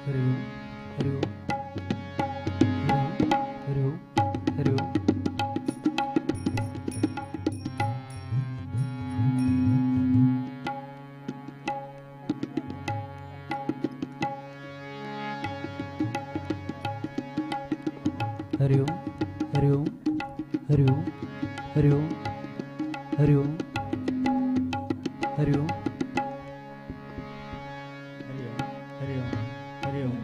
ಹರಿ ಓಂ ಹರಿ ಓಂ ಹರಿ ಓಂ ಹರಿ ಓಂ. ಹರಿ ಓಂ ಹರಿ ಓಂ ಹರಿ ಓಂ ಹರಿ ಓಂ ಹರಿ ಓಂ ಹರಿ ಓಂ ಹರಿ ಓಂ ಹರಿ ಓಂ ಹರಿ ಓಂ.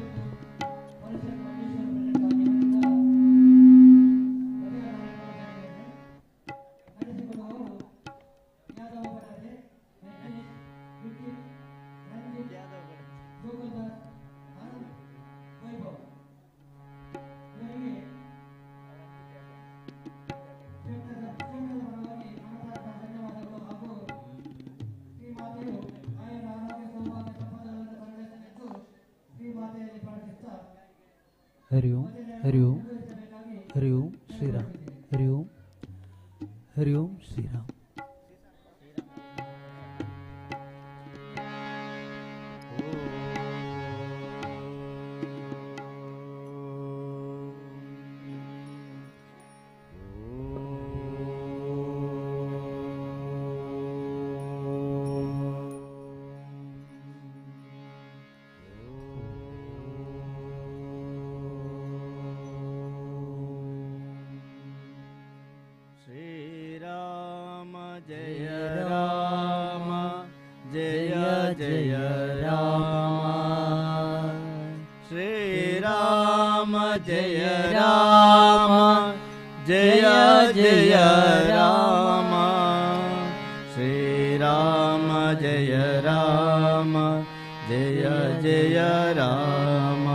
ಹರಿ ಓಂ ಹರಿ ಓಂ ಹರಿ ಓಂ ಶ್ರೀರಾಮ್ ಹರಿ ಓಂ ಹರಿ ಓಂ ಶ್ರೀರಾಮ್. श्रीराम जय राम जय जय राम। श्रीराम जय राम जय जय राम। श्रीराम जय राम जय जय राम।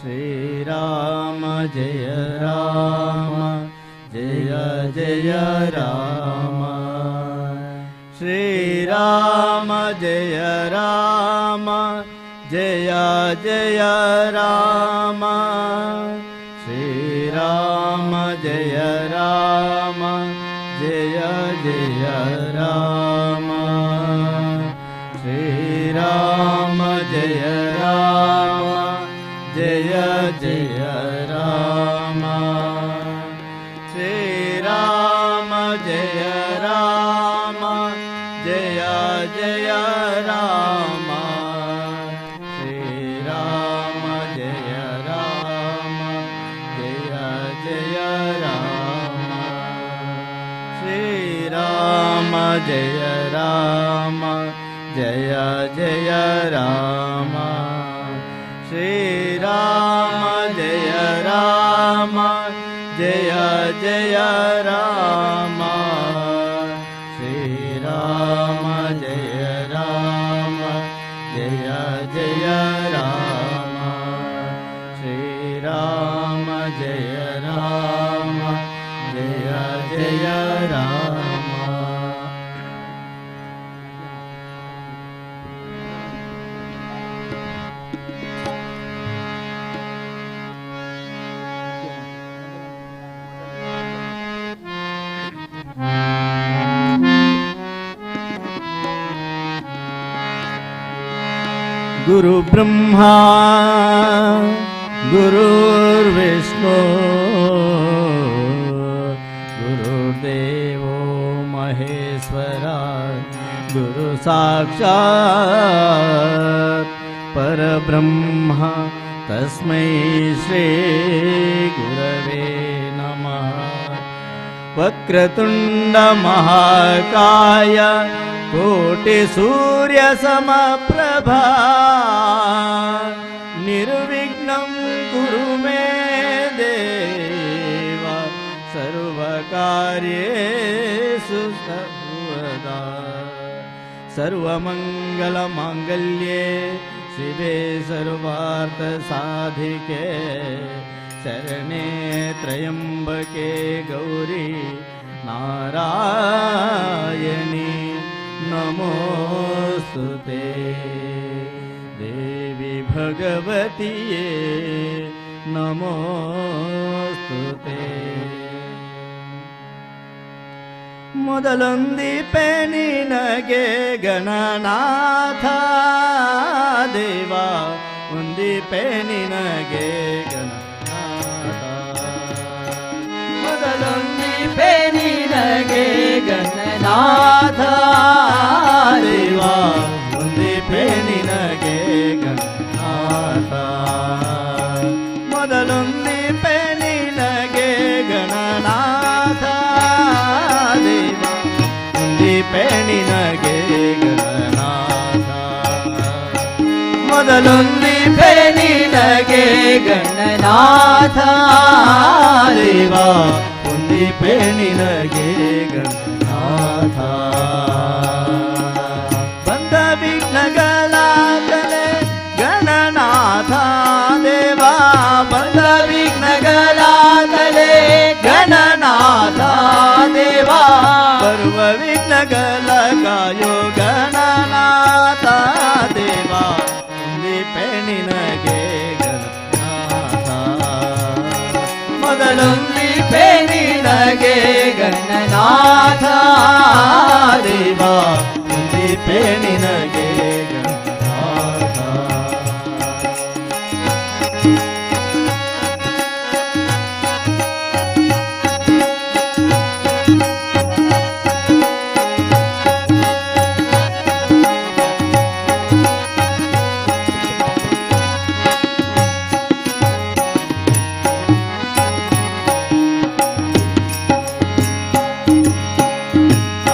श्रीराम जय राम जय जय राम। श्रीराम जय राम जय जय राम। श्रीराम जय राम जय जय राम। श्रीराम जय राम जय जय राम। श्रीराम जय राम जय जय राम। श्रीराम जय राम जय जय राम। श्रीराम जय राम जय जय राम। श्रीराम जय राम जय जय राम। श्रीराम जय राम जय जय राम। श्रीराम जय राम जय जय राम। गुरु ब्रह्मा गुरुर्विष्णु गुरुर्देवो महेश्वरा गुरु साक्षात् परब्रह्म तस्मै श्री गुरवे नमः। वक्रतुण्ड महाकाय कोटिसूर्यसमप्रभा निर्विघ्नं कुरु मे देव सर्वकार्येषु सर्वदा। सर्वमङ्गलमाङ्गल्ये शिवे सर्वार्थसाधिके शरणे त्र्यम्बके गौरी नारायणी नमोऽस्तुते। देवी भगवती नमोऽस्तुते। ಮೊದಲೊಂದಿಪೆ ನಿನಗೆ ಗಣನಾಥ ದೇವ, ವಂದಿಪೆ ನಿನಗೆ ಗಣನಾಥ. ಮೊದಲೊಂದಿಪೆ ನಿನಗೆ ಗಣನಾಥ ದೇವಾ, ವಂದಿಪೆ ನಿನಗೆ ಗಣನಾಥ. ಮೊದಲೊಂದಿಪೆ ನಿನಗೆ ಗಣನಾಥ ದೇವ, ವಂದಿಪೆ ನಿನಗೆ ಗಣನಾಥ. ಮೊದಲೊಂದಿಪೆ ನಿನಗೆ ಗಣನಾಥ ದೇವ, ವಂದಿಪೆ ನಿನಗೆ ಗಣನಾಥ. ಬಂದ ವಿಘ್ನಗಳ ತಲೆ ಗಣನಾಥ ದೇವಾ, ಬಂದ ವಿಘ್ನಗಳ ತಲೆ ಗಣನಾಥ ದೇವಾ, ಬರುವ ವಿಘ್ನಗಳ ಕಾಯೋ ಗಣನಾಥ ದೇವಾ, ವಂದಿಪೆ ನಿನಗೆ ಗಣನಾಥ. ಮೊದಲೊಂದಿಪೆ ನಿನಗೆ ಗಣನಾಥ ದೇವಾ, ವಂದಿಪೆ ನಿನಗೆ ಗಣನಾಥ.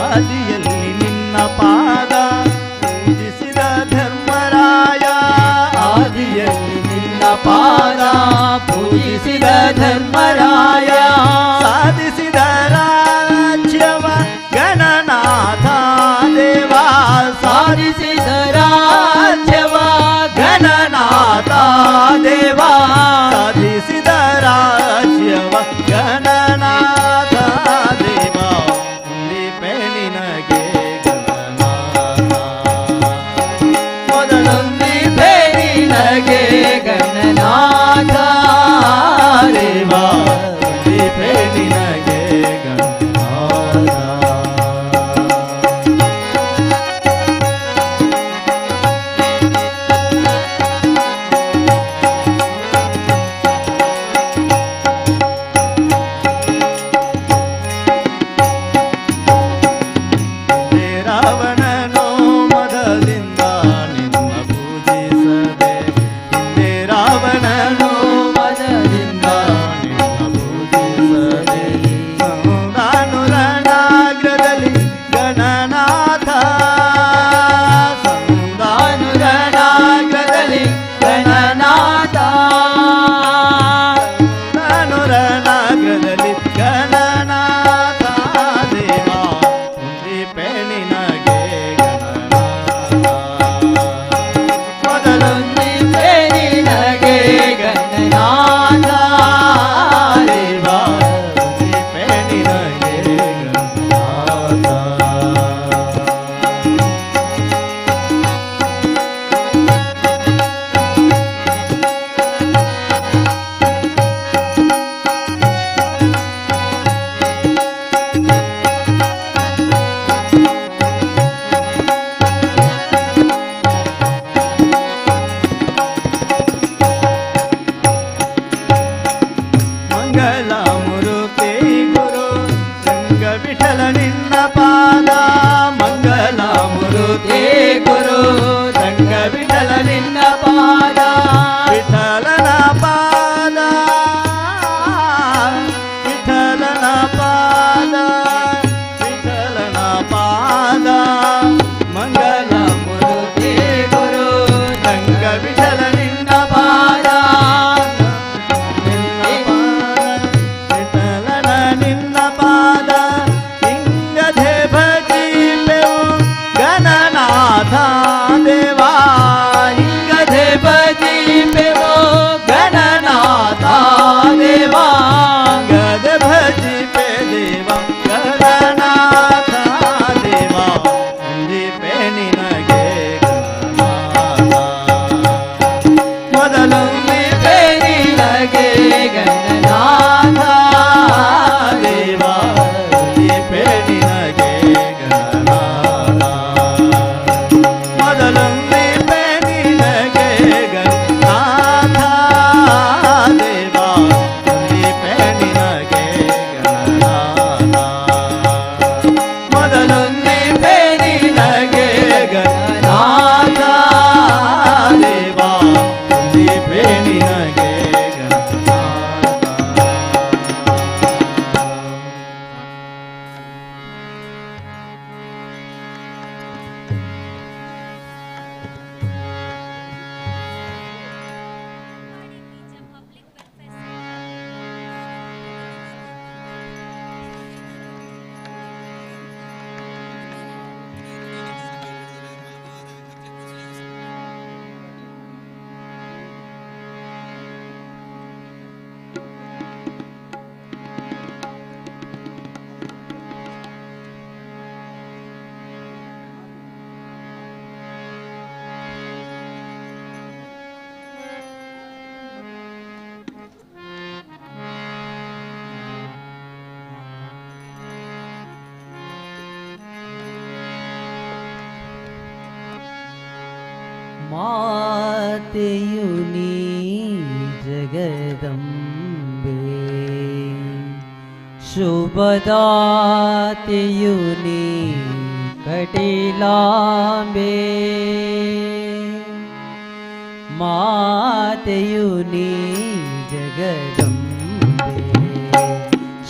ಆದಿಯಲ್ಲಿ ನಿನ್ನ ಪಾದ ಪೂಜಿಸಿದ ಧರ್ಮರಾಯ, ಆದಿಯಲ್ಲಿ ನಿನ್ನ ಪಾದ ಪೂಜಿಸಿದ ಧರ್ಮರಾಯ, ಸಾಧಿಸಿದ ರಾಜ್ಯವ ಗಣನಾಥ ದೇವಾ, ಸಾಧಿಸಿದ ರಾಜ್ಯವ ಗಣನಾಥ ದೇವಾ, ಸಾಧಿಸಿದ ರಾಜ್ಯವ ಗಣನಾಥ ದೇವಾ, ವಂದಿಪೆ ನಿನಗೆ ಗಣನಾಥ. ಮೊದಲೊಂದಿಪೆ ನಿನಗೆ ಗಣನಾಥ ದೇವಾ, ಮಾತೆಯು ನೀ ಜಗದಂಬೆ, ಶುಭದಾತೆಯು ನೀ ಕಟಿಲಾಂಬೆ, ಮಾತೆಯು ನೀ ಜಗದಂಬೆ,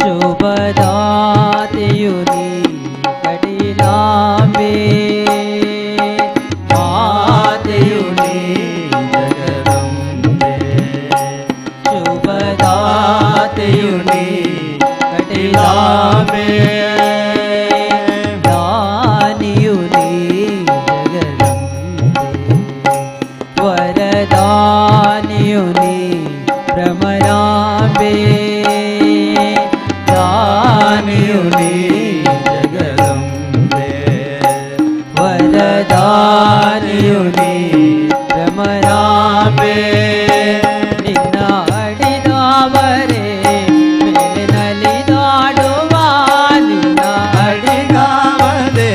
ಶುಭದಾತೆಯು ನೀ ಕಟಿಲಾಂಬೆ, ಮಾತೆಯು ನೀ ಜಗದಂಬೆ, ಶುಭದಾತೆಯು ನೀ ಕಟಿಲಾಂಬೆ, ದಾನಿಯು ನೀ ಜಗದಂಬೆ, ವರದಾನಿಯು ನೀ ಭ್ರಮರಾಂಬೆ, ದಾನಿಯು ನೀ ಜಗದಂಬೆ, ವರದಾನಿಯು ನೀ ಭ್ರಮರಾಂಬೆ, ನಿನ್ನ ಅಡಿದಾವರೆ ಮೇಲೆ ನಲಿದಾಡುವ, ನಿನ್ನ ಅಡಿಗಾವದೆ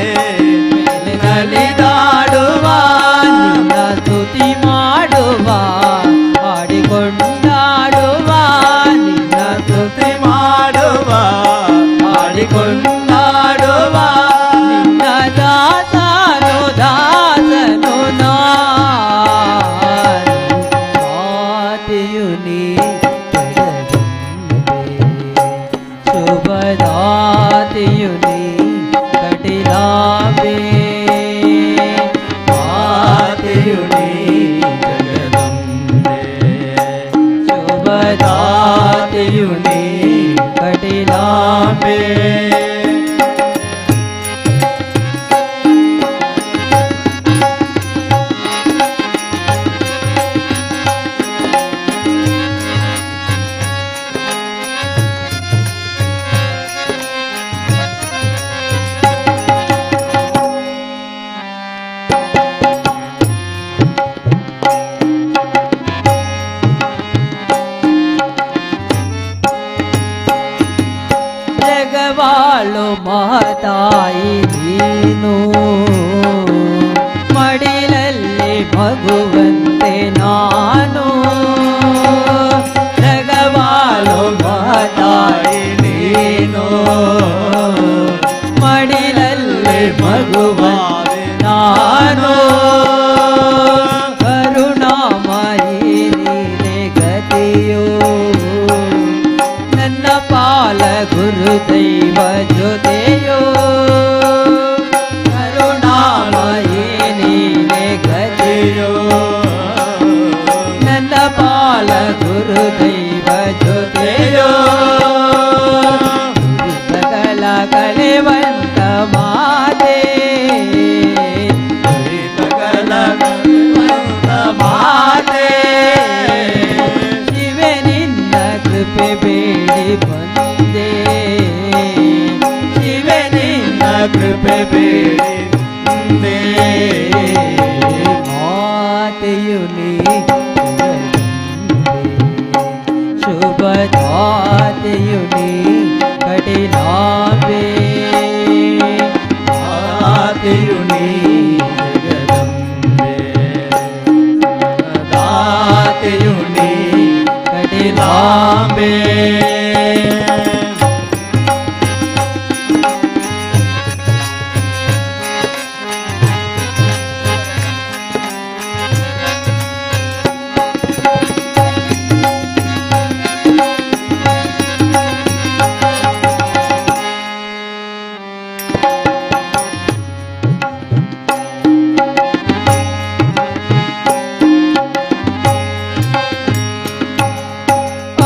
ಮೇಲೆ ನಲಿದಾಡುವ, ನಿನ್ನ ಸ್ತುತಿ ಮಾಡುವ ಹಾಡಿಕೊಂಡಾಡುವ, ನಿನ್ನ ಸ್ತುತಿ ಮಾಡುವ ಹಾಡಿಕೊಂಡಾಡುವ, ನಿನ್ನ ದಾಸನು ದಾಸನು ನಾನು, ಮಾತೆಯು ನೀ ಜಗದಂಬೆ, ಶುಭದಾತೆಯು ನೀ ಕಟಿಲಾಂಬೆ, ಮಾತೆಯು ನೀ ಜಗದಂಬೆ, ಶುಭದಾತೆಯು ನೀ ಕಟಿಲಾಂಬೆ. ಜಗವಾಳು ಮಾತಾಯಿ ನೀನು, ಮಡಿಲಲ್ಲಿ ಮಗುವಂತೆ ನಾನು, ಜಗವಾಳು ಮಾತಾಯಿ ನೀನು, ಮಡಿಲಲ್ಲಿ ಮಗುವಂತೆ ನಾನು, ಕರುಣಾಮಯಿ ನೀನೆ ಗತಿಯೋ, ನನ್ನ ಪಾಲ ಗುರು ದೈವ ಜೊತೆಯೋ, ಕರುಣಾಮಯಿ ನೀನೆ ಗತಿಯೋ, ನನ್ನ ಪಾಲ ಗುರು ದೈವ ಜೊತೆಯೋ, ಸಕಲ ಕಲೆವಂತ ಮಾತೆ, ಮಾತೆ, ಶಿವೆ ನಿನ್ನ ಕೃಪೆ ಬೇಡಿ ಬಂದೆ, ಶಿವೆ ನಿನ್ನ ಕೃಪೆ ಬೇಡಿ ಬಂದೆ, ಮಾತೆಯು ನೀ ಜಗದಂಬೆ, ಶುಭದಾತೆಯು ನೀ ಕಟಿಲಾಂಬೆ, ಮಾತೆಯು ನೀ ಜಗದಂಬೆ, ದಾತೆಯು ನೀ ಕಟಿಲಾಂಬೆ. ಕಟಿಲಾಂಬೆ.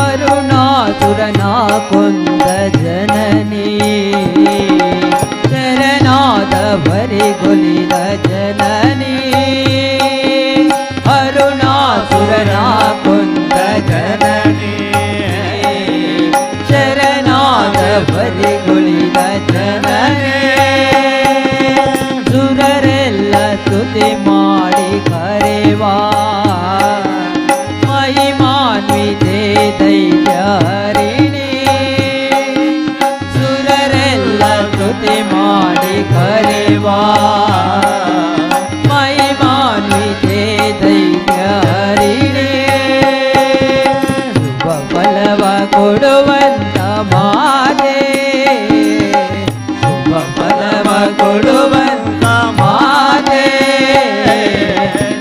ಅರುಣಾಸುರನ ಕೊಂದ ಜನನಿ, ಶರಣಾದವರಿಗೊಲಿದ ಜನನಿ, ಅರುಣಾಸುರನ ಕೊಂದ ಜನನಿ, ಶರಣಾದವರಿಗೊಲಿದ ಜನನಿ, ಸುರರೆಲ್ಲ ಸ್ತುತಿ ಮಾಡಿ ಕರೆವಾ, ಮಹಿಮಾನ್ವಿತೆ ದೈತ್ಯಹರಿಣಿ, ಸುರರೆಲ್ಲ ಸ್ತುತಿ ಮಾಡಿ ಕರೆವಾ, ಮಹಿಮಾನ್ವಿತೆ ದೈತ್ಯ ಕೊಡುವಂತ ಮಾತೆ, ಶುಭ ಫಲವ ಕೊಡುವಂತ ಮಾತೆ,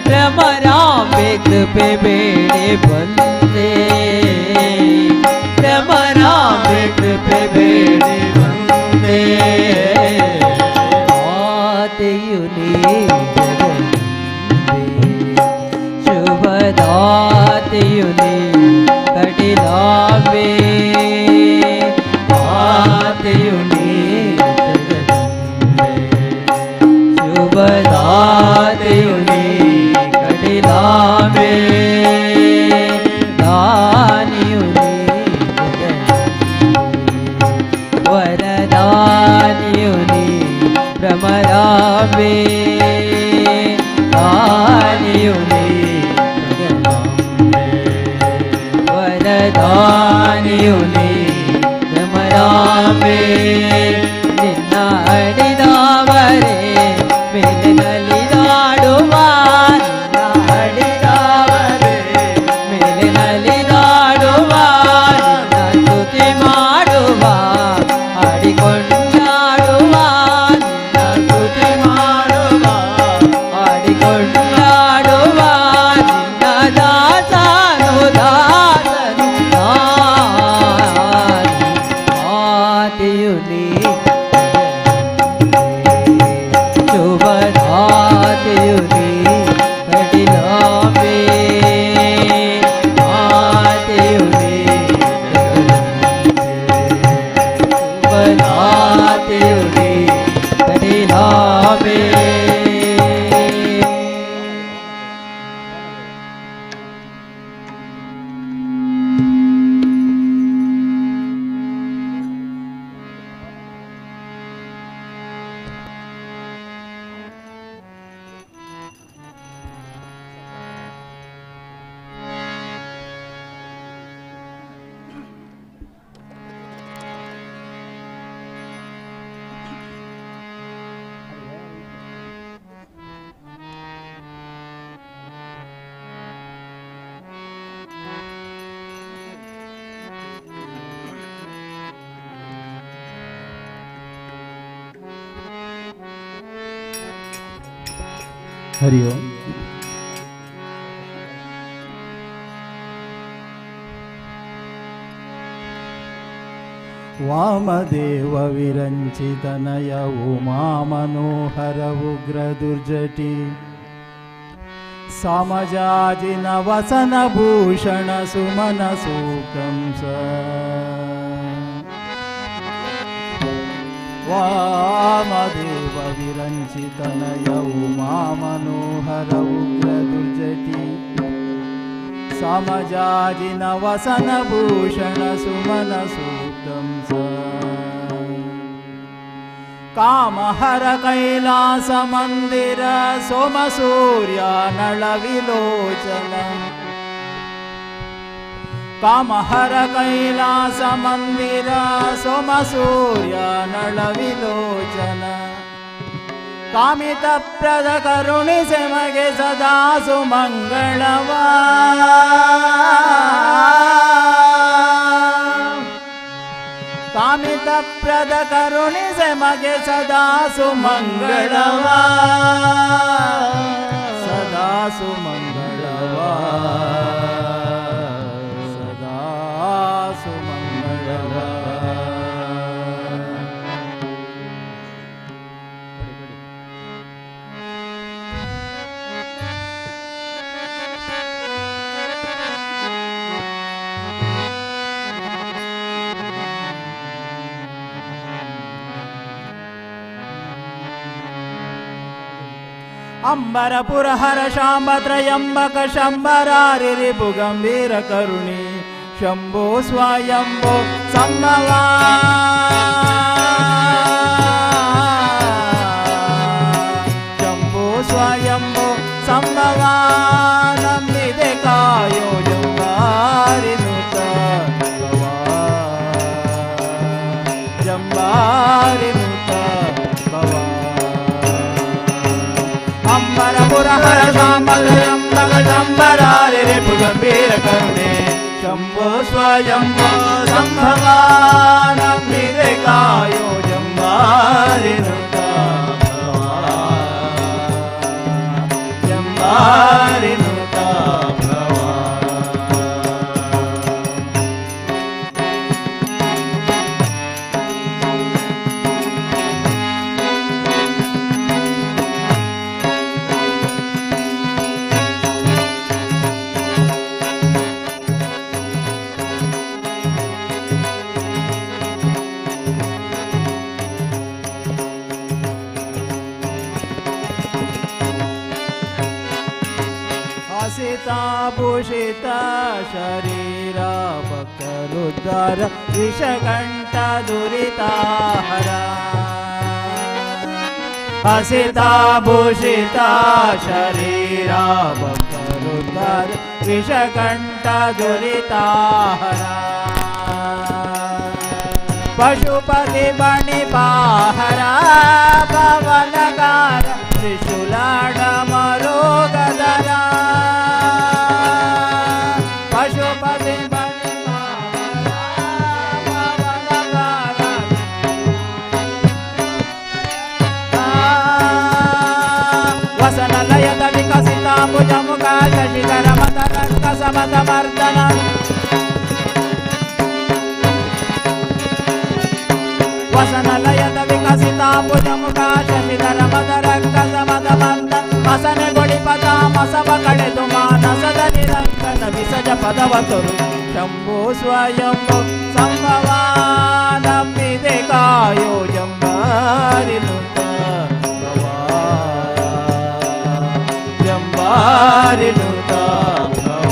ಭ್ರಮರಾಂಬೆ ಕೃಪೆ ಬೇಡಿ ಬಂದೆ, ಭ್ರಮರಾಂಬೆ ಕೃಪೆ ಬೇಡಿ ಬಂದೆ. ಮಾತೆಯು ನೀ ಜಗದಂಬೆ, ಶುಭದಾತೆಯು ನೀ ಕಟಿಲಾಂಬೆ. ಮಾತೆಯು ನೀ ಜಗದಂಬೆ, ಶುಭದಾತೆಯು ನೀ ಕಟಿಲಾಂಬೆ. ದಾನಿಯು ನೀ ಜಗದಂಬೆ, ವರದಾನಿಯು ನೀ ಭ್ರಮರಾಂಬೆ. ದಾನಿಯು ನೀ ಜಗದಂಬೆ, ವರದಾನಿಯು ನೀ ಭ್ರಮರಾಂಬೆ. ನಿನ್ನ ಅಡಿದಾವರೆ ಮೇಲೆ ನಲಿದಾಡುವ, ನಿನ್ನ ಅಡಿದಾವರೆ ಮೇಲೆ ನಲಿದಾಡುವ, ನಿನ್ನ ಸ್ತುತಿ ಮಾಡುವ ಹಾಡಿಕೊಂಡಾಡುವ, ನಿನ್ನ ಸ್ತುತಿ ಮಾಡುವ ಹಾಡಿಕೊಂಡಾಡುವ, ನಿನ್ನ ದಾಸನು ದಾಸನು ನಾನು. ಮಾತೆಯು ನೀ ಶುಭದಾತೆಯು ನೀ ಕಟಿಲಾಂಬೆ. ಮಾತೆಯು ನೀ ಶುಭದಾತೆಯು ನೀ ಕಟಿಲಾಂಬೆ. ಹರಿ ಓಂ. ವಾಮದೇವ ವಿರಂಚಿತನಯ ಉಮಾ ಮನೋಹರ ಉಗ್ರ ದುರ್ಜಟಿ, ಸಮಜಾಜಿನ ವಸನ ಭೂಷಣ ಸುಮನ ಸೂಕಂಸ. ವಾಮದೇವ ವಿರಂಚಿತನಯ ಉಮಾ ಮನೋಹರ ಉಗ್ರ ದುರ್ಜಟಿ, ಸಮಜಾಜಿನ ವಸನ ಭೂಷಣ ಸುಮನ ಸೂಕಂಸ. ಕಾಮಹರ ಕೈಲಾಸ ಮಂದಿರ ಸೋಮ ಸೂರ್ಯ ನಳ ವಿಲೋಚನ, ಕಾಮಹರ ಕೈಲಾಸ ಮಂದಿರ ಸೋಮ ಸೂರ್ಯ ನಳ ವಿಲೋಚನ. ಕಾಮಿತ ಪ್ರದ ಕರುಣಿಸೆ ಮಗೆ ಸದಾ ಸುಮಂಗಳವ, ಕಾಮಿತ ಪ್ರದ ಕರುಣಿಸೆ ಮಗೆ ಸದಾ ಸುಮಂಗಳವ, ಸದಾ ಸುಮಂಗಳವ, ಸದಾ ಸುಮಂಗಳವ. ಅಂಬರ ಪುರಹರ ಶಾಂಬ ತ್ರಯಂಬಕ ಶಂಬರಾರಿ ರಿಪು ಗಂಭೀರ ಕರುಣಿ ಶಂಭೋ ಸ್ವಯಂಭೋ ಸಂಭವ. ಶಂಭೋ ಸ್ವಯಂಭೋ ಸಂಭವ ನಂಬಿದೆ ಕಾಯೋ ಜಂಬಾರಿ ನುತ ಭವ, ಜಂಬಾರಿ ನುತ ಭವ. ಅಂಬರ ಪುರಹರ ಶಾಂಬ ತ್ರಯಂಬಕ ಶಂಬರಾರಿ ರಿಪು ಗಂಭೀರ ಕರುಣೆ Shambho ಸ್ವಯಂಭೋ ಸಂಭವ ನಂಬಿದೆ ಕಾಯೋ ಜಂಬಾರಿನುತ ಭವ ಜಂಬಾರಿನುತ ಭವ. ಹಸಿತಾಭೂಷಿತ ಶರೀರ ಭಕ್ತರುದ್ಧಾರ ವಿಷಕಂಠ ದುರಿತಾಹರ. ಹಸಿತಾಭೂಷಿತ ಶರೀರ ಭಕ್ತರುದ್ಧಾರ ವಿಷಕಂಠ ದುರಿತಾಹರ. ಪಶುಪತಿ ಬಣಿಪಾಹರ ಪವನಕಾರ ತ್ರಿಶೂಲಾಡ ಮರೋಗದರ. ಪಶುಪತಿ ಬಣಿಪಾಹರ ಪವನಕಾರ ವಸನ ಲಯದ ವಿಕಸಿತಾಂಬುಜ ಮುಖ ಶಶಿಧರ ಮದರಂಗ ಸಮದ ಮರ್ದನ. ವಸನ ಲಯದ ವಿಕಸಿತಾಂಬುಜ ಮುಖ ಶಶಿಧರ ಮದರಂಗ ಸಮದ ಮಂದ ಮಸನೆ ಗೊಳಿಪದ ಮಸವ ಕಳೆದು ಮಾನಸದ ನಿರಂಕನ ವಿಸಜ ಪದವ ತೊರು. ಶಂಭು ಸ್ವಯಂಭು ಸಂಭವ ನಂಬಿದೆ ಕಾಯೋ ಜಂಬಾರಿನುತ ಭವ ಜಂಬಾರಿನುತ ಭವ.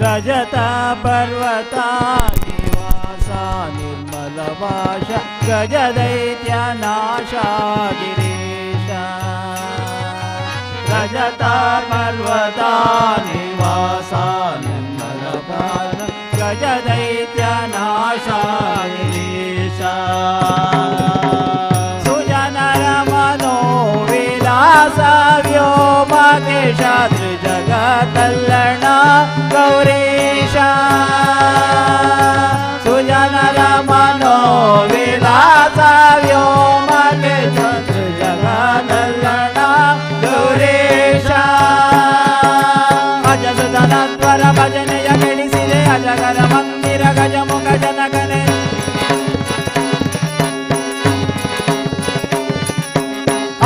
ರಜತ ಪರ್ವತ ನಿವಾಸ ನಿರ್ಮಲ ಭಾಷ ಗಜದೈತ್ಯ ನಾಶ ಗಿರೀಶ. ರಜತ ಪರ್ವತ ನಿವಾಸ ನಿರ್ಮಲ ಭಾಷ ಗಜದೈತ್ಯ ನಾಶ ಗಿರೀಶ. ಸುಜನರ ಮನೋವಿಲಾಸ ವ್ಯೋಮಕೇಶ ತ್ರಿಜಗತಲ್ಲಣ ಗೌರೀಶ. ಸುಜನರ ಮನೋವಿಲಾಸ ವ್ಯೋಮಕೇಶ ತ್ರಿಜಗತಲ್ಲಣ ಗೌರೀಶ. ಅಜಸುತನತ್ವರ ಭಜನೆಯ ಗಳಿಸಿದೆ ಅಜಗರ ಮಂದಿರ ಗಜಮುಖ ಜನಗನೆ.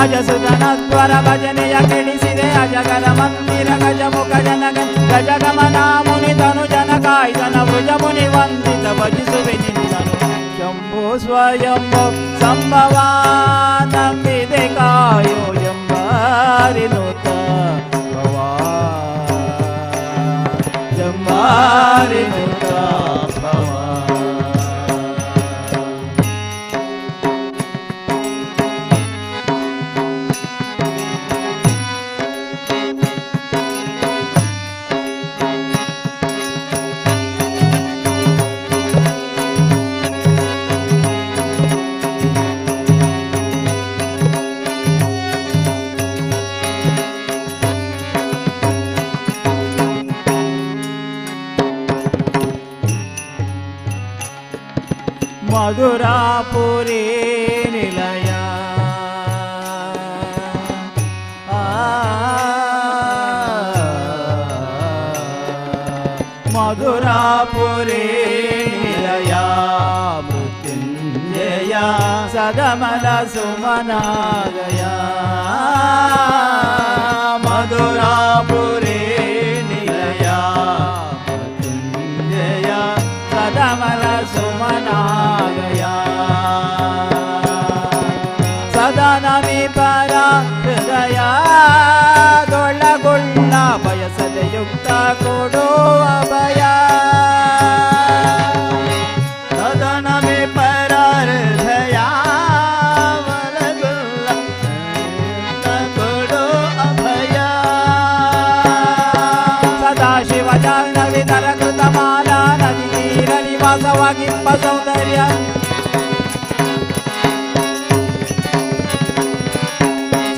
ಅಜಸುತನತ್ವರ ಭಜನೆಯ ಕೆಡಿಸಿದೆ ಅಜಗರ ಮಂದಿರ ಗಜಮುಖ ಜನಗ. ಗಜಗಮನ ಮುನಿ ತನು ಜನಕಾಯ್ದನ ಭುಜ ಮುನಿ ವಂದಿತ ಭಜಿಸುವೆ ನಿನ್ನನು. ಶಂಭು ಸ್ವಯಂಭು ಸಂಭವ ನಂಬಿದೆ ಕಾಯೋ ಜಂಬಾರಿನುತ ಭವ ಜಂಬಾರಿನುತ ಭವ. ಮಧುರಾಪುರಿ ನಿಲಯ ಆ ಮಧುರಾಪುರಿ ನಿಲಯ ಮೃತ್ಯುಂಜಯ ಸದಮಲ ಸುಮನಾಗಯ. ಮಧುರಾಪುರಿ ನಿಲಯ ಮೃತ್ಯುಂಜಯ ಸದಮಲ ಸುಮನಾಗಯ. ಸದನಮಿ ಪರ ಹೃದಯ ದೊಳಗೊಳ್ಳ ಬಯಸದೆ ಯುಕ್ತ ಕೊಡುವ ಭಯ. ಜಾಹ್ನವಿ ಕೃತ ಮಾಲಾ ನದಿ ತೀರ ನಿವಾಸವಾಗಿಂಬ ಸೌಂದರ್ಯ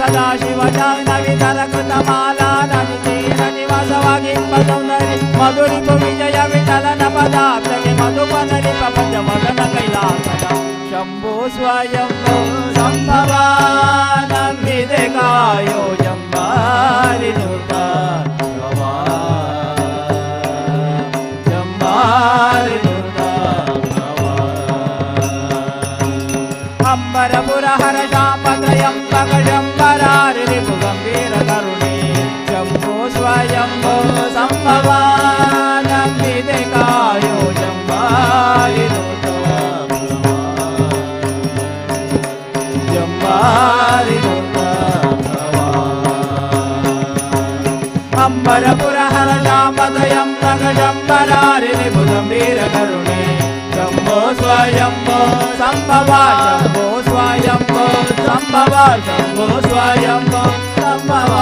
ಸದಾಶಿವ ಜಾಹ್ನವಿ ಕೃತ ಮಾಲಾ ನದಿ ತೀರ ನಿವಾಸವಾಗಿಂಬ ಸೌಂದರ್ಯ ಮಧುರಿಪು ವಿಜಯ ವಿಠಲನ ಪದಾಬ್ಜಗೆ ಮಧುಪನರಿ ಪ್ರಪಂಚ ಮದನ ಕೈಲಾಸದ ಶಂಭೋ ಸ್ವಯಂಭೋ ಸಂಭವ ನಂಬಿದೆ ಕಾಯೋ ಜಂಬಾರಿ ನುತ ಭವ ಜಂಬಾರಿ ನುತ ಭವ ಅಂಬರಪುರ ಹರ ಶಾಪತ್ರಯಂಬಕ ಶಂಬರಾರಿ ರಿಪು ಗಂಭೀರ ಕರುಣೆ ಶಂಭೋ ಸ್ವಯಂಭೋ ಸಂಭವ ನಂಬಿದೆ ಕಾಯೋ ಜಂಬಾರಿ ನುತ ಜಂಬಾರಿ ನುತ ಭವ ಅಂಬರಪುರ ಹರ ಶಾಪದಯಂಬಕ ಶಂಬರಾರಿ ರಿಪು ಗಂಭೀರ ಕರುಣೆ ಶಂಭೋ ಸ್ವಯಂಭೋ ಸಂಭವ ಶಂಭೋ ಸ್ವಯಂಭೋ ಸಂಭವ ಶಂಭೋ ಸ್ವಯಂಭೋ ಸಂಭವ.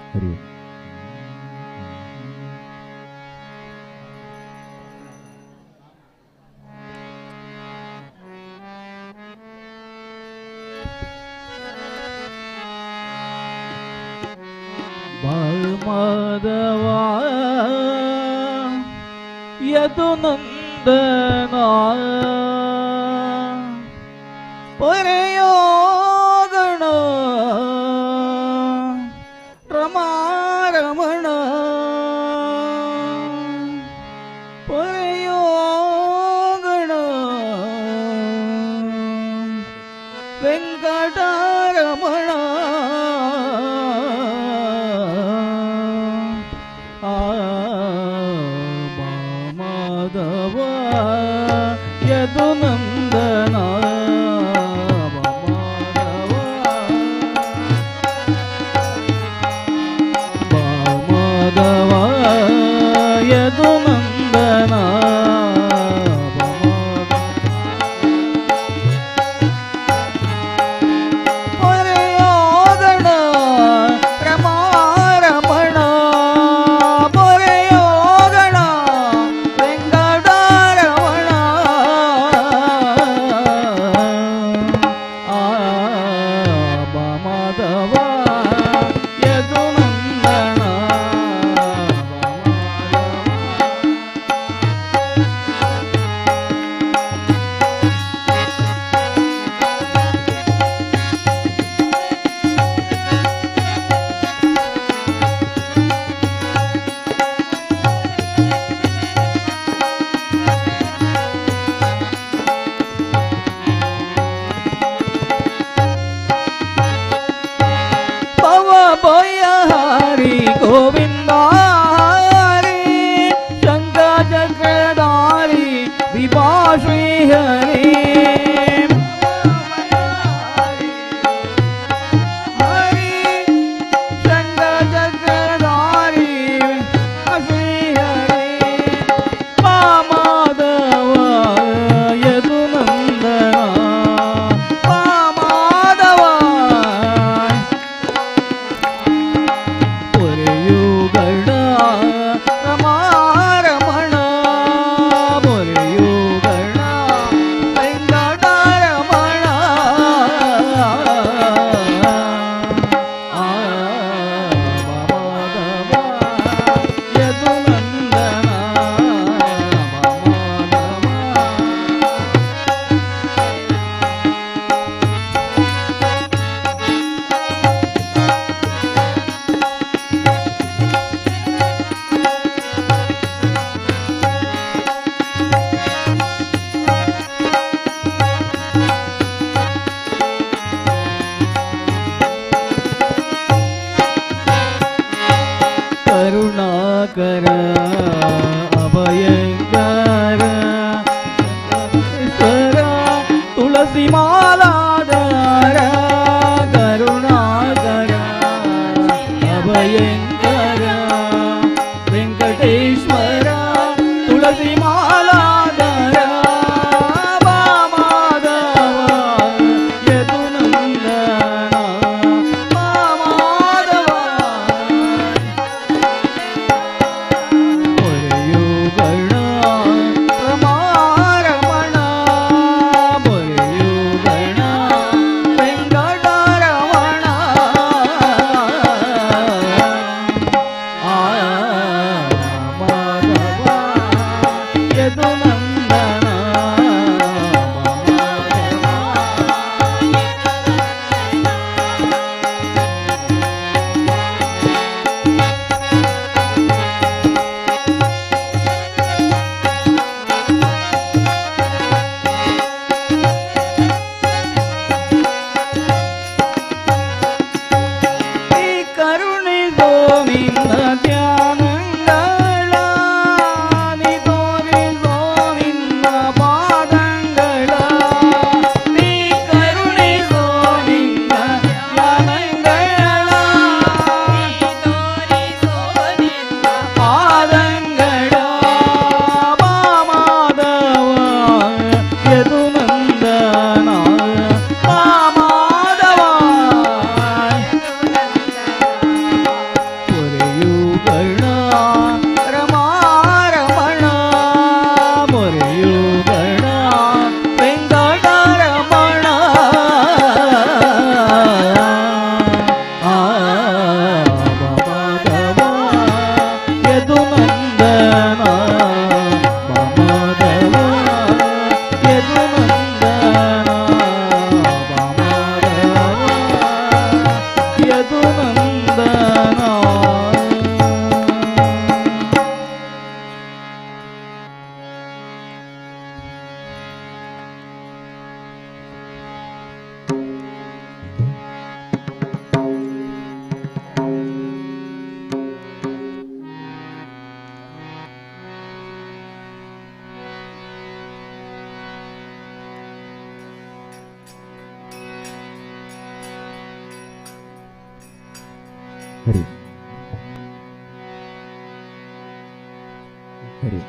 ಹರಿ ಓಂ. ಮಾಧವ ಯದು ನಂದನ ಪರಯೋಗಣ ರಮಾರಮಣ ಪರಯೋಗಣ ವೆಂಕಟರಮಣ ಆ Madhava Yadunandana Karunakara Abhayankara Eshwara Tulasi Maladhara Karunakara Abhayankara Venkateswara Tulasi Maladhara Madhava Yadunandana Madhava ಮೊರೆಯುಗಣ ರಮಾರಮಣ ಮೊರೆಯುಗಣ Venkataramana ಆ ಮಾಧವ ಯದುನಂದನ ಮಾಧವ. ಈ ಕರುಣಿಸೋ ನಿನ್ನ ಧ್ಯಾನಗಳ ನೀ ತೋರಿಸೋ ನಿನ್ನ ಪಾದಂಗಳ ನೀ ಕರುಣಿಸೋ ನಿನ್ನ ಧ್ಯಾನಗಳ ಪಾದಂಗಳ ಮಾಧವ ಯದುನಂದನ ಮಾಧವ ಮೊರೆಯುಗಣ ರಮಾರಮಣ ಮೊರೆಯುಗಣ ವೆಂಕಟರಮಣ ಆ ಮಾಧವ ಯದುನಂದನ ಮಾಧವ ಯದುನಂದನ ಮಾಧವ ಯದುನಂದನ. ಹರಿ ಹರಿ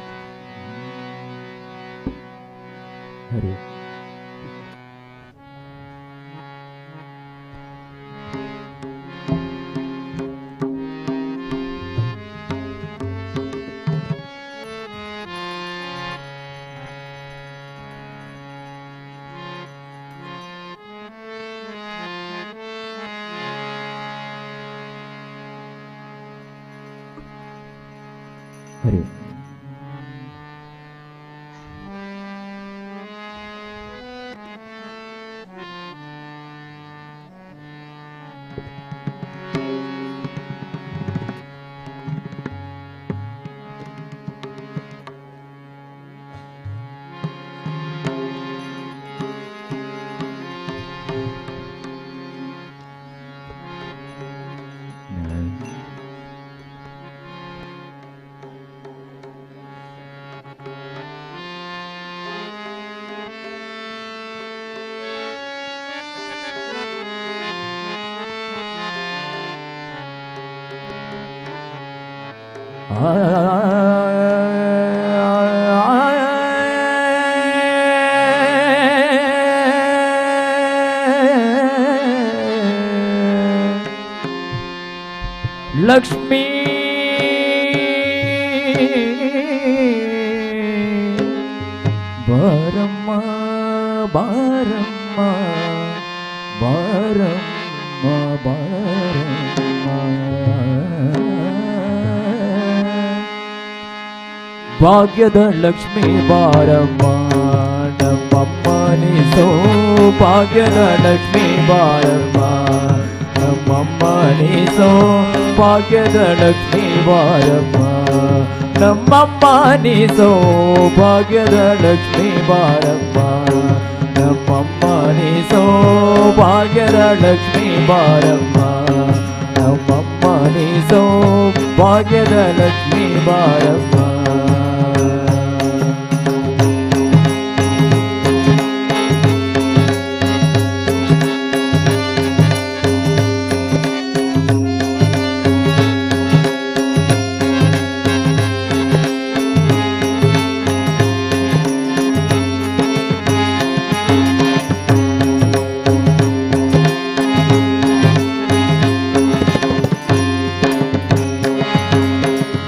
ಹರಿ. ಹರಿ. ಲಕ್ಷ್ಮೀ ಬಾರಮ್ಮ ಬಾರಮ್ಮ ಬಾರಮ್ಮ ಬಾರಮ್ಮ ಭಾಗ್ಯದ ಲಕ್ಷ್ಮೀ ಬಾರಮ್ಮ ನಮ್ಮಮ್ಮನಿ ಸೌಭಾಗ್ಯದ ಲಕ್ಷ್ಮೀ ಬಾರಮ್ಮ ನಮ್ಮಮ್ಮನಿ ಸೌಭಾಗ್ಯದ ಲಕ್ಷ್ಮೀ ಬಾರಮ್ಮ ನಮ್ಮಮ್ಮನಿ ಸೌಭಾಗ್ಯದ ಲಕ್ಷ್ಮೀ ಬಾರಮ್ಮ ನಮ್ಮಮ್ಮನಿ ಸೌಭಾಗ್ಯದ ಲಕ್ಷ್ಮೀ ಬಾರಮ್ಮ ನಮ್ಮಮ್ಮನಿ ನೀಸೋ ಭಾಗ್ಯದ ಲಕ್ಷ್ಮೀ ಬಾರಮ್ಮ.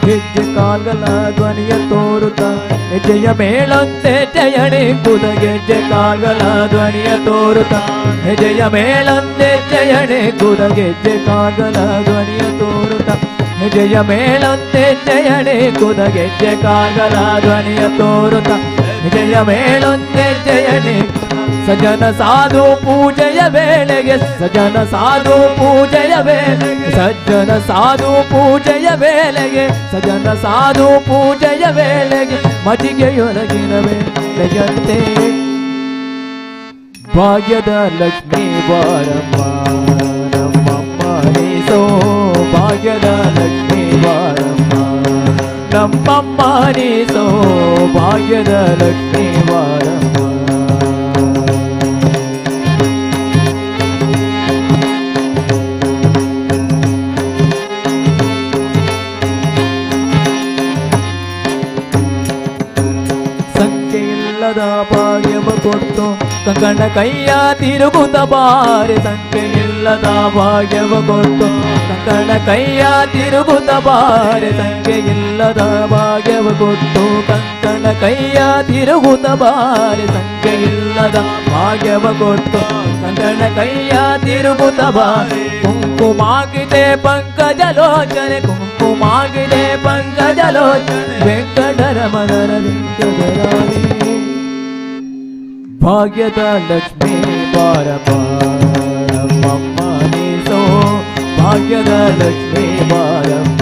ಹೆಜ್ಜೆ ಕಾಲ್ಗಳ ಧ್ವನಿಯ ತೋರುತ್ತ ಹೆಜ್ಜೆಯ ಮೇಳಂತೆ ಜಯಣಿ ಕುದ ಗೆಜ್ಜೆ ಕಾಲ್ಗಳ ಧ್ವನಿಯ ತೋರುತ್ತ ಹೆಜ್ಜೆಯ ಮೇಳಂತೆ ಜಯಣಿ ಕುದ ಗೆಜ್ಜೆ ಕಾಲ್ಗಳ ಧ್ವನಿಯ ತೋರುತ್ತ ಹೆಜ್ಜೆಯ ಮೇಳಂತೆ ಜಯಣಿ ಕುದ ಗೆಜ್ಜೆ ಕಾಲ್ಗಳ ಧ್ವನಿಯ ತೋರುತ್ತ ಹೆಜ್ಜೆಯ ಮೇಳಂತೆ ಜಯಣಿ. ಸಜನ ಸಾಧು ಪೂಜೆಯ ವೇಳೆಗೆ ಸಜನ ಸಾಧು ಪೂಜೆಯ ವೇಳೆಗೆ ಸಜ್ಜನ ಸಾಧು ಪೂಜೆಯ ವೇಳೆಗೆ ಸಜನ ಸಾಧು ಪೂಜೆಯ ವೇಳೆಗೆ ಮಜಿಗೆಯೊಳಗಿನ ವೇಳೆಯಂತೆ ಭಾಗ್ಯದ ಲಕ್ಷ್ಮೀ ಬಾರಮ್ಮ ನಮ್ಮಮ್ಮ ನೀಸೋ ಭಾಗ್ಯದ ಲಕ್ಷ್ಮೀ ಬಾರಮ್ಮ ನಮ್ಮಮ್ಮ ನೀಸೋ ಭಾಗ್ಯದ ಲಕ್ಷ್ಮೀ ಬಾರಮ್ಮ. ಸಂಖ್ಯೆಯಿಲ್ಲದ ಭಾಗ್ಯವ ಕೊಟ್ಟು ಕಂಕಣ ಕೈಯ ತಿರುಗುತ್ತ ಬಾರೆ ಸಂಖ್ಯೆಯಿಲ್ಲದ ಭಾಗ್ಯವ ಕೊಟ್ಟು ಕಂಕಣ ಕೈಯ ತಿರುಗುತ್ತ ಬಾರೆ ಸಂಖ್ಯೆಯಿಲ್ಲದ ಭಾಗ್ಯವ ಕೊಟ್ಟು ಕಂಕಣ ಕೈಯ ತಿರುಗುತ್ತ ಬಾರೆ ಸಂಖ್ಯೆಯಿಲ್ಲದ ಭಾಗ್ಯವ ಕೊಟ್ಟು ಕಂಕಣ ಕೈಯ ತಿರುಗುತ್ತ ಬಾರೆ. ಕುಂಕುಮಾಗಿದೆ ಪಂಕಜಲೋಚನೆ ಕುಂಕುಮಾಗಿದೆ ಪಂಕಜಲೋಚನೆ ವೆಂಕಟರಮಣರ ವೆಂಕಟರಾಣಿ ಭಾಗ್ಯದ ಲಕ್ಷ್ಮೀ ಬಾರಮ್ಮ ನಮ್ಮಮ್ಮ ನೀಸೋ ಭಾಗ್ಯದ ಲಕ್ಷ್ಮೀ ಬಾರಮ್ಮ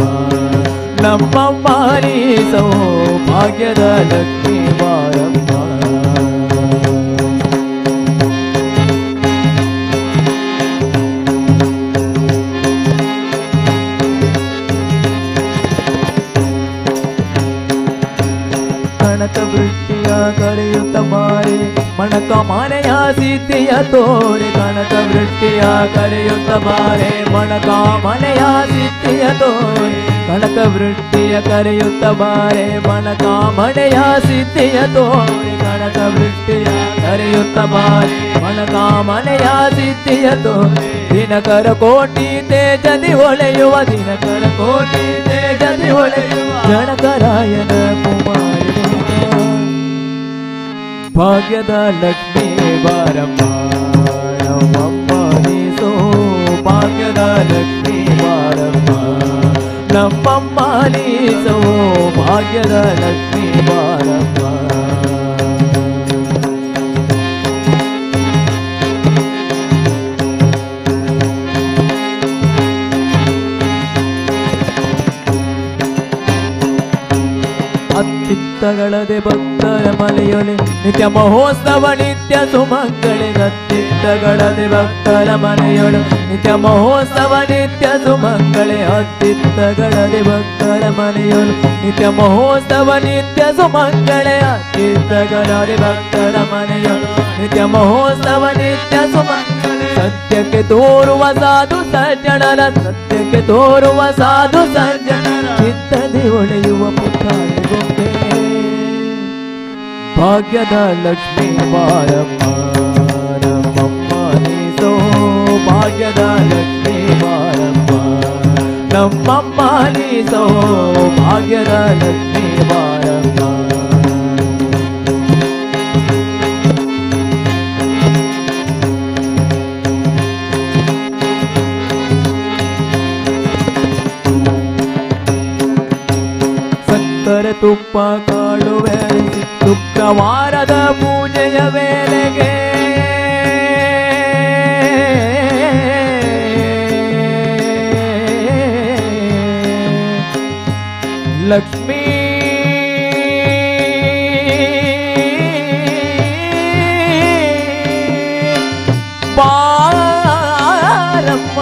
ನಮ್ಮಮ್ಮ ನೀಸೋ ಭಾಗ್ಯದ ಲಕ್ಷ್ಮೀ ಬಾರಮ್ಮ. ಕನಕ ವೃಷ್ಟಿಯ ಕರೆಯುತ್ತ ಬಾರೆ ಮಣಕ ಮನೆಯ ಸಿದ್ಧಿಯ ತೋರೆ ಕನಕ ವೃಷ್ಟಿಯ ಕರೆಯುತ್ತ ಬಾರೆ ಮಣಕ ಮನೆಯ ಸಿದ್ಧಿಯ ತೋರೆ ಕನಕ ವೃಷ್ಟಿಯ ಕರೆಯುತ್ತ ಬಾರೆ ಮಣಕ ಮನೆಯ ಸಿದ್ಧಿಯ ತೋರೆ ಕನಕ ವೃಷ್ಟಿಯ ಕರೆಯುತ್ತ ಬಾರೆ ಮಣಕ ಮನೆಯ ಸಿದ್ಧಿಯ ತೋರೆ. ದಿನಕರ ಕೋಟಿ ತೇಜದಿ ಹೊಳೆಯುವ ದಿನಕರ ಕೋಟಿ ತೇಜದಿ ಹೊಳೆಯುವ ಜನಕರಾಯನ ಕುಮಾರ ಭಾಗ್ಯದ ಲಕ್ಷ್ಮೀ ಬಾರಮ್ಮ ನಮ್ಮಮ್ಮ ನೀಸೋ ಭಾಗ್ಯದ ಲಕ್ಷ್ಮೀ ಬಾರಮ್ಮ ನಮ್ಮಮ್ಮ ನೀಸೋ ಭಾಗ್ಯದ ಲಕ್ಷ್ಮೀ ಬಾರಮ್ಮ. ಅತ್ತಿತ್ತಗಳದೆ ಭಕ್ತರ ಮನೆಯೊಳೆ ನಿತ್ಯ ಮಹೋತ್ಸವ ನಿತ್ಯ ಸುಮಂಗಳೆ ಅತ್ತಿತ್ತಗಳದೆ ಭಕ್ತರ ಮನೆಯೊಳು ನಿತ್ಯ ಮಹೋತ್ಸವ ನಿತ್ಯ ಸುಮಂಗಳೆ ಅತ್ತಿತ್ತಗಳದೆ ಭಕ್ತರ ಮನೆಯೊಳು ನಿತ್ಯ ಮಹೋತ್ಸವ ನಿತ್ಯ ಸುಮಂಗಳೆ ಅತ್ತಿತ್ತಗಳದೆ ಭಕ್ತರ ಮನೆಯೊಳು ನಿತ್ಯ ಮಹೋತ್ಸವ ನಿತ್ಯ ಸುಮಂಗಳೆ. ಸತ್ಯಕ್ಕೆ ತೋರುವ ಸಾಧು ಸಜ್ಜನರ ಸತ್ಯಕ್ಕೆ ತೋರುವ ಸಾಧು ಸಜ್ಜನರ ಚಿತ್ತದಿ ಒಳೆಯುವ ಪುಟ್ಟಾರೆ ಗೊಂಬೆ ಭಾಗ್ಯದ ಲಕ್ಷ್ಮೀ ಬಾರಮ್ಮ ನಮ್ಮಮ್ಮ ನೀಸೋ ಭಾಗ್ಯದ ಲಕ್ಷ್ಮೀ ಬಾರಮ್ಮ ನಮ್ಮಮ್ಮ ನೀಸೋ ಭಾಗ್ಯದ ಲಕ್ಷ್ಮೀ ಬಾರಮ್ಮ. ಸಕ್ಕರೆ ತುಪ್ಪ ಕಾಳು ಬೆರೆಸಿ ಶುಕ್ರವಾರದ ಪೂಜೆಯ ವೇಳೆಗೆ ಲಕ್ಷ್ಮೀ ಬಾರಮ್ಮ.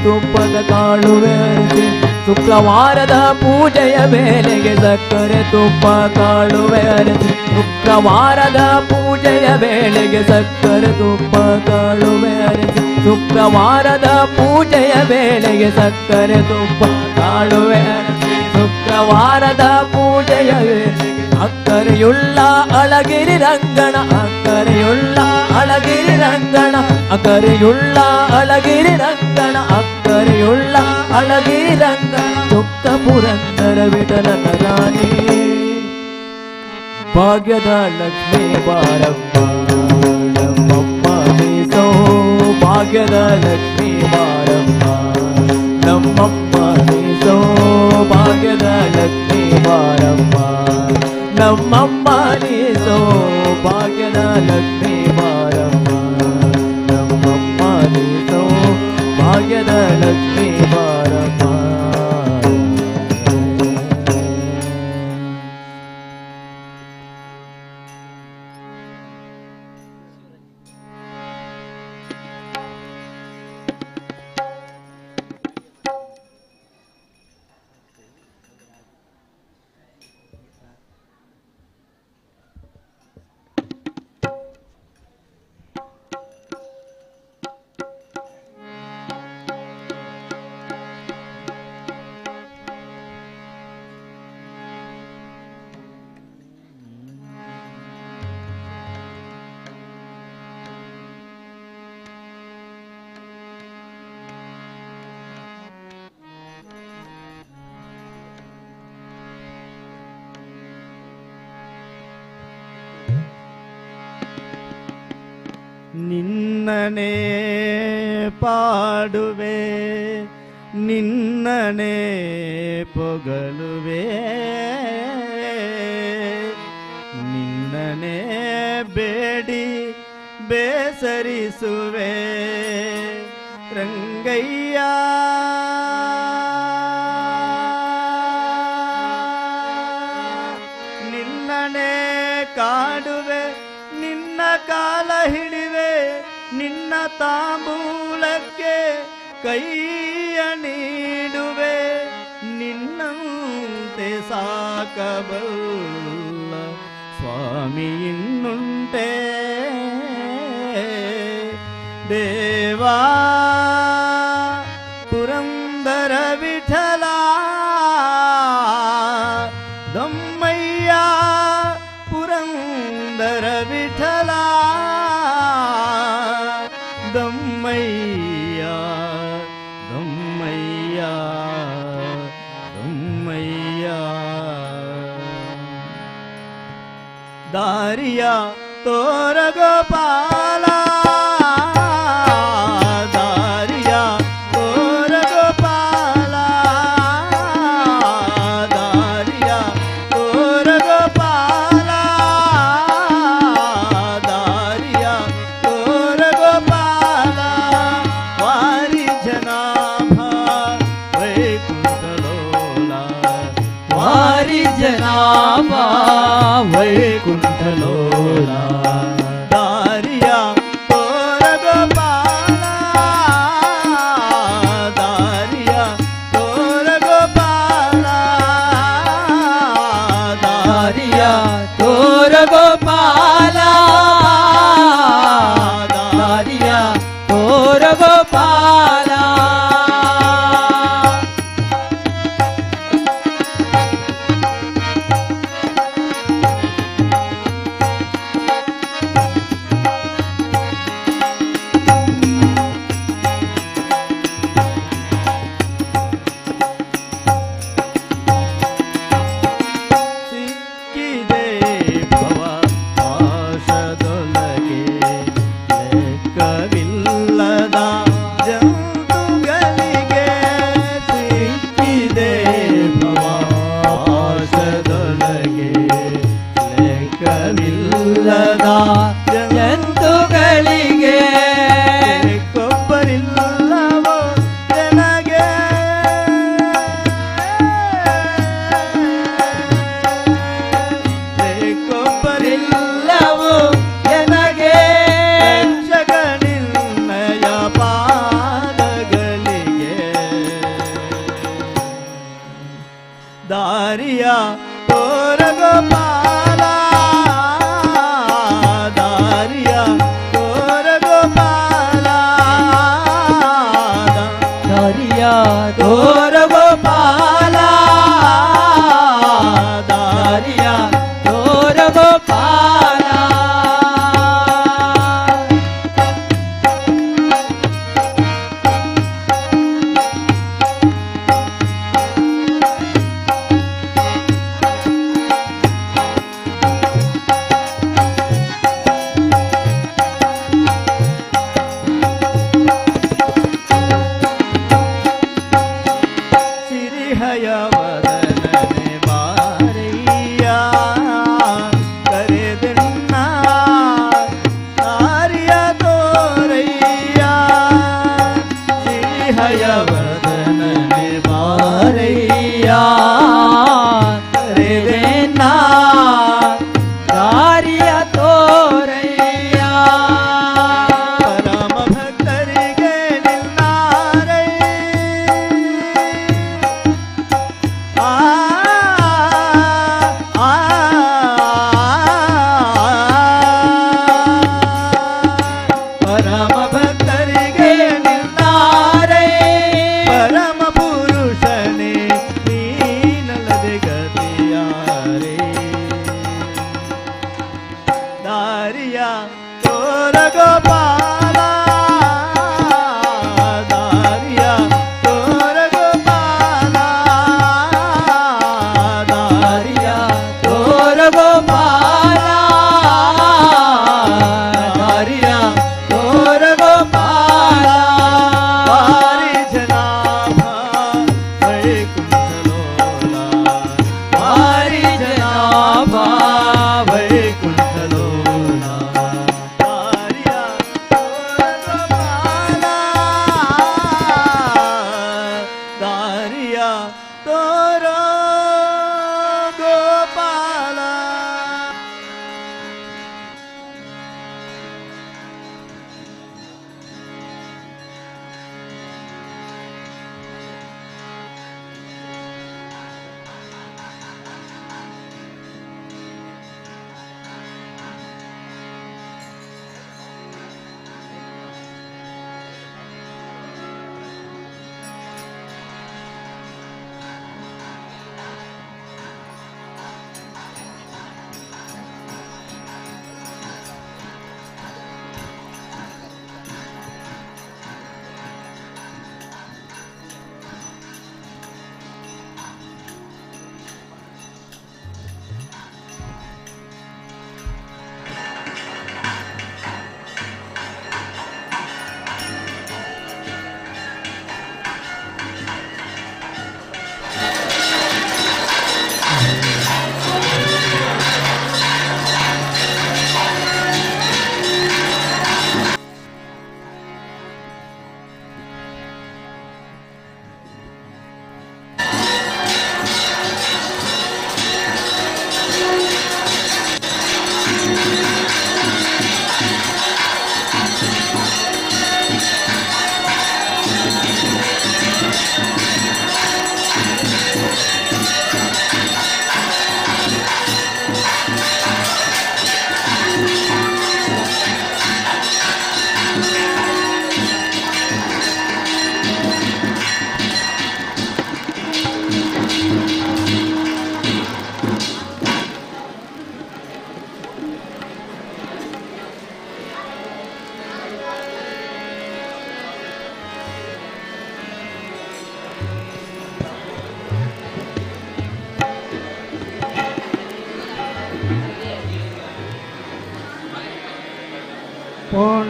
ತುಪ್ಪದ ಕಾಳುವೆ ಅರಸಿ ಶುಕ್ರವಾರದ ಪೂಜೆಯ ವೇಳೆಗೆ ಸಕ್ಕರೆ ತುಪ್ಪ ಕಾಳುವೆ ಅರಸಿ ಶುಕ್ರವಾರದ ಪೂಜೆಯ ವೇಳೆಗೆ ಸಕ್ಕರೆ ತುಪ್ಪ ಕಾಳುವೆ ಅರಸಿ ಶುಕ್ರವಾರದ ಪೂಜೆಯ ವೇಳೆಗೆ ಸಕ್ಕರೆ ತುಪ್ಪ ಕಾಳುವೆ ಅರಸಿ ಶುಕ್ರವಾರದ ಪೂಜೆಯ ವೇಳೆಗೆ ಅಕ್ಕರೆಯುಳ್ಳ ಅಳಗಿರಿ ರಂಗಣ ಅಕ್ಕರೆಯುಳ್ಳ ಅಳಗಿರಿ ರಂಗಣ ಅಕ್ಕರೆಯುಳ್ಳ ಅಳಗಿರಿ ರಂಗಣ ಅಕ್ಕರೆಯುಳ್ಳ ಅಳಗಿರಿ ರಂಗಣ ಚೊಕ್ಕ ಪುರಂದರ ವಿಠಲನ ರಾಣಿ ಭಾಗ್ಯದ ಲಕ್ಷ್ಮೀ ಬಾರಮ್ಮ ನಮ್ಮಮ್ಮ ನೀಸೋ ಭಾಗ್ಯದ ಲಕ್ಷ್ಮೀ ಬಾರಮ್ಮ ನಮ್ಮಮ್ಮ ನೀಸೋ ಭಾಗ್ಯದ ಲಕ್ಷ್ಮೀ ಬಾರಮ್ಮ ನಮ್ಮಮ್ಮ ನೀಸೋ ಭಾಗ್ಯದ ಲಕ್ಷ್ಮೀ ಬಾರಮ್ಮ ನಮ್ಮಮ್ಮ ನೀಸೋ ಭಾಗ್ಯದ ಲಕ್ಷ್ಮೀ ಬಾರಮ್ಮ. ನಿನ್ನನೆ ಪಾಡುವೆ, ನಿನ್ನನೆ ಪೊಗಲುವೆ, ನಿನ್ನನೆ ಬೇಡಿ ಬೇಸರಿಸುವೆ ರಂಗಯ್ಯ. ನಿನ್ನನೆ ಕಾಡುವೆ, ನಿನ್ನ ಕಾಲ ಹಿಡಿವೆ, ನಿನ್ನ ತಾಂಬೂಲಕ್ಕೆ ಕೈಯ ನೀಡುವೆ, ನಿನ್ನಂತೆ ಸಾಕಬಲ್ಲ ಸ್ವಾಮಿ ಇನ್ನುಂಟೆ ದೇವಾ ಪುರಂದರ ವಿಠಲ ದಮ್ಮಯ್ಯ ಪುರಂದರ ವಿಠಲ ದಮ್ಮಯ್ಯ ದಮ್ಮಯ್ಯ ದಮ್ಮಯ್ಯ. ದಾರಿಯ ತೋರಗೋಪಾಲ ದಾರಿಯ ತೋರಗೋಪಾಲ ದಾರಿಯ ತೋರಗೋಪಾಲ ದಾರಿಯ ತೋರಗೋಪಾಲ ವಾರಿ ಜನಾಭ ವೈಕುಂಠಲೋಲ ವಾರಿ ಜನಾಭ ವೈಕುಂಠಲೋಲ ದಾರಿಯ ತೋರಗೋಪಾಲ ದಾರಿಯ ತೋರಗೋಪಾಲ ದಾರಿಯ ತೋರಗೋಪಾಲ ದಾರಿಯ ತೋರಗೋಪಾಲ. ಸಿಕ್ಕಿದೆ ಭವ ಪಾಶದೊಳಗೆ ಲೆಕ್ಕವಿಲ್ಲದ ಜಂತುಗಳಿಗೆ ಸಿಕ್ಕಿದೆ ಭವ ಪಾಶದೊಳಗೆ ಲೆಕ್ಕವಿಲ್ಲದ ಜಂತುಗಳಿಗೆ ಕೊಬ್ಬರಿಲ್ಲವೋ ನನಗೆ ಕೊಬ್ಬರಿಲ್ಲ ಇಲ್ಲವೋ ನನಗೆ ರಕ್ಷಕನಿಲ್ಲವೋ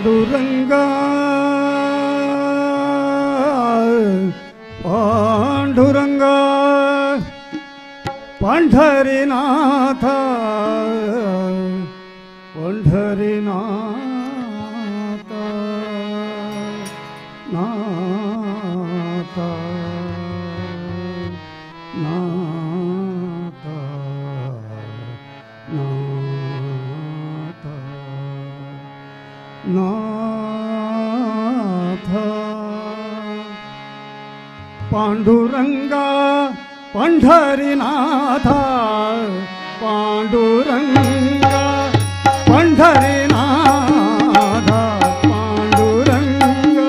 ಪಾಂಡುರಂಗ ಪಾಂಡುರಂಗ ಪಂಢರಿನಾಥ ಪಂಢರಿನಾಥ ನಾಥ ನಾಥ ನಾಥ ನಾಥ ಪಾಂಡುರಂಗ ಪಂಢರಿನಾಥ ಪಾಂಡುರಂಗ ಪಂಢರಿನಾಥ ಪಾಂಡುರಂಗ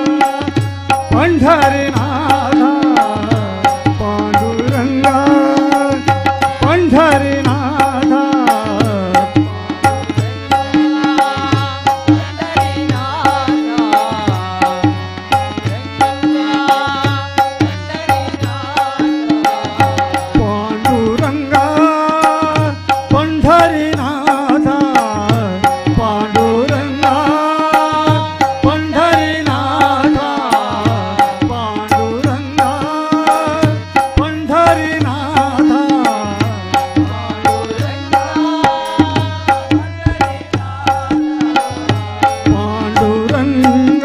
ಪಂಢರಿನಾಥ ಪಾಂಡುರಂಗ ಪಂಢರಿನಾಥ ಪಾಂಡುರಂಗ ಪಂಢರಿನಾಥ ಪಾಂಡುರಂಗ ಪಂಢರಿನಾಥ ಪಾಂಡುರಂಗ ಪಂಢರಿನಾಥ ಪಾಂಡುರಂಗ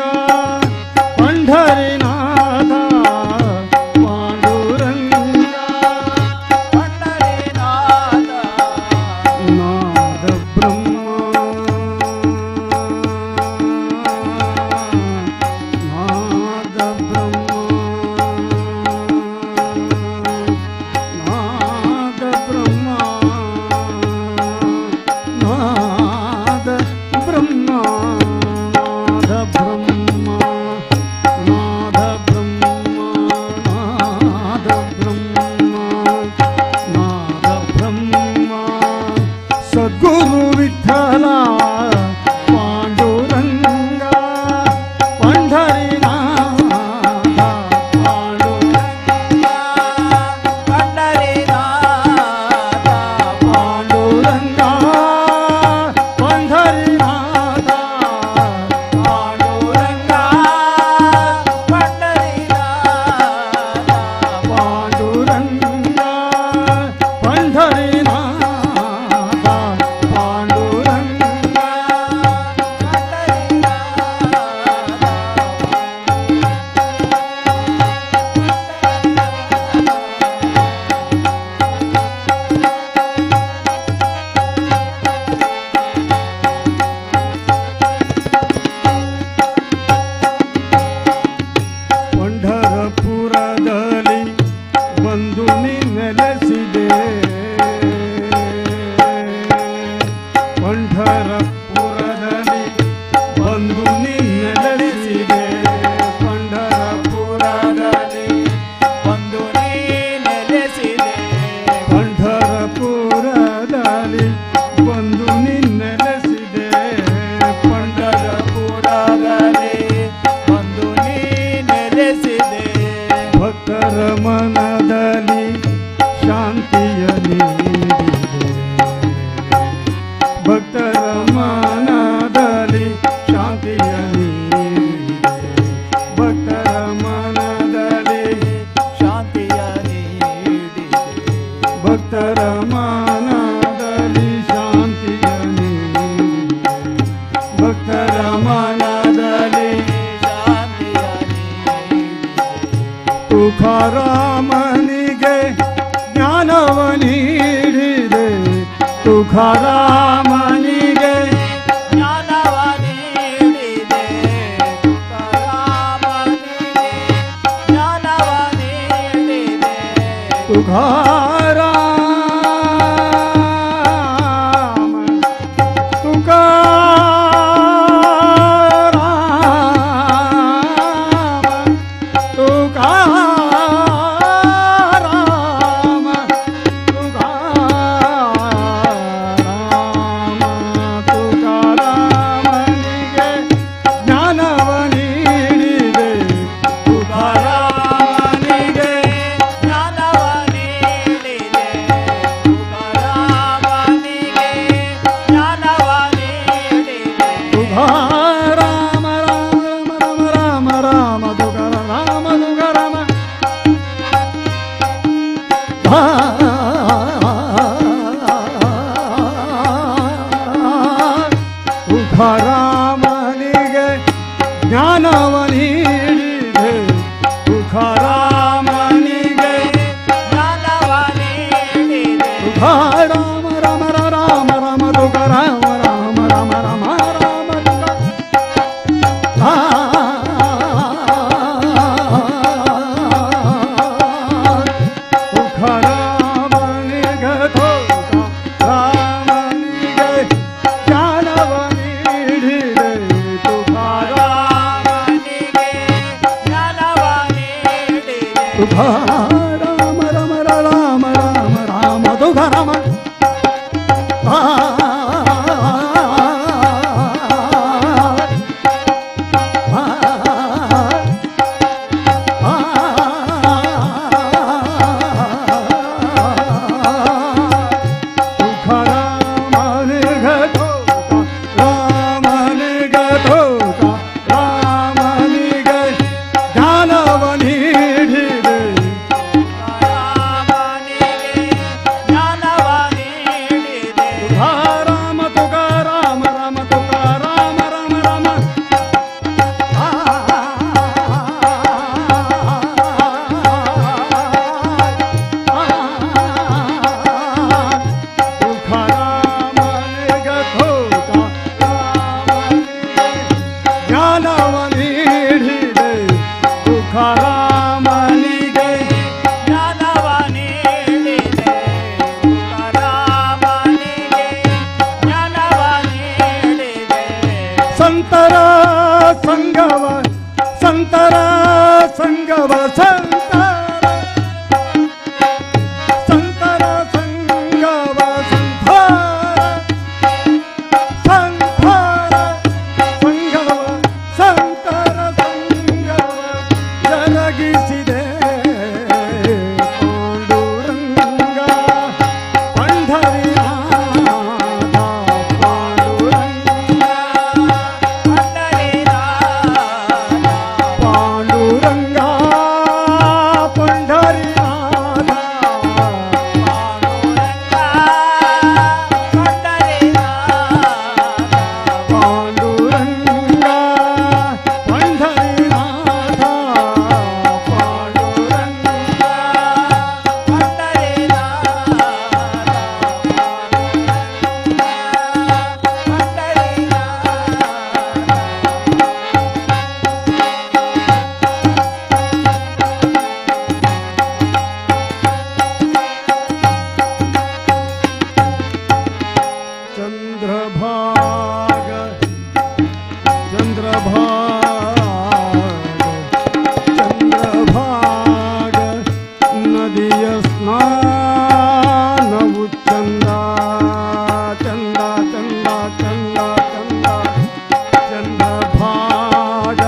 ಪಂಢರಿನಾಥ ಪಾಂಡುರಂಗ ನಾದ ಬ್ರಹ್ಮ ನಾದ ಬ್ರಹ್ಮ ನಾದ ಬ್ರಹ್ಮ ನಾದ ಬ್ರಹ್ಮ ನಾದ ಬ್ರಹ್ಮ ನಾದ ಬ್ರಹ್ಮ ನಾದ ಬ್ರಹ್ಮ ನಾದ ಬ್ರಹ್ಮ ಸದ್ಗುರು ವಿಠಲ ಪಾಂಡುರಂಗ ಪಂಢರಿನಾಥ ಪಾಂಡುರಂಗ ಪಾಂಡುರಂಗ ಪಂಢರಿನಾಥ ಪಾಂಡುರಂಗ ಪಾಂಡುರಂಗ ಪಂಢರಿನಾಥ ಪಾಂಡುರಂಗ ಪಂಢರಪುರದಲ್ಲಿ ಬಂದು ನೀ ನೆಲೆಸಿದೆ ಪಂಢರಪುರದಲ್ಲಿ ಬಂದು ನೀ ನೆಲೆಸಿದೆ ಪಂಢರಪುರದಲ್ಲಿ ಬಂದು ನೀ ನೆಲೆಸಿದೆ ಪಂಢರಪುರದಲ್ಲಿ ಬಂದು ನೀ ನೆಲೆಸಿದೆ ಪಂಢರಪುರದಲ್ಲಿ ಬಂದು ನೀ ನೆಲೆಸಿದೆ ಭಕ್ತರ ಮನದಲ್ಲಿ ಶಾಂತಿಯ ನೀಡಿದೆ ಭಕ್ತರ ಮನದಲ್ಲಿ ಶಾಂತಿಯ ನೀಡಿದೆ ಭಕ್ತರ ಮನದಲ್ಲಿ ಶಾಂತಿಯ ನೀಡಿದೆ ಭಕ್ತರ ಮನದಲ್ಲಿ ಶಾಂತಿಯ ನೀಡಿದೆ ಭಕ್ತರ ಮನದಲ್ಲಿ ಶಾಂತಿಯ ನೀಡಿದೆ ತುಖಾರಾಮನಿಗೆ ಜ್ಞಾನವ ನೀಡಿದೆ ತುಖಾರಾಮನಿಗೆ ಜ್ಞಾನವ ನೀಡಿದೆ ತುಕಾರಾಮನಿಗೆ ಜ್ಞಾನವ ನೀಡಿದೆ ತುಖಾರಾಮ ತುಕಾರಾಮ ತುಕಾರಾಮ ತುಕಾರಾಮ ತುಕಾರಾಮನಿಗೆ ಜ್ಞಾನವ ನೀಡಿದೆ ತುಕಾರಾಮನಿಗೆ ಜ್ಞಾನವ ನೀಡಿದೆ ಜ್ಞಾನವ ನೀಡಿದೆ ತುಕಾರಾಮನಿಗೆ ಜ್ಞಾನವ ನೀಡಿದೆ. ರಾಮ ರಾಮ ರಾಮ ರಾಮ ತುಕಾರಾಮ ರಾಮ ರಾಮ ರಾಮ ರಾಮ ತುಕಾರಾಮನಿಗೆ ತುಕಾರಾಮನಿಗೆ ಜ್ಞಾನವ ನೀಡಿದೆ ತುಕಾರಾಮ ರಾಮನಿಗೆ ಜ್ಞಾನವ ನೀಡಿದೆ. ರಾಮ ರಾಮ ರಾಮ ರಾಮ ರಾಮ ತುಕಾರಾಮ ರಾಮನಿಗೆ ಜ್ಞಾನವ ನೀಡಿದೆ. ರಾಮನಿಗೆ ಜ್ಞಾನವ ನೀಡಿದೆ. ರಾಮ ತುಕಾರಾಮ ರಾಮ ತುಕಾರಾಮ ರಾಮ ರಾಮ ತುಕಾರಾಮನಿಗೆ ತುಕಾರಾಮನಿಗೆ ಜ್ಞಾನವ ನೀಡಿದೆ ತುಕಾರಾಮನಿಗೆ ಜ್ಞಾನವ ನೀಡಿದೆ. ರಾಮನಿಗೆ ಜ್ಞಾನವ ನೀಡಿದೆ. ಸಂತರ ಸಂಗವ ಸಂತರ ಸಂಗವ ಸಂತರ ಸಂತರ ಸಂಗವ ಸಂತಾರ ಸಂತಾರ ಸಂಗವ ಸಂತರ ಸಂಗವ ಜರಗಿಸಿದೆ ಪಾಂಡುರಂಗ ಪಂಢರಿನಾಥ ಪಾಂಡುರಂಗ ಪಾಂಡುರಂಗ ಪಂಢರಿನಾಥ ಪಾಂಡುರಂಗ ಪಂಢರಿನಾಥ ಪಾಂಡುರಂಗ ಚಂದ್ರಭಾಗ ಚಂದ್ರಭಾಗ ಚಂದ್ರಭಾಗ ನದಿಯ ಸ್ನಾನವು ಚಂದ ಚಂದ ಚಂದ ಚಂದ ಚಂದ ಚಂದ್ರಭಾಗ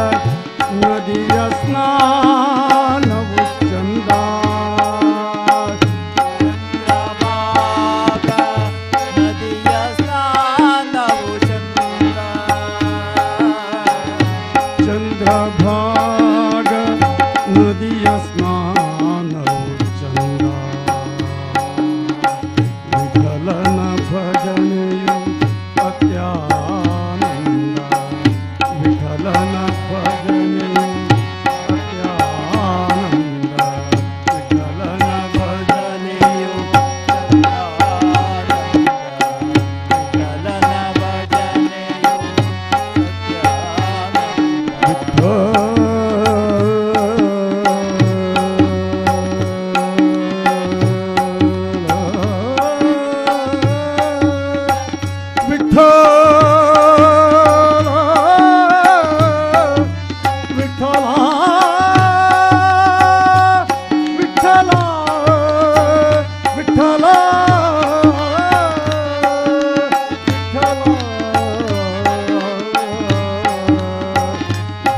ನದಿಯ ಸ್ನಾನವು ಚಂದ. ಚಂದ್ರಭಾಗ ನದಿಯ ಸ್ನಾನವು ಚಂದ. ವಿಠಲನ ಭಜನೆಯು ಅತ್ಯಾನಂದ. ವಿಠಲನ ಭಜನೆಯು ಅತ್ಯಾನಂದ. ವಿಠಲನ ಭಜನೆಯು ವಿಠಲ ವಿಠಲ ವಿಠಲ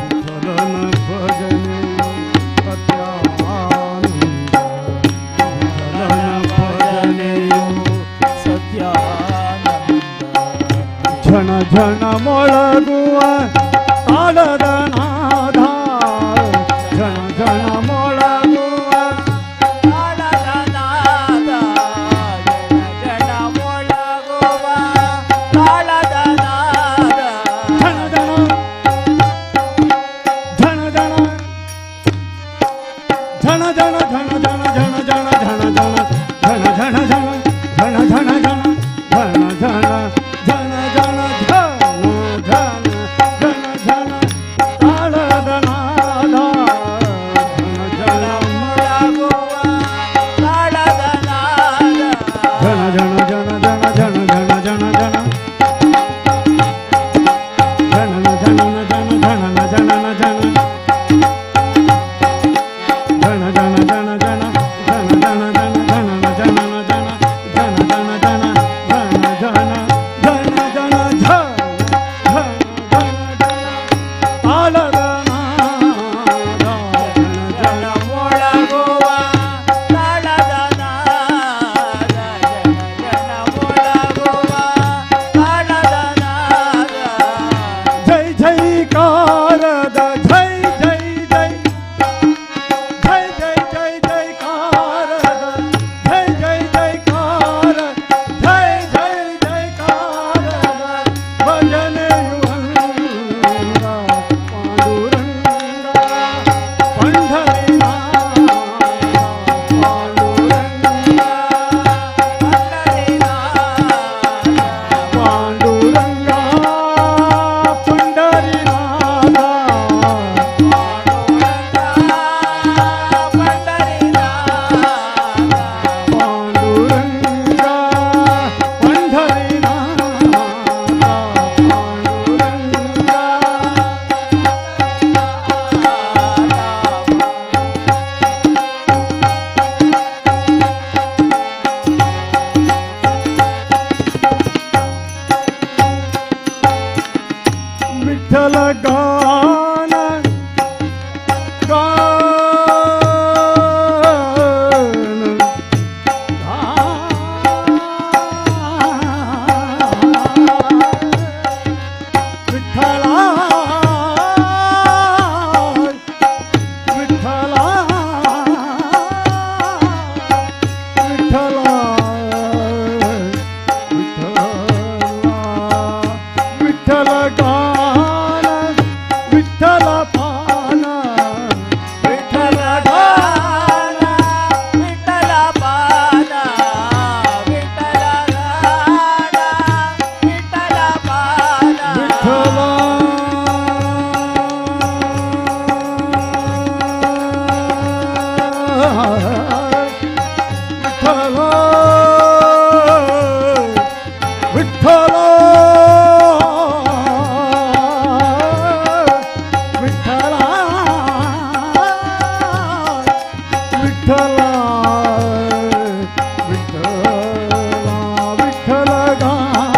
ವಿಠಲನ ಭಜನೆ ಅತ್ಯಾನಂದ. ವಿಠಲನ ಭಜನೆಯು ಝಣ ಝಣ ಮೊಳಗುವ ತಾಳದ ನಾದ. ಝಣ ಝಣ ಮೊಳಗುವ ಝಣ ಝಣ ತಾಳದ ನಾದ ಜನ ಮೊಳಗುವ ತಾಳದ ನಾದ ಜನ ಜನ ಮೊಳಗುವ ತಾಳದ ನಾದ ಜೈ ಜೈಕಾರದ ಜೈ ಜೈ ಜೈ ಜೈ ಜೈ ಜೈ ಜೈಕಾರದ ಜೈ ಜೈ ಜೈಕಾರ ಜೈ ಜೈ ಜೈಕಾರದ ಭಜನೆಯು ಅಂಗ ಪಾಂಡುರಂಗ ಪಂಢರಿನಾಥ ಪಾಂಡುರಂಗ ಪಾಂಡುರಂಗ ಪಂಡರಿನಾಥ ಪಾಂಡುರಂಗ ಪಂಡರಿನಾಥ ಪಾಂಡುರಂಗ ವಿಠಲ ಗಾನ ಗಾನ ವಿಠಲ ವಿಠಲ ವಿಠಲ ವಿಠಲ ವಿಠಲ ಗಾನ ವಿಠಲ ಪಾನ ವಿಠಲ ಗಾನ ವಿಠಲ ಪಾನ ವಿಠಲ ಗಾನ ವಿಠಲ ಪಾನ ವಿಠಲ ವಿಠಲ ವಿಠಲ ವಿಠಲ ವಿಠಲ ವಿಠಲ ವಿಠಲ ಗಾನ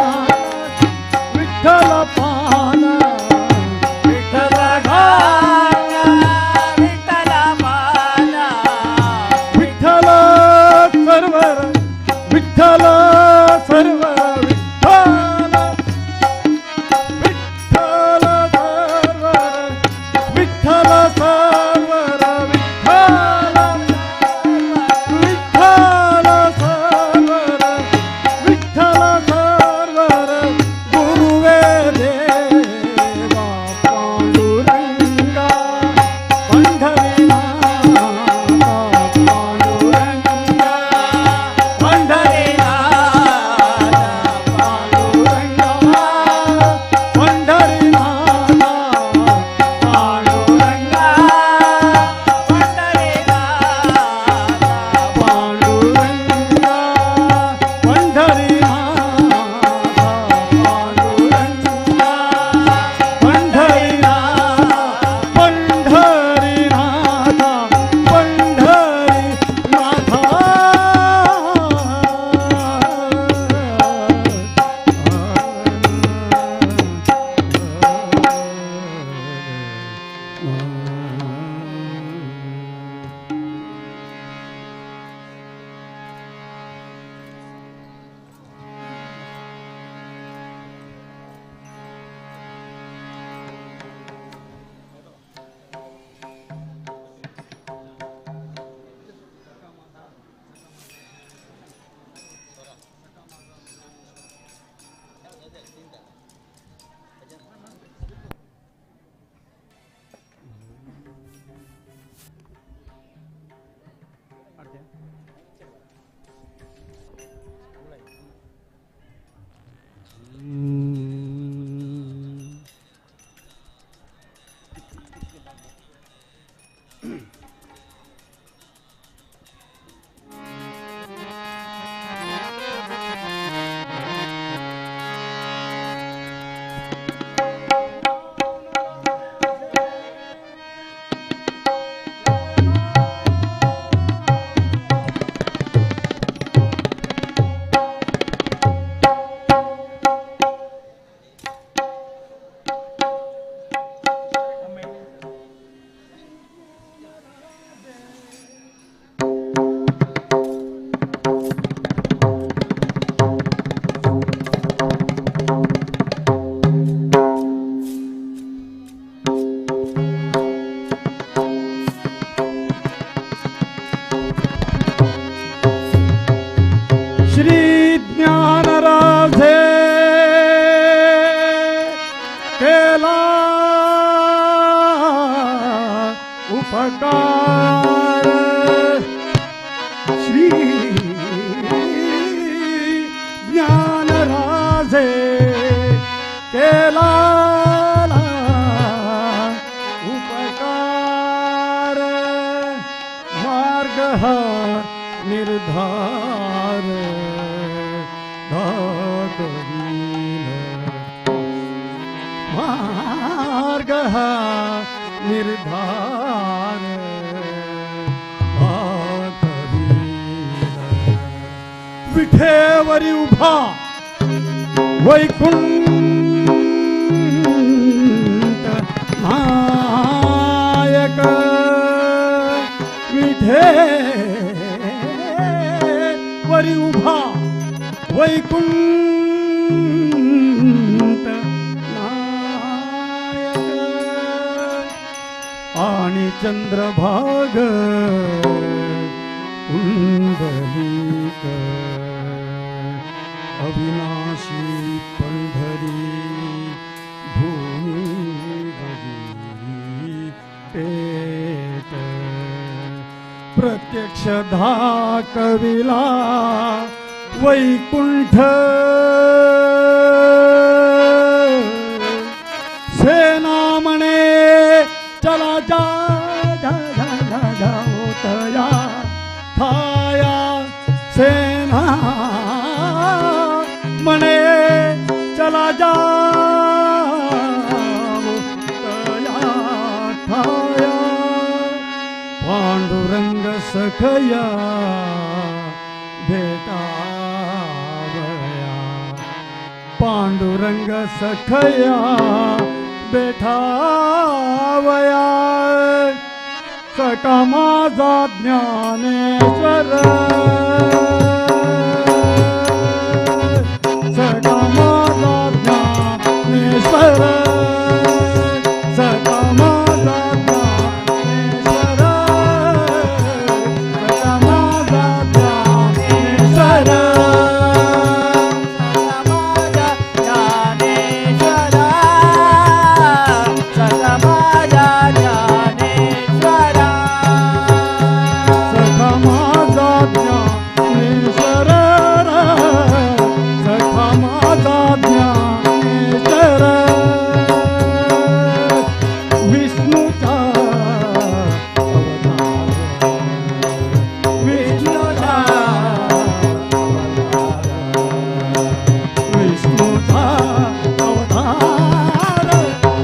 ವಿಠಲ ಪಾನ ವಿಠಲ ಗಾನ ವಿಠಲ ಪಾನ ವಿಠಲ ಸರ್ವರ ವಿಠಲ ಸರ್ವರ ವಿಠಲ ವಿಠಲ ಸರ್ವರ ವಿಠಲ ಸರ್ವರ ವಿಠಲ ವಿಠಲ ಸರ್ವರ ವಿಠಲ ಸರ್ವರ ಗುರುವೇ ದೇವ ಪಾಂಡುರಂಗ ಪಂಢರಿನಾಥ ಪಾಂಡುರಂಗ ಪಂಢರಿನಾಥ ಪಾಂಡುರಂಗ ಪಂಢರಿನಾಥ ಪಾಂಡುರಂಗ ಪಾಂಡುರಂಗ ಪಂಢರಿನಾಥ ಪಾಂಡುರಂಗ ಪಂಢರಿನಾಥ ಪಂಢರಿನಾಥ ಪಂಢರಿನಾಥ उपकार श्री ज्ञानराजे केला उपकार मार्ग हा निर्धार दाखविल मार्ग हा निर्धार दाखविल. विठेवरी उभा वैकुंठ नायक विठेवरी उभा वैकुंठ नायक आणि चंद्रभाग कुंडलिक अविनाशी पंढरी भूमी पेट प्रत्यक्ष धाकविला वैकुंठ सेना म्हणे चला जा जा जा जा जाओ तया थाया सेना म्हणे चला जा तया ठाया पांडुरंग सखया भेटावया पांडुरंग सखया भेटावया सखा माझा ज्ञानेश्वर सखा माझा ज्ञानेश्वर सखा माझा ज्ञानेश्वर सखा माझा ज्ञानेश्वर ज्ञानेश्वरा सखा माझा ज्ञानेश्वरा सखा माझा ज्ञानेश्वर सखा माझा ज्ञानेश्वर विष्णूचा अवतार विष्णूचा अवतार विष्णूचा अवतार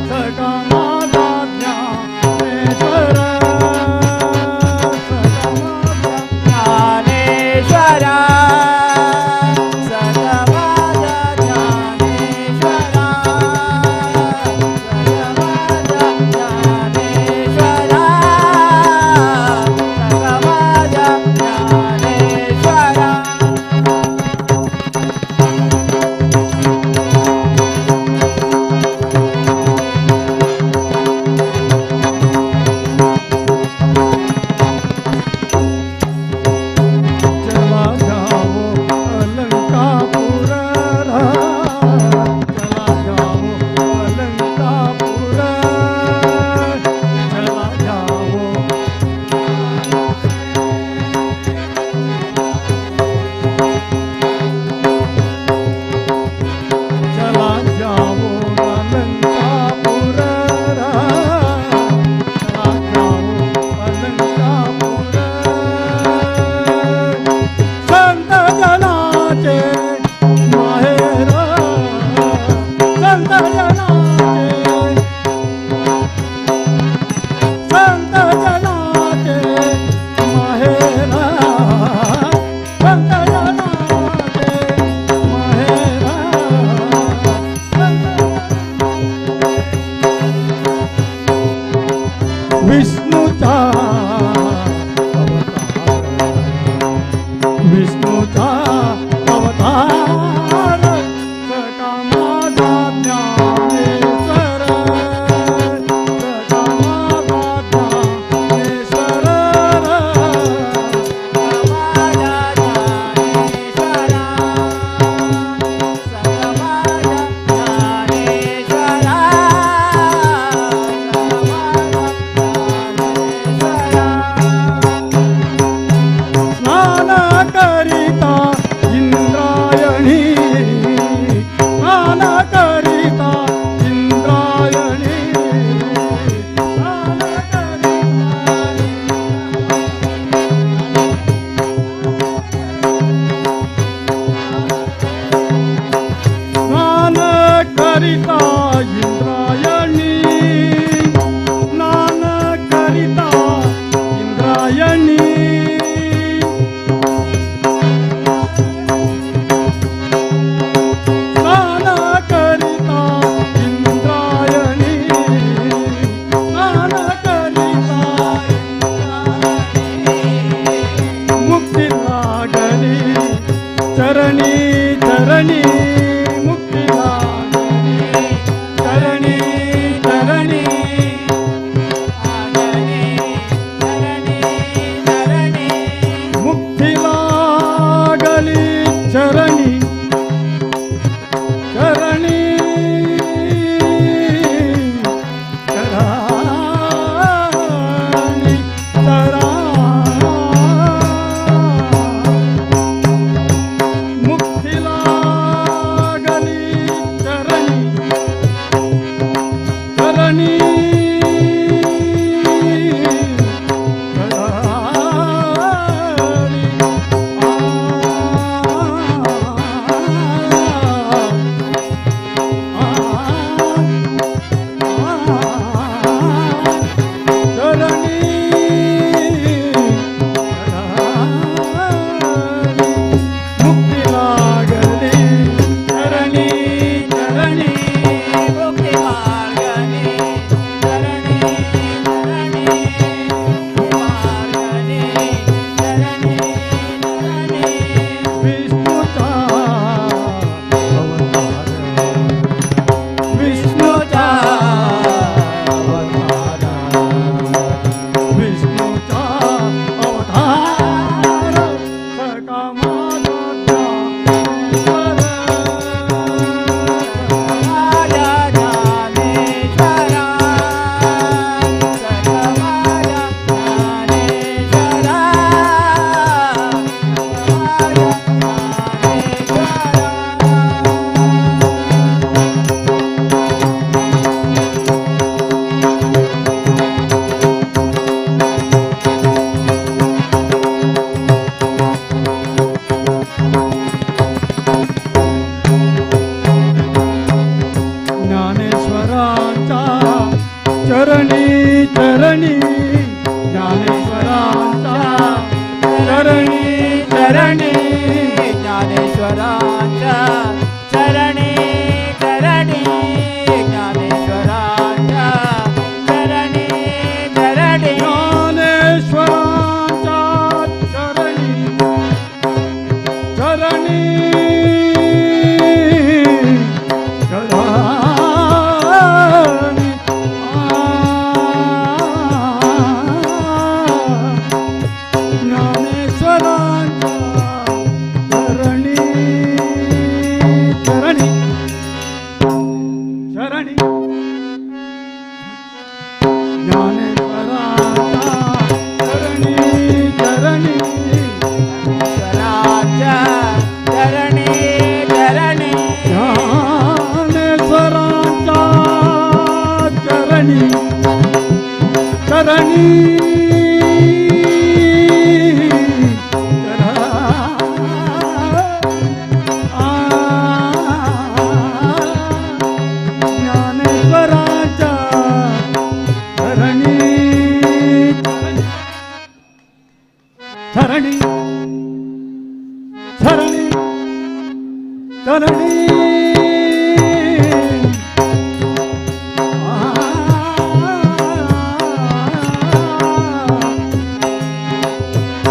सखा माझा ज्ञानेश्वर सखा माझा ज्ञानेश्वरा सखा माझा ज्ञानेश्वरा सखा माझा ज्ञानेश्वरा सखा माझा ज्ञानेश्वरा. चला जाओ अलंकापुर चला जाओ अलंकापुर चला जाओ चला जाओ अलंकापुर चला जाओ अलंकापुर संत जनाचे माहेर संत जनाचे संत जनाचे माहेर संत जनाचे माहेर संत विष्णूचा अवतार विष्णूचा अवतार सखा माझा ज्ञानेश्वर सखा माझा ज्ञानेश्वर माझा ज्ञानेश्वरा सखा माझा ज्ञानेश्वरा सखा माझा ज्ञानेश्वरा. चरणी ज्ञानेश्वरांच्या चरणी चरणी चरणी ज्ञानेश्वरांच्या चरणी चरणी चरणी ज्ञानेश्वरांच्या चरणी चरणी स्वराच्या चरणी चरणी ज्ञानेश्वरांच्या चरणी चरणी ज्ञानेश्वरांच्या चरणी चरणी चरणी चरणी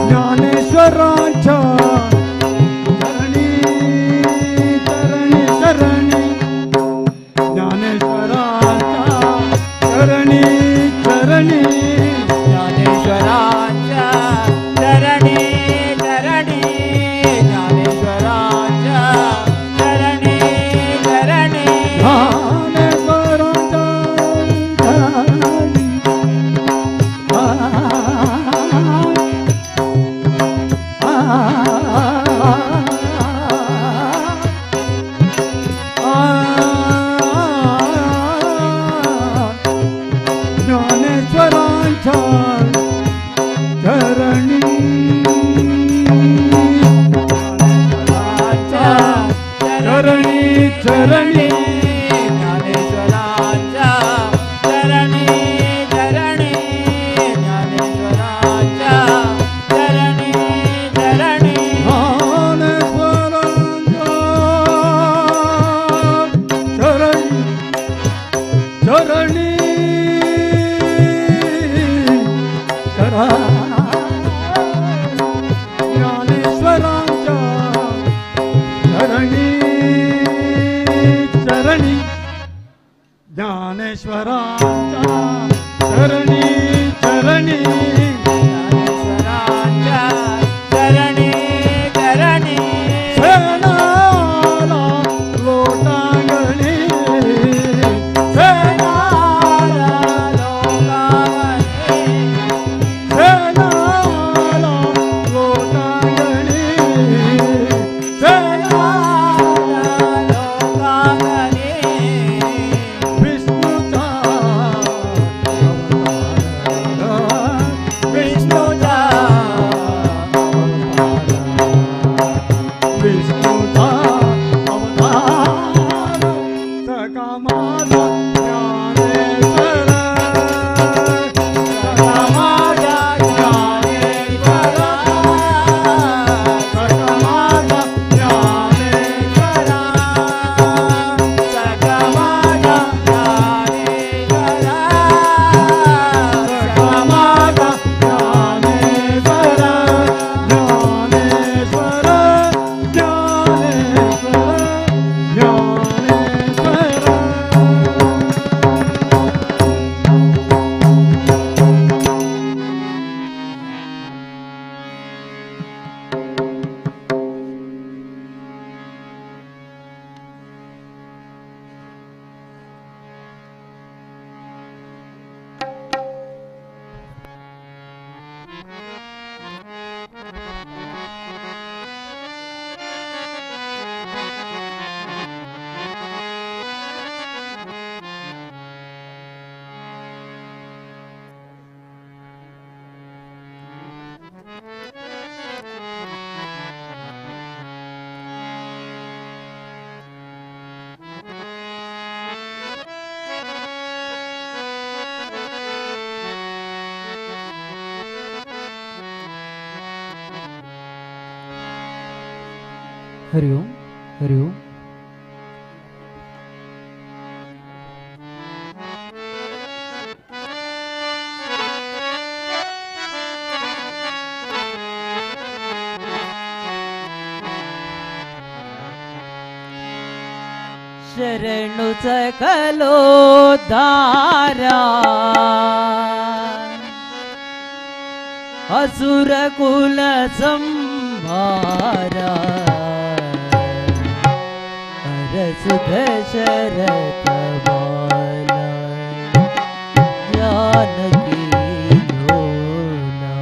ज्ञानेश्वरांच्या चरणी चरणी चरणी ज्ञानेश्वरांच्या चरणी चरणी ज्ञानेश्वराच्या चरणी चरणी ज्ञानेश्वराच्या चरणी चरणी ज्ञानेश्वरांच्या चरणी आ आ ज्ञानेश्वरांच्या चरणी चरणी चरणी ज्ञानेश्वराच्या चरणी चरणी ज्ञानेश्वराच्या चरणी चरणी ज्ञानेश्वरांच्या चरणी चरणी ज्ञानेश्वरांच्या चरणी चरणी ज्ञानेश्वरांच्या चरणी चरणी ज्ञानेश्वराच्या चरणी चरणी सेनाला लोटांगणी सेनाला लोकांगणे सेनाला लोटांगणी सेनाला लोकांगणे विष्णूचा अवतार विष्णूचा विष्णूचा अवतार सखा माझा ज्ञानेश्वर सखा माझा ज्ञानेश्वरा सखा माझा ज्ञानेश्वरा सखा माझा ज्ञानेश्वरा सखा माझा ज्ञानेश्वर ज्ञानेश्वर ज्ञानेश्वर ज्ञानेश्वर. हरिओम हरिओम। ಶರಣು ಸಕಲೋದ್ಧಾರ असुर कुल संहारा हरसु दशरथ बाला जानकी लोला।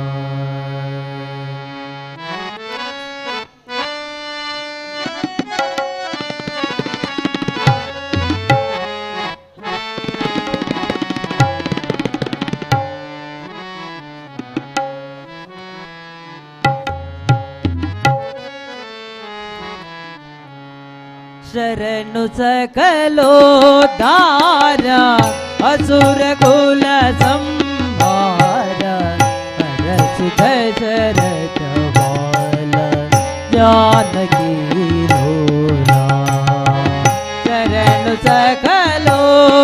शरणु सकलोद्धार असुर कुल संहार हरसु दशरथ बाला जानकी लोला। शरणु सकलोद्धार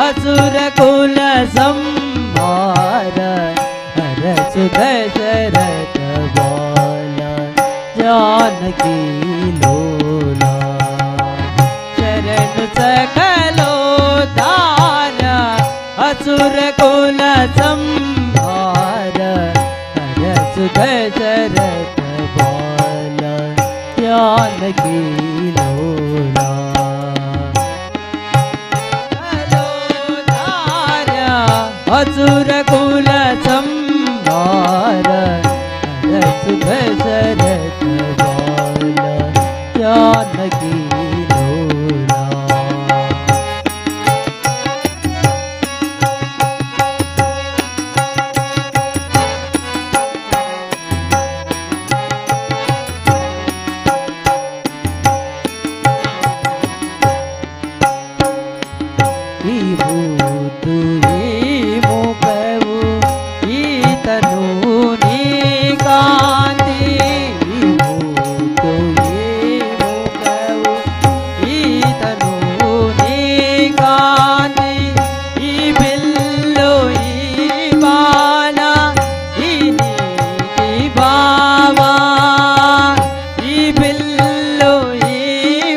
असुर कुल संहार हरसु दशरथ बाला जानकी लोला। शरण सकलोद्धार असुर कुल संहार हरसु दशरथ बाला जानकी लोला। सकलोद्धार असुर कुल संहार हरसु दशरथ बाला जानकी लोला। ಈ ಭೂತು ಈ ಮುಖವು ಈ ತನು ನೀ ಕಾಂತಿ. ಈ ಭೂತು ಈ ಮುಖವು ಈ ತನು ನೀ ಕಾಂತಿ. ಈ ಬಿಲ್ಲು ಈ ಬಾಣ ಈ ನೀತಿ ಭಾವ. ಈ ಬಿಲ್ಲು ಈ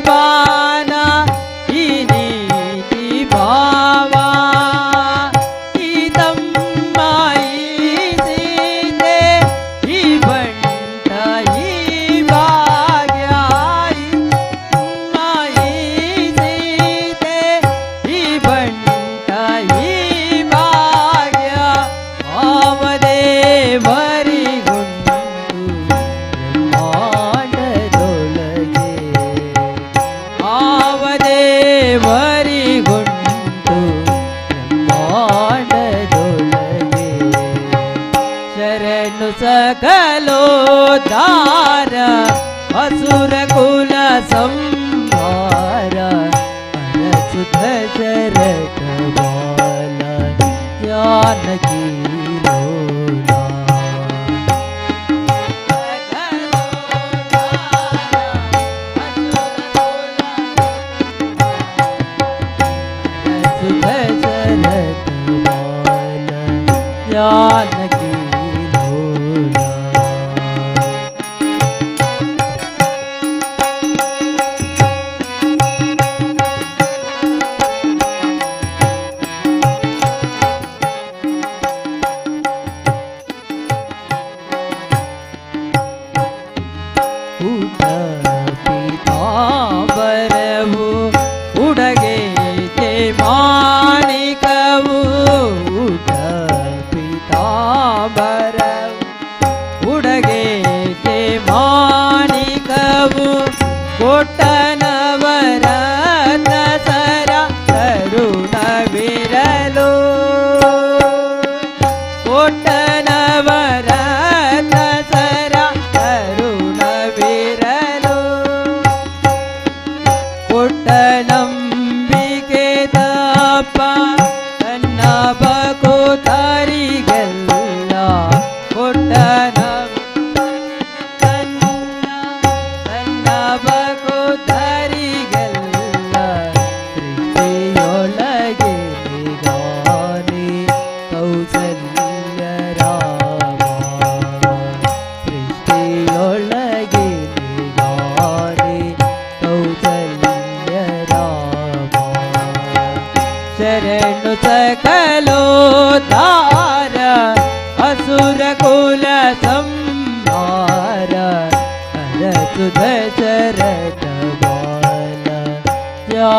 ಬಾಣ ಈ ನೀತಿ ಭಾವ. ಈ ತಮ್ಮ ಈ ಸೀತೆ ಈ ಬಂಟ ಈ ಭಾಗ್ಯ. ಈ ತಮ್ಮ ಈ ಸೀತೆ ಈ ಬಂಟ ಈ ಭಾಗ್ಯ. ಆವದೇವರಿಗುಂಟು ಬ್ರಹ್ಮಾಂಡದೊಳಗೆ. ಆವದೇವರಿಗುಂಟು ಬ್ರಹ್ಮಾಂಡದೊಳಗೆ. ಶರಣು ಸಕಲೋದ್ಧಾರ असुर कुल संहार हरसु दशरथ बाला जानकी लोला। हरसु दशरथ बाला जानकी लोला। ಊಟ ಪೀತಾಂಬರವು ಉಡಗೇತೆ ಮಾಣಿಕವು. ಊಟ ಪೀತಾಂಬರವು ಉಡಗೇತೆ ಮಾಣಿಕವು. ಕೊಟ್ಟನವರತ್ನ ಸರ ತರುಣ ವಿರಲು. ಕೊಟ್ಟನವರತ್ನ ಸರ ತರುಣ ವಿರಲು. ಕೊಟ್ಟ ನಂಬಿಕೆ ತಪ್ಪ ತನ್ನ ಬಕುತರಿಗೆಲ್ಲ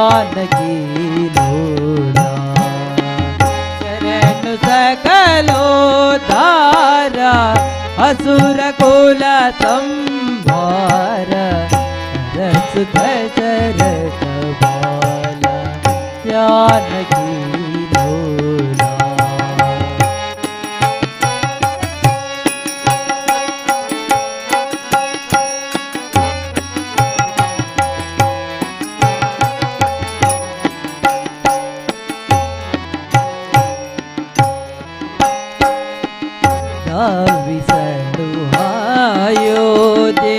जानकी लोला। शरण सकलो धारा असुर कुल संभार रस दशरथ बाला जानकी लोला। ಧಾವಿಸಲು ಆಯೋಧೆ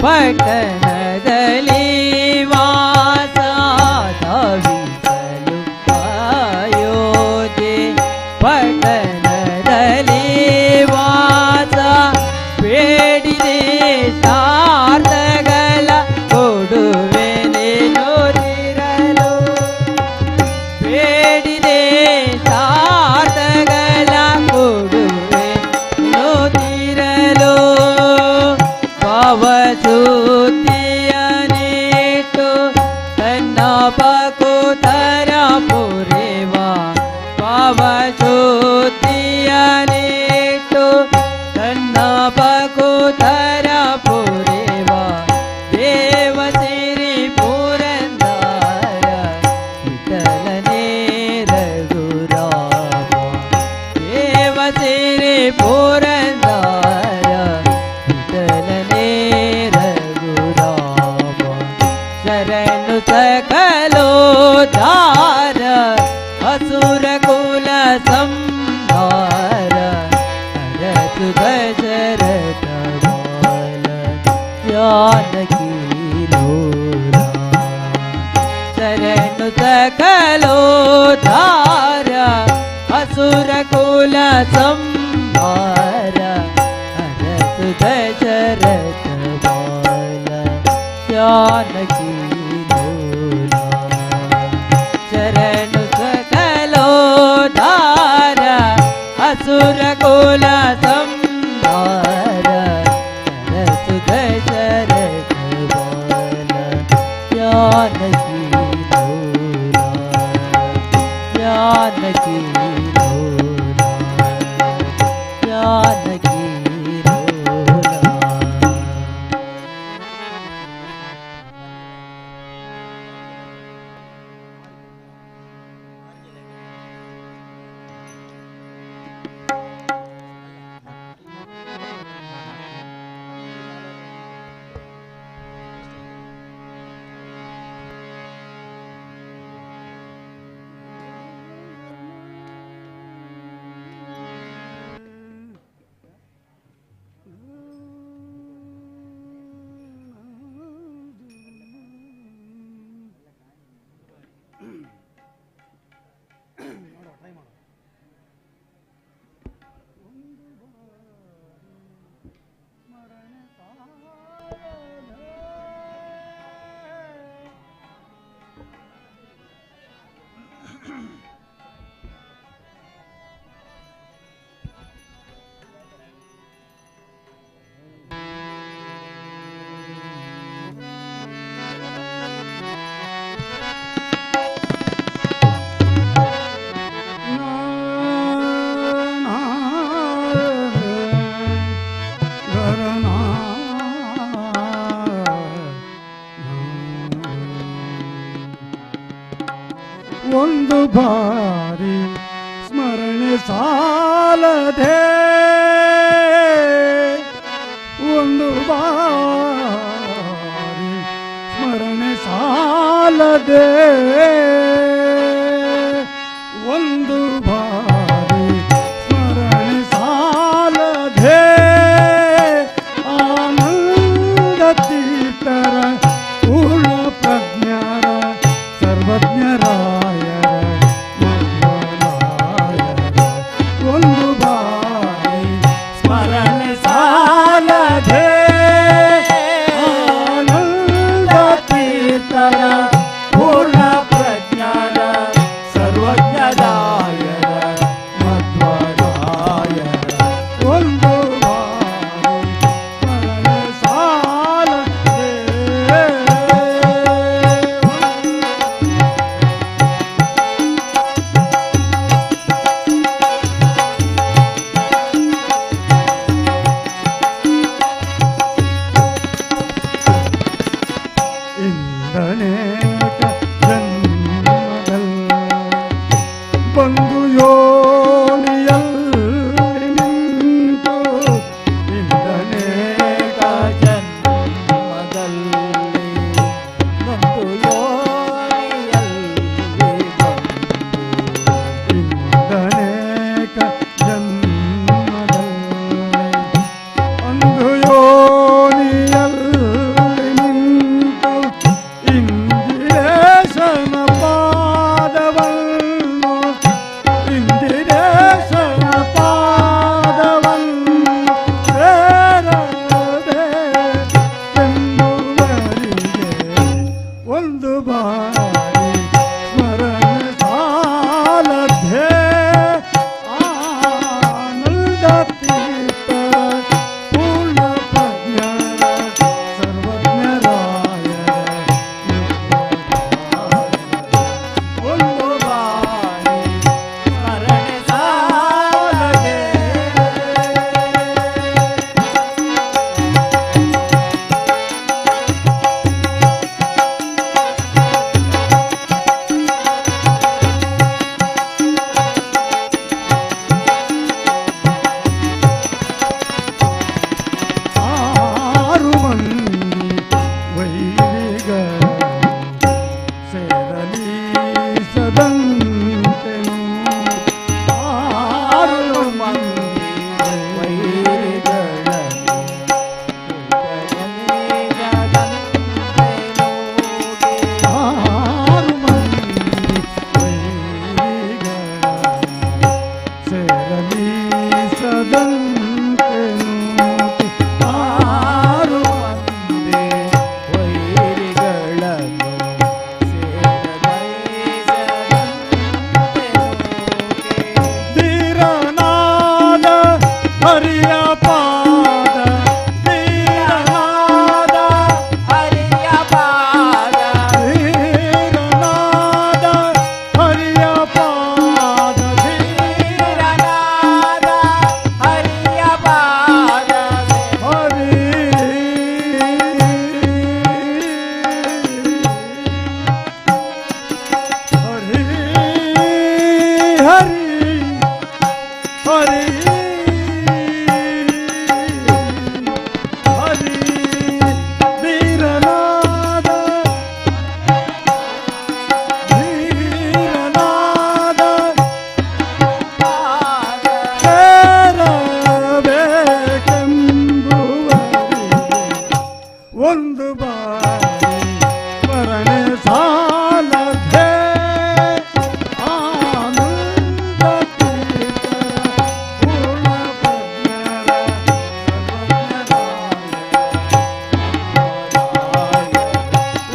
ಪಟ್ಟಣದಲ್ಲಿ ವಾಸ ಧಾವಿಸಲು ಆಯೋಧೆ ಪಟ್ಟಣದಲ್ಲಿ ವಾಸ ಬೇಡಿದೆ ಸಾರ್ಥಗಳ ಕೊಡುವೆ ನೀನು ಬೇಡಿದೆ ಸಾರ್ಥಗಳ ಕೊಡುವೆ ನೋದಿರಲು ಪವಸೂತಿಯನೇಟು ತನ್ನ ಪಕುತರ ಪುರೇವ ಪವಸೂತಿಯನೇಟು ತನ್ನ ಪಕುತರ ಪುರೇವ ದೇವ ಸಿರಿ ಪುರಂದರ ವಿಠಲನೇ ರಘುರಾಮ ದೇವ ಸಿರಿ ಪುರಂದರ ವಿಠಲನೇ ರಘುರಾಮ. ಶರಣು ಸಕಲೋ ಧಾರ ಅಸುರ ಕುಲ ಸಂಹಾರ ರಸು ದಶರಥ ಬಾಲ ಜಾನಕಿ ಲೋಲ. ಶರಣು ಸಕಲೋ ಧಾರ ಅಸುರ ಕುಲ ಸಂಹಾರ ರಸು ದಶರಥ ಬಾಲ ಜಾನಕಿ ಲೋಲ. ಶರಣು ಸಕಲೋ ಧಾರ ಅಸುರ ಕುಲ ಸಂಹಾರ ರಸು ದಶರಥ ಬಾಲ ಜಾನಕಿ ಲೋಲ. ಜಾನಕಿ ಲೋಲ. ಜಾನಕಿ ಲೋಲ. ಒಂದು ಬಾರಿ ಸ್ಮರಣೆ ಸಾಲದೆ, ಒಂದು ಬಾರಿ ಸ್ಮರಣೆ ಸಾಲದೆ, ಒಂದು ಬಾರಿ ಸ್ಮರಣೆ ಸಾಲದೆ, ಆನಂದ ತೀರ್ಥರ ಪೂರ್ಣ ಪ್ರಜ್ಞರ ಸರ್ವಜ್ಞರಾಯರ ಮಧ್ವರಾಯರ ಒಂದು ಬಾರಿ ಸ್ಮರಣೆ ಸಾಲದೆ, ಆನಂದ ತೀರ್ಥರ ಪೂರ್ಣ ಪ್ರಜ್ಞರ ಸಲೀಸದಂತೆ ನೂಕಿ ಆರು ಮಂದಿ ವೈರಿಗಳನ್ನು ಸೇರಬಯಸದಂತೆ ನೂಕಿ. ಧೀರನಾದ ಹರಿಯ ಪಾದ, ಧೀರನಾದ ಹರಿಯ ಪಾದ, ಧೀರನಾದ ಹರಿಯ ಪಾದ, ಧೀರನಾದ ಹರಿಯ ಪಾದ, ಹರಿ ಹರಿ ಹರಿ ಹರಿ ಹರಿ ಧೀರನಾದ ಧೀರನಾದ ಪಾದ ಸೇರಬೇಕೆಂಬುವರಿಗೆ ಒಂದು ಬಾರಿ ಸ್ಮರಣೆ ಸಾಲದೆ ಆನಂದ ತೀರ್ಥರ ಪೂರ್ಣ ಪ್ರಜ್ಞರ ಸರ್ವಜ್ಞರಾಯ.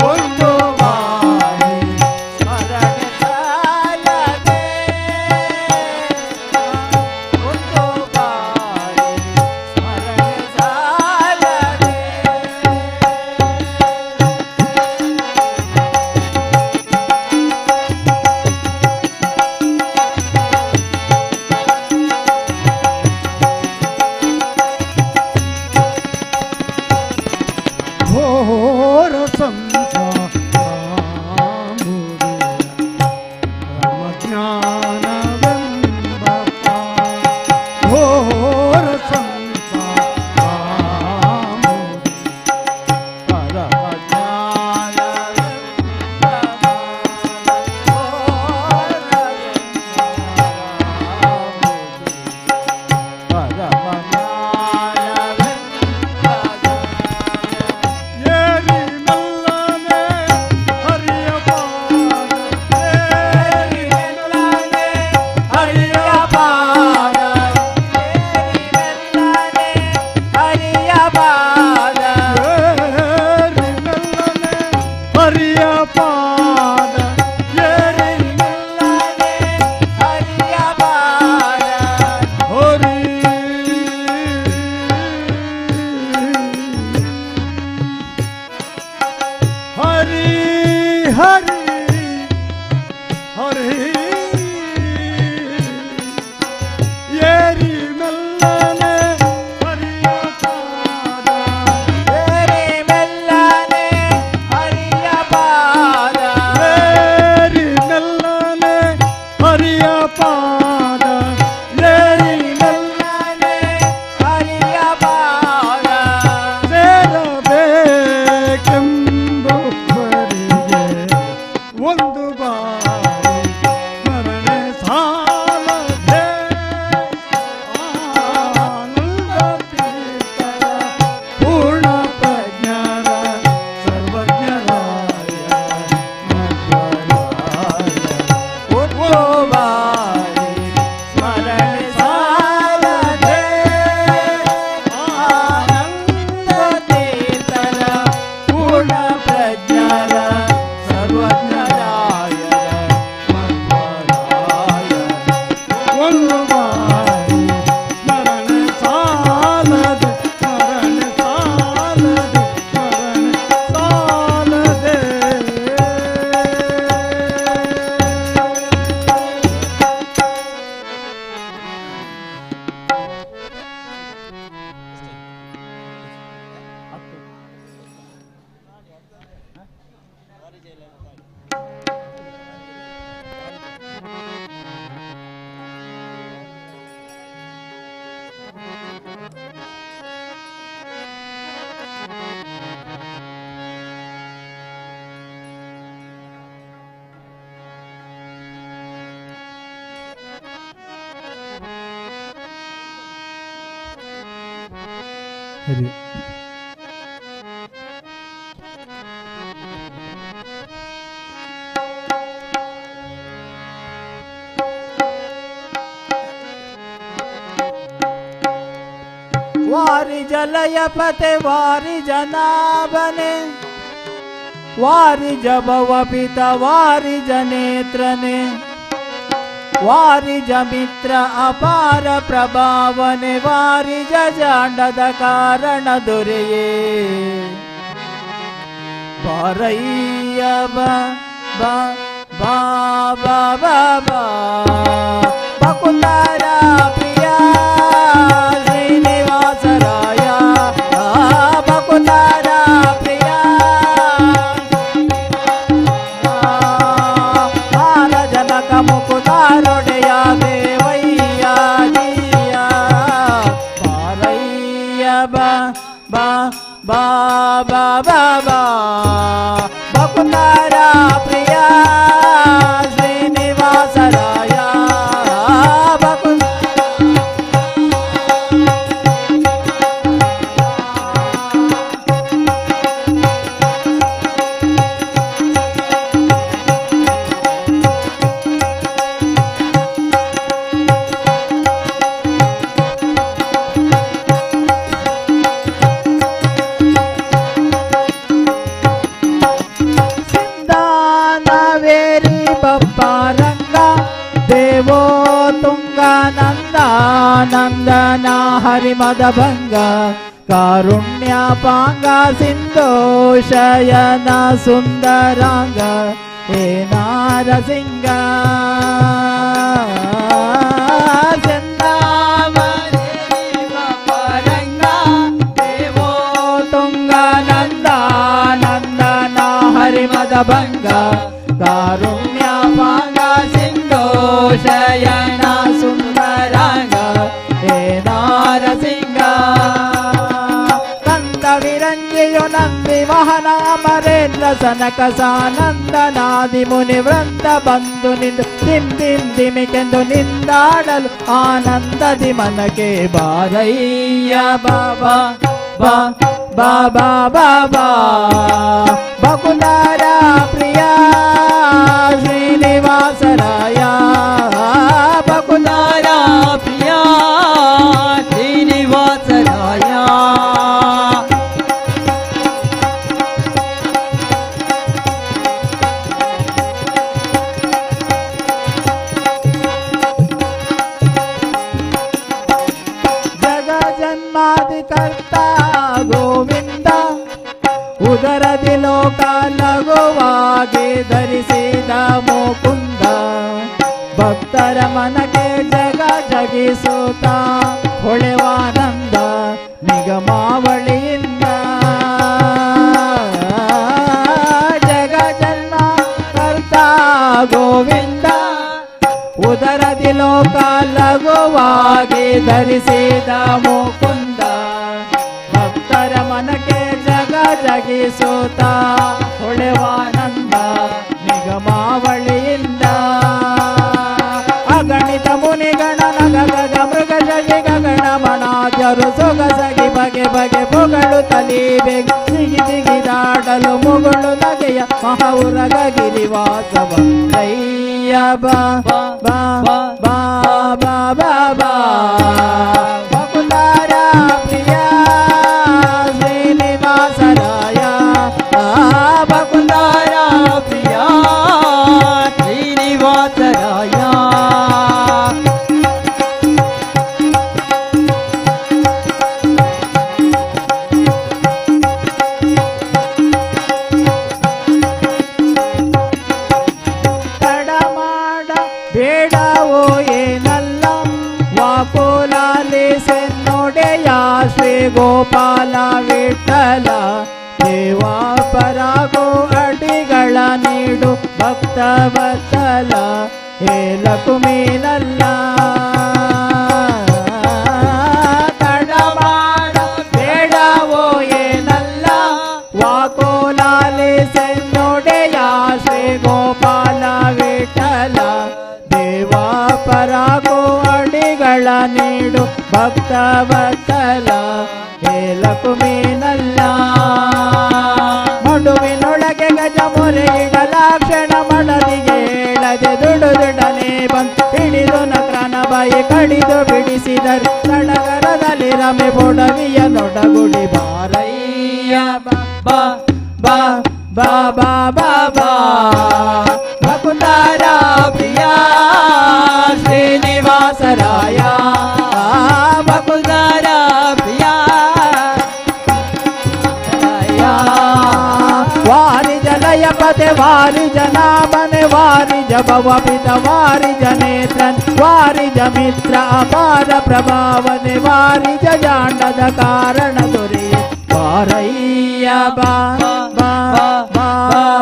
ಒಂದು ಬಾರಿ ಸ್ಮರಣೆ ಸಾಲದೆ, ಒಂದು ಬಾರಿ ಸ್ಮರಣೆ ಸಾಲದೆ. ಘೋರ ಸಂಸಾರಾಂಬುದಿಯ ಪರಮಜ್ಞಾನವೆಂಬ ಘೋರ ಸಂಸಾರಾಂಬುದಿಯ ಏರಿ ಮೆಲ್ಲನೆ ಹರಿಯ ಪಾದ, ಏರಿ ಮೆಲ್ಲನೆ ಹರಿಯ ಪಾದ, ಏರಿ ಮೆಲ್ಲನೆ ಹರಿಯ ಪಾದ, ಏರಿ ಮೆಲ್ಲನೆ ಹರಿ ಹರಿ ಹರಿ ಹರಿ ಏರಿ ಮೆಲ್ಲನೆ ಹರಿಯ ಪಾದ, ಏರಿ ಮೆಲ್ಲನೆ ಹರಿಯ ಪಾದ, ಏರಿ ಮೆಲ್ಲನೆ ಸೇರಬೇಕೆಂಬುವರಿಗೆ ಒಂದು ಬಾರಿ ಸ್ಮರಣೆ ಸಾಲದೆ ಆನಂದ ತೀರ್ಥರ ಪೂರ್ಣ ಪ್ರಜ್ಞರ ಸರ್ವಜ್ಞರಾಯ ಮಧ್ವರಾಯ. ಸ್ಮರಣೆ ಸಾಲದೆ ಆನಂದ ತೀರ್ಥರ ಪೂರ್ಣ ಪ್ರಜ್ಞರ ಸರ್ವಜ್ಞರಾಯರ ಮಧ್ವರಾಯ. ಒಂದು ಬಾರಿ ಸ್ಮರಣೆ ಸಾಲದೆ, ಸ್ಮರಣೆ ಸಾಲದೆ, ಸ್ಮರಣೆ ಸಾಲದೆ. ಹರಿ ವಾರಿ ಜಲಯಪತೆ ವಾರಿ ಜನಾಭನೆ ವಾರಿ ಜಭವ ಪಿತ ವಾರಿ ಜನೇತ್ರನೆ ವಾರಿಜ ಮಿತ್ರ ಅಪಾರ ಪ್ರಭಾವನೆ ವಾರಿಜ ಜಾಂಡದ ಕಾರಣ ದೊರೆಯೇ ಬಾರಯ್ಯ ಬಾ ಬಾ ಬಾ ಬಾ ಬಾ ಬಾ ಬಕುಂದರ ಪ್ರಿಯ ಶ್ರೀನಿವಾಸರಾಯ ಆ ಬಕುಂದರ ಪ್ರಿಯ ಬಾಲ ಜನಕ ಮುಕುದಾರೊಡೆಯ ದೇವಯ್ಯ ಜೀಯ ಬಾರಯ್ಯ ಬಾ ಬಾ ಬಾ ಬಾ ಬಾ ಬಾ ಬಕುಂದರ ಪ್ರಿಯ ಶ್ರೀನಿವಾಸರಾಯ ಬಕುಂದ ಸಿದ್ಧಾನವೇರಿ ಬಪ್ಪ ರಂಗ ದೇವೋ ತುಂಗ ನಂದ ನಂದನ ಹರಿಮದ ಭಂಗ ಕಾರುಣ್ಯ ಪಾಂಗ ಸಿಂಧೋ ಶಯನ ಸುಂದರಾಂಗ ಹೇ ನಾರಸಿಂಗ ತುಂಗ ನಂದ ನಂದನ ಹರಿಮದ ಭಂಗ ಕಾರುಣ್ಯ ಪಾಂಗ ಸಿಂಧೋ ಶಯನ ಸುಂದರಾಂಗ ಹೇ ನಾರಸಿಂಗ ಕಂದ ವಿರಂಜಿಯು ನಂಬಿ ಮಹನ ಅಮರೇಂದ್ರ ಸನಕ ಸಾನಂದನಾದಿ ಮುನಿ ವೃಂದ ಬಂದು ನಿಂದು ದಿಂ ದಿಂ ದಿಮಿಕೆಂದು ನಿಂದಾಡಲು ಆನಂದದಿ ಮನಕ್ಕೆ ಬಾರಯ್ಯ ಬಾಬಾ ಬಾ ಬಾ ಬಾ ಬಾ ಬಾ ಬಕುಂದರ ಪ್ರಿಯ ಶ್ರೀನಿವಾಸರಾಯ ಬಕುಂದರ ಪ್ರಿಯ ಶ್ರೀನಿವಾಸರಾಯ ಜಗ ಜನ್ಮಾಧಿಕರ್ತ ಗೋವಿಂದ ಉದರದಿ ಲೋಕ ಲಘುವಾಗಿ ಧರಿಸಿದ ಮುಕುಂದ ಭಕ್ತರ ಮನಕ್ಕೆ ಜಗ ಜಗಿಸುತ್ತ ಹೊಳೆವಾನಂದ ನಿಗಮಾವಳಿಯಿಂದ ಜಗ ಜನ್ಮ ಕರ್ತ ಗೋವಿಂದ ಉದರದಿ ಲೋಕ ಲಘುವಾಗಿ ಧರಿಸಿದ ಮುಕುಂದ ಭಕ್ತರ ಮನಕ್ಕೆ ಜಗ ಜಗಿಸುತ್ತ ಹೊಳೆವಾನಂದ ನಿಗಮಾವಳಿಯಿಂದ ಅಗಣಿತ ಮುನಿಗಣ ನಗ ಗಗ ಮೃಗ ಶಶಿ ಗಗಣ ಮಣಾದ್ಯರು ಸೊಗಸಗಿ ಬಗೆ ಬಗೆ ಪೊಗಳು ತಲಿಬೆಗ್ ಸಿಗಿ ಸಿಗಿದಾಡಲು ಮುಗುಳು ನಗೆಯ ಮಹೌರಗ ಗಿರಿವಾಸವ ಕೈಯ ಬಾ ಬಾ ಬಾ ಬಾ ಬಾ ಬಾ ಬಾ ಬಕುಂದರ ಪ್ರಿಯ ಶ್ರೀನಿವಾಸರಾಯ ಆ ಬಕುಂದರ ಪ್ರಿಯ ಶ್ರೀನಿವಾಸರಾಯ ತಡಮಾಡ ಬೇಡವೋ ಏನಲ್ಲ ವಾಕುಲಾಲಿಸೆನ್ನೊಡೆಯ ಶ್ರೀ ಗೋಪಾಲ ವಿಠಲ ದೇವಾ ಪರಾಗೋ ಅಡಿಗಳ ನೀಡು ಭಕ್ತ ವತ್ಸಲ ಹೇ ಲಕುಮೀನಲ್ಲ ತಡಮಾಡ ಬೇಡವೋ ಏನಲ್ಲ ವಾಕೋಲಾಲಿಸೆನ್ನೊಡೆಯ ಶ್ರೀ ಗೋಪಾಲ ವಿಠಲ ದೇವಾ ಪರಾಗೋ ಅಡಿಗಳ ನೀಡು ಭಕ್ತ ವತ್ಸಲ ಹೇ ಲಕುಮೀನಲ್ಲ ಮಡುವಿನೊಳಗೆ ಗಜ ಮೊರೆಯಿಡಲಾಕ್ಷಣ ಮಡದಿಗೆ ಹೇಳದೆ ದುಡುದುಡನೆ ಬಂದು ಹಿಡಿದು ನಕ್ರನ ಬಾಯಿ ಕಡಿದು ಬಿಡಿಸಿದರು ಸಡಗರದಲ್ಲಿ ರಮೆ ಪೊಡವಿಯ ನೊಡಗುಡಿ ಬಾರಯ್ಯ ಬಾ ಬಾ ಬಾ ಬಾ ಬಾ ಬಾ ಬಾ ಬಕುತಾರ ಪ್ರಿಯ ಶ್ರೀನಿವಾಸರಾಯ ಬಕುತಾರ ಪ್ರಿಯ ವಾರಿ ಜಲಯ ಪತೆ ವಾರಿ ಜನಾಭನೆ ವಾರಿ ಜಭವ ಪಿತ ವಾರಿ ಜನೇತ್ರನ್ ವಾರಿ ಜಮಿತ್ರ ಅಪಾರ ಪ್ರಭಾವನೆ ವಾರಿ ಜಾಂಡದ ಕಾರಣ ದೊರೆಯ ಬಾರಯ್ಯ ಬಾ ಬಾ ಬಾ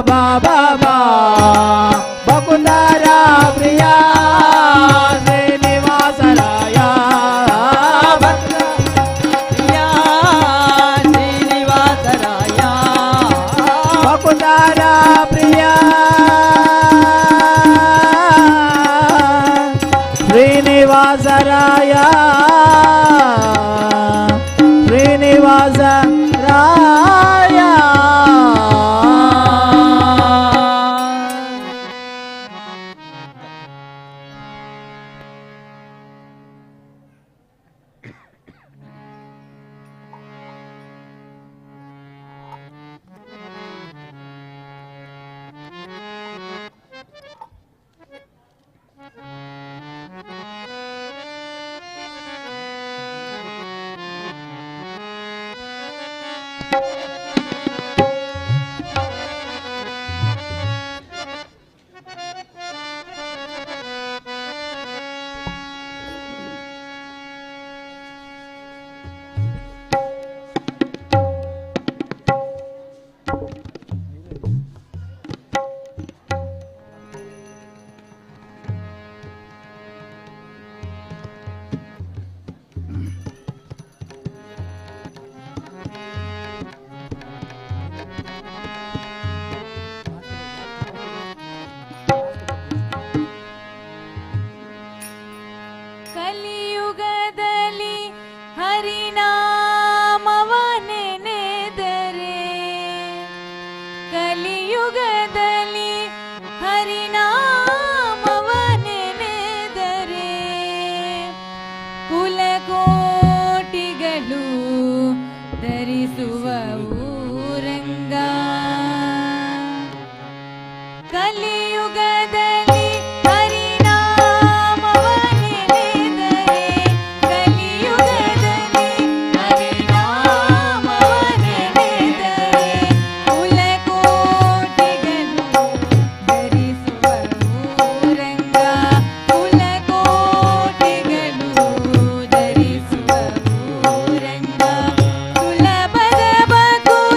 ಬಾ ಬಾ ಬಾ ಬಕುಂದರ ಪ್ರಿಯ ಶ್ರೀನಿವಾಸರಾಯ ಪ್ರಿಯ ಶ್ರೀನಿವಾಸರಾಯ ಬಕುಂದರ ಪ್ರಿಯ ಶ್ರೀನಿವಾಸರಾಯ ಶ್ರೀನಿವಾಸರಾಯ. ಕಲಿಯುಗದಲ್ಲಿ ಹರಿನಾಮವ ನೆನೆದರೆ, ಕಲಿಯುಗದಲ್ಲಿ ಹರಿನಾಮವ ನೆನೆದರೆ, ಕುಲಕೋಟಿಗಳು ಧರಿಸುವ ರಂಗ. ಕಲಿಯುಗದಲ್ಲಿ ಹರಿನಾಮವ ನೆನೆದರೆ, ಕಲಿಯುಗದಲ್ಲಿ ಹರಿನಾಮವ ನೆನೆದರೆ, ಕುಲಕೋಟಿಗಳು ಧರಿಸುವ ರಂಗ, ಕುಲಕೋಟಿಗಳು ಧರಿಸುವ ರಂಗ. ಸುಲಭದ ಬಕುತ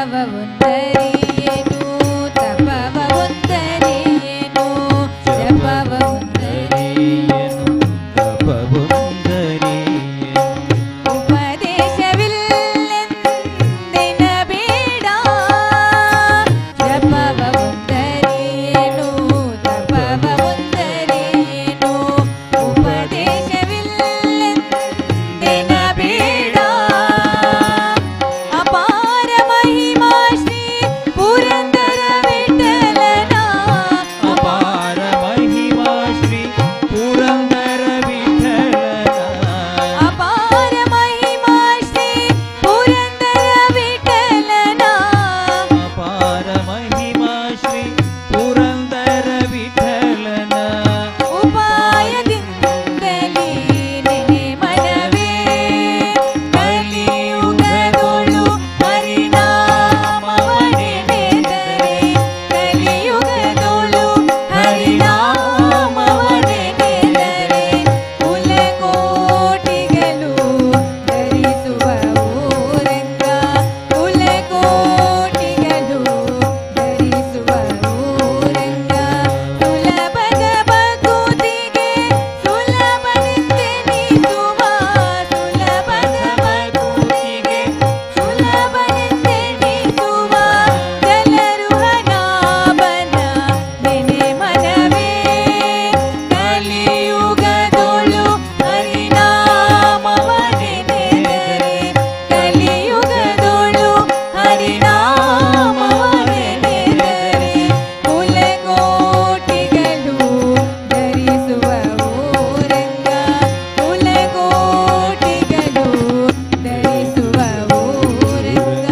ಜಪವ ಒಂದರಿಯೇನು, ತಪವ ಒಂದರಿಯೇನು, ಜಪವ ಒಂದರಿಯೇನು, ತಪವೊಂದರಿಯೇನು. ಉಪದೇಶವಿಲ್ಲೆಂದೆನಬೇಡ. ಜಪವ ಒಂದರಿಯೇನು, ತಪವ ಒಂದರಿಯೇನು, ಉಪದೇಶವಿಲ್ಲೆಂದೆನಬೇಡ. ಅಪಾರ ಮಹಿಮಾ ಶ್ರೀ ಪುರಂದರ ವಿಠಲನ. ಅಪಾರ ಮಹಿಮಾ ಶ್ರೀ ಪುರಂದರ ವಿಠಲನ. ಅಪಾರ ಮಹಿಮಾ ಶ್ರೀ ಪುರಂದರ ವಿಠಲನ. ಅಪಾರ ಮಹಿಮಾ ಶ್ರೀ ಪುರಂದರ ವಿಠಲನ. ಉಪಾಯದಿಂದಲೇ ನೆನೆ ಮನವೇ, ಕಲಿಯುಗದೊಳು ಹರಿನಾಮವ ನೆನೆದರೆ, ಕಲಿಯುಗದೊಳು ಹರಿನಾಮವ ನೆನೆದರೆ, ಕುಲಕೋಟಿಗಳು ಧರಿಸುವ ರಂಗ, ಕುಲಕೋಟಿಗಳು ಧರಿಸುವ ರಂಗ. ಸುಲಭದ ಭಕುತಿಗೆ ಸುಲಭನೆಂದೆನಿಸುವ, ಸುಲಭದ ಭಕುತಿಗೆ ಸುಲಭನೆಂದೆನಿಸುವ, ಜಲರುಹನಾಭನ ನೆನೆ ಮನವೇ, ಕಲಿಯುಗದೊಳು ಹರಿನಾಮವ ನೆನೆದರೆ, ಕಲಿಯುಗದೊಳು ಹರಿನಾಮವ ನೆನೆದರೆ, ಕುಲಕೋಟಿಗಳು ಧರಿಸುವ ರಂಗ, ಕುಲಕೋಟಿಗಳು ಧರಿಸುವ ರಂಗ.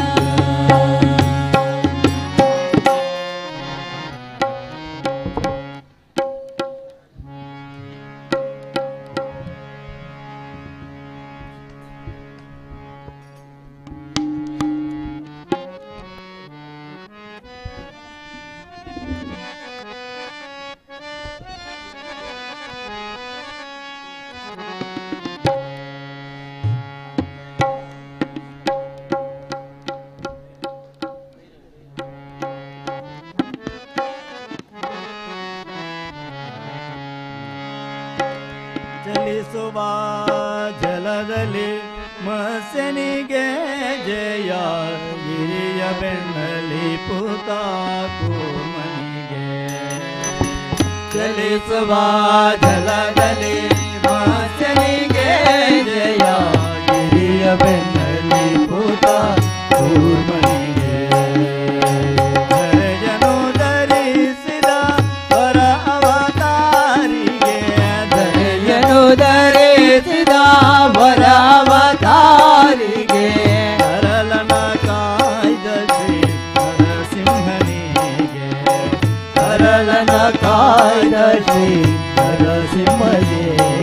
ಚಲಿಸುವ ಜಲದಲ್ಲಿ ಮತ್ಸ್ಯನಿಗೆ ಜಯ, ಗಿರಿಯ ಬೆನ್ನಲಿ ಪುತ ಕೂರ್ಮನಿಗೆ. ಚಲಿಸುವ ಜಲದಲ್ಲಿ ಮತ್ಸ್ಯನಿಗೆ ಜಯ, ಗಿರಿಯ ಬೆನ್ನಲಿ ಪುತ ಕೂರ್ಮನಿಗೆ. ಧರೆಯನು ಧರಿಸಿದ ಪರ ಅವತಾರಿಗೆ, ಧರೆಯನು ಧರಿಸಿದ ವರಾವತಾರಿಗೆ. ಹರಲನ ಕಾಯ್ದ ಶ್ರೀ ನರಸಿಂಹನಿಗೆ, ಹರಳನ ಕಾಯ್ದ ಶ್ರೀ ನರಸಿಂಹನಿಗೆ.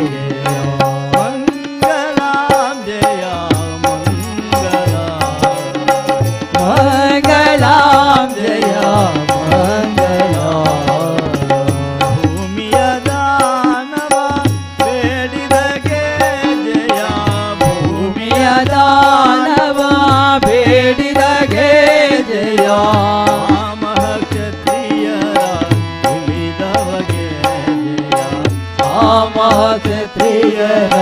ಮಂಗಲಾಂ ಜಯ ಮಂಗಲ, ಮಂಗಳಾಂ ಜಯ ಮಂಗಳ. ಭೂಮಿಯ ದಾನವ ಬೇಡಿದಗೆ ಜಯ, ಭೂಮಿಯ ದಾನವ ಬೇಡಿದಗೆ ಜಯ. ರಾಮ ಕ್ಷತ್ರಿಯರ ತಿಳಿದವಗೆ ಜಯ, ಕ್ಷತ್ರಿಯರ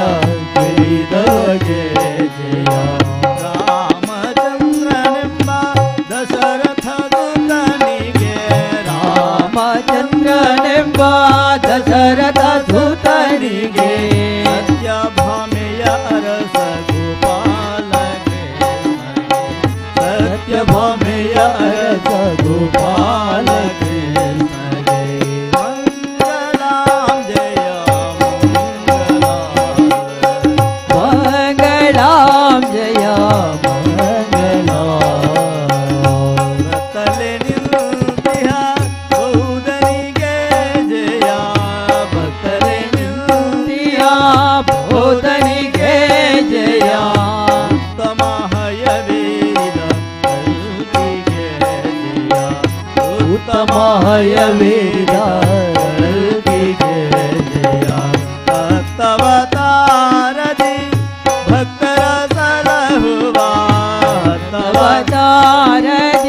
ತಿಳಿದಗೆ ಜಯ. ರಾಮಚಂದ್ರನೆಂಬ ದಶರಥ ಸುತನಿಗೆ, ರಾಮಚಂದ್ರನೆಂಬ ದಶರಥ ಸುತನಿಗೆ. ಸತ್ಯಭಾಮೆಯ ಅರಸ ಗೋಪಾಲಗೆ, ಸತ್ಯಭಾಮೆಯ ಅರಸ ಗೋಪಾಲಗೆ. ಮಂಗಲಾಂ ಜಯ ಮಂಗಲ, ಮಂಗಳಾಂ ಜಯ ಮಂಗಳ. ತಲೆ ನಿಂತಿಹ ಬೌದ್ಧನಿಗೆ ಜಯ, ಭಕ್ತರೆ ನಿಂತಿಯ ಬೋಧನಿಗೆ ಜಯ. ಉತ್ತಮ ಹಯವೇದ ಕಲ್ಕಿಗೆ ಜಯ, ಉತ್ತಮ ಹಯವೇದ ಕಲ್ಕಿಗೆ ಜಯ. ಭಕ್ತವತಾರದಿ ಭಕ್ತರ ಸಲಹುವ, ಅವತಾರದಿ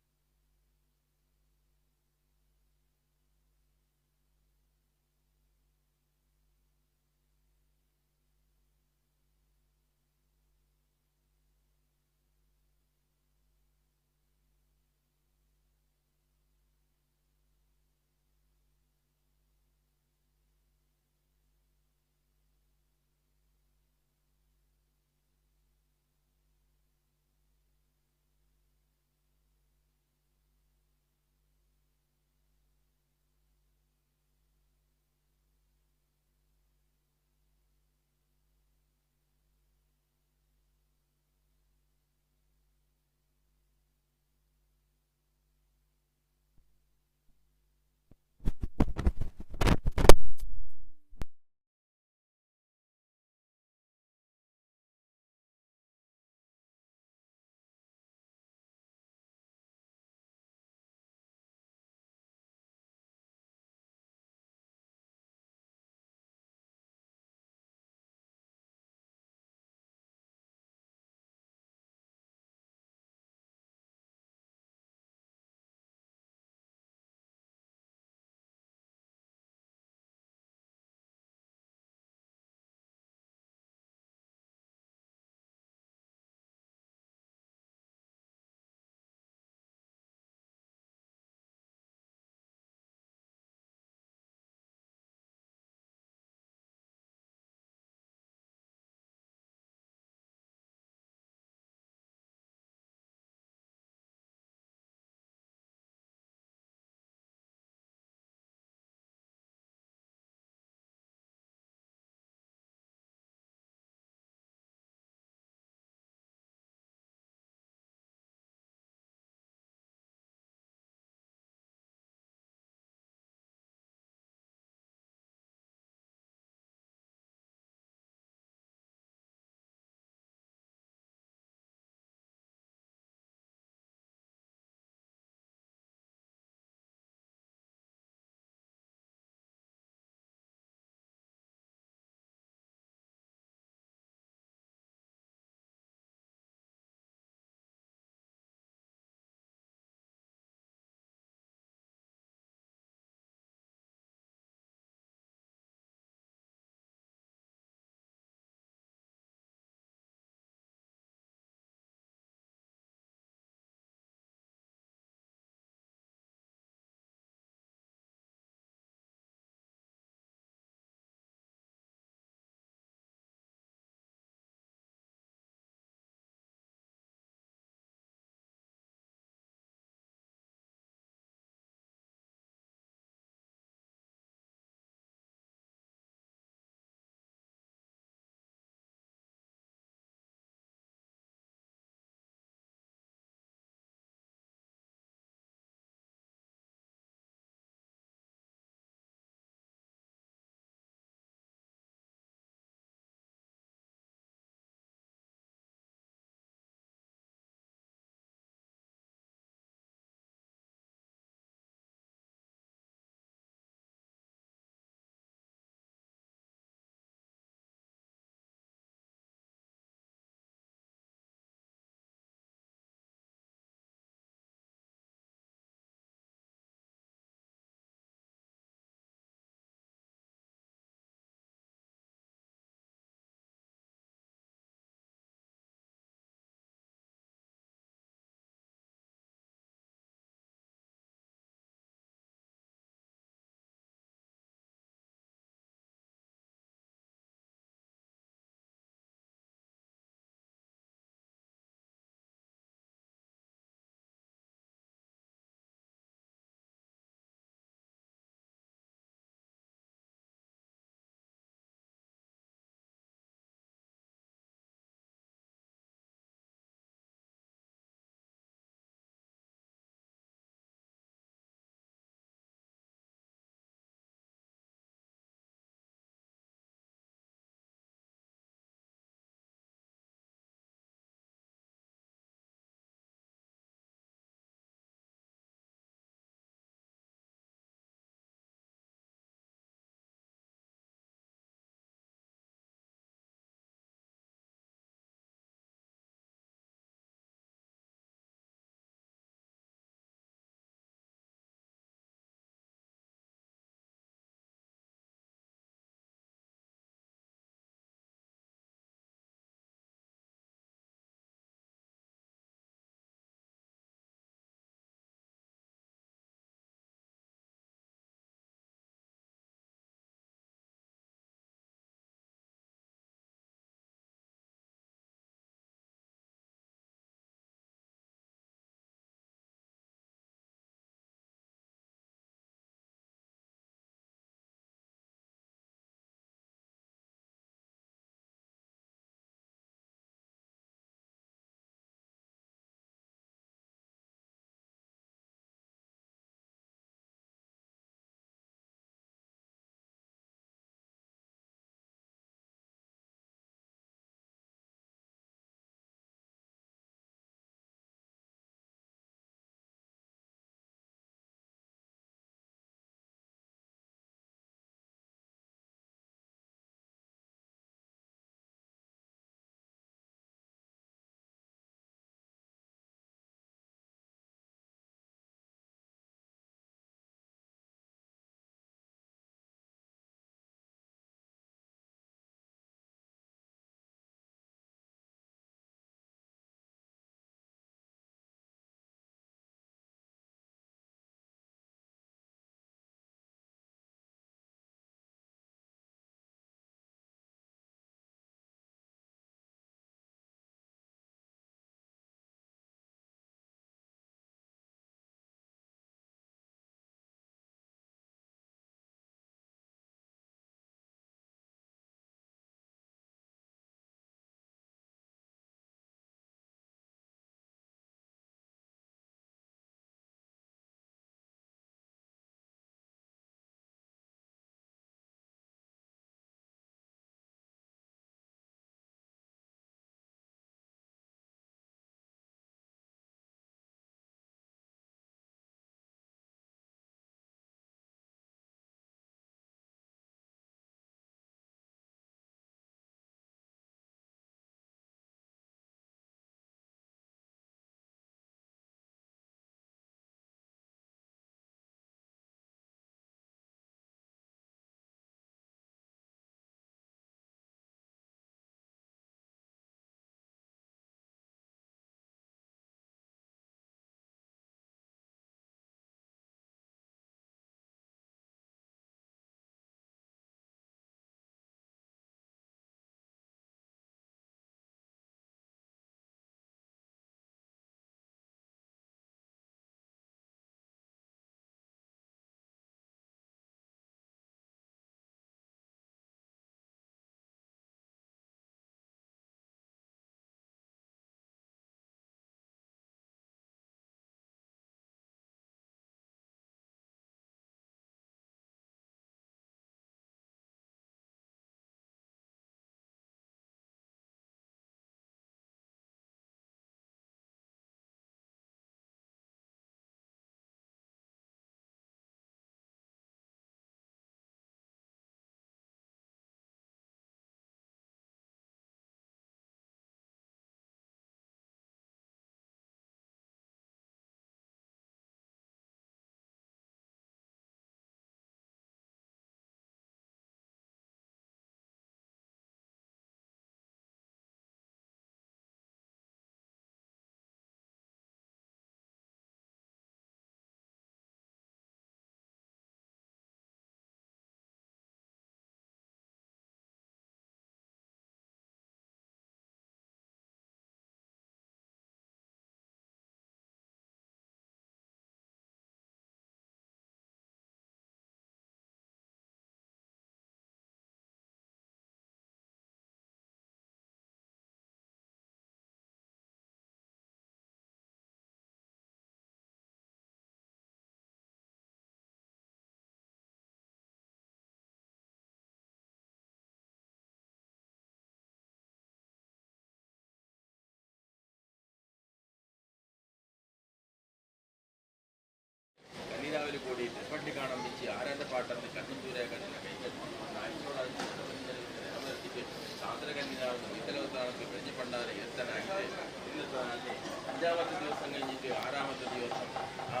അഞ്ചാമത്തെ ദിവസം കഴിഞ്ഞിട്ട് ആറാമത്തെ ദിവസം ആ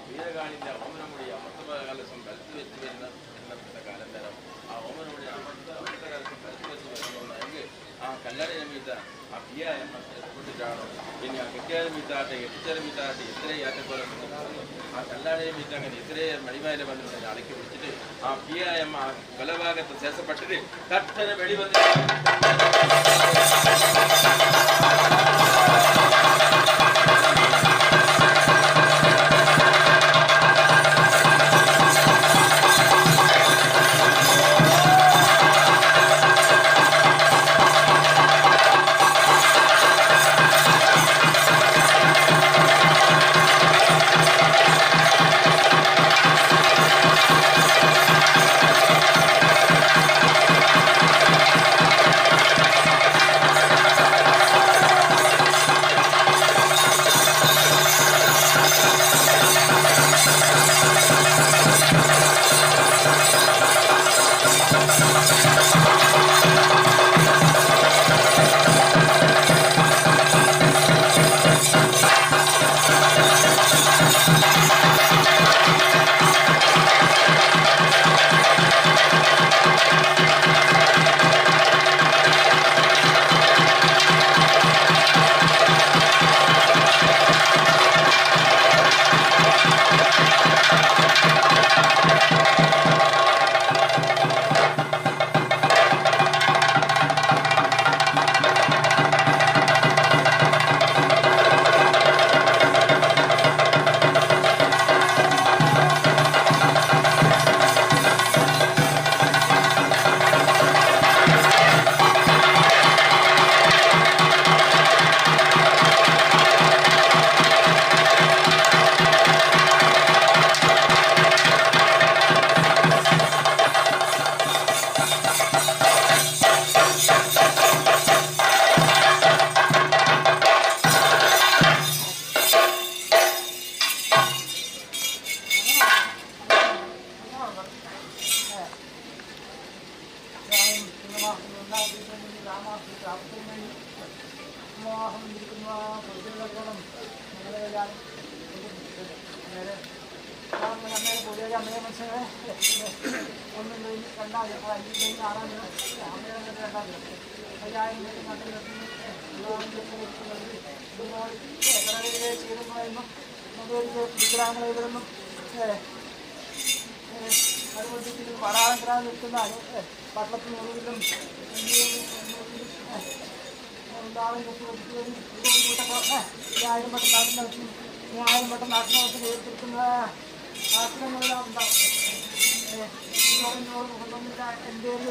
വീരകാളിൻ്റെ ഓമനമുടി അമൃതകലശം വലത്ത് വെച്ച് വരുന്ന എണ്ണപ്പെട്ട കാലം തരം ആ ഓമനമുടി അമൃതകലശം വലത്ത് വെച്ച് വരുന്നതെങ്കിൽ ആ കല്ലടയ മീത്ത ആ പിയായ കൊണ്ടിട്ടാണോ പിന്നെ ആ കെട്ടിയാല മീത്താട്ടെ എട്ടിച്ചാല മീത്താട്ടെ എത്രയും ആറ്റക്കോലം ആ കല്ലാടയ മീത്ത അങ്ങനെ എത്രയും മണിമായിലെ വന്നിട്ട് അടക്കി പിടിച്ചിട്ട് ആ പിയായമ്മ ആ കൊലഭാഗത്ത് ശേഷപ്പെട്ടിട്ട് തട്ടനെ വെടി വന്നിട്ട്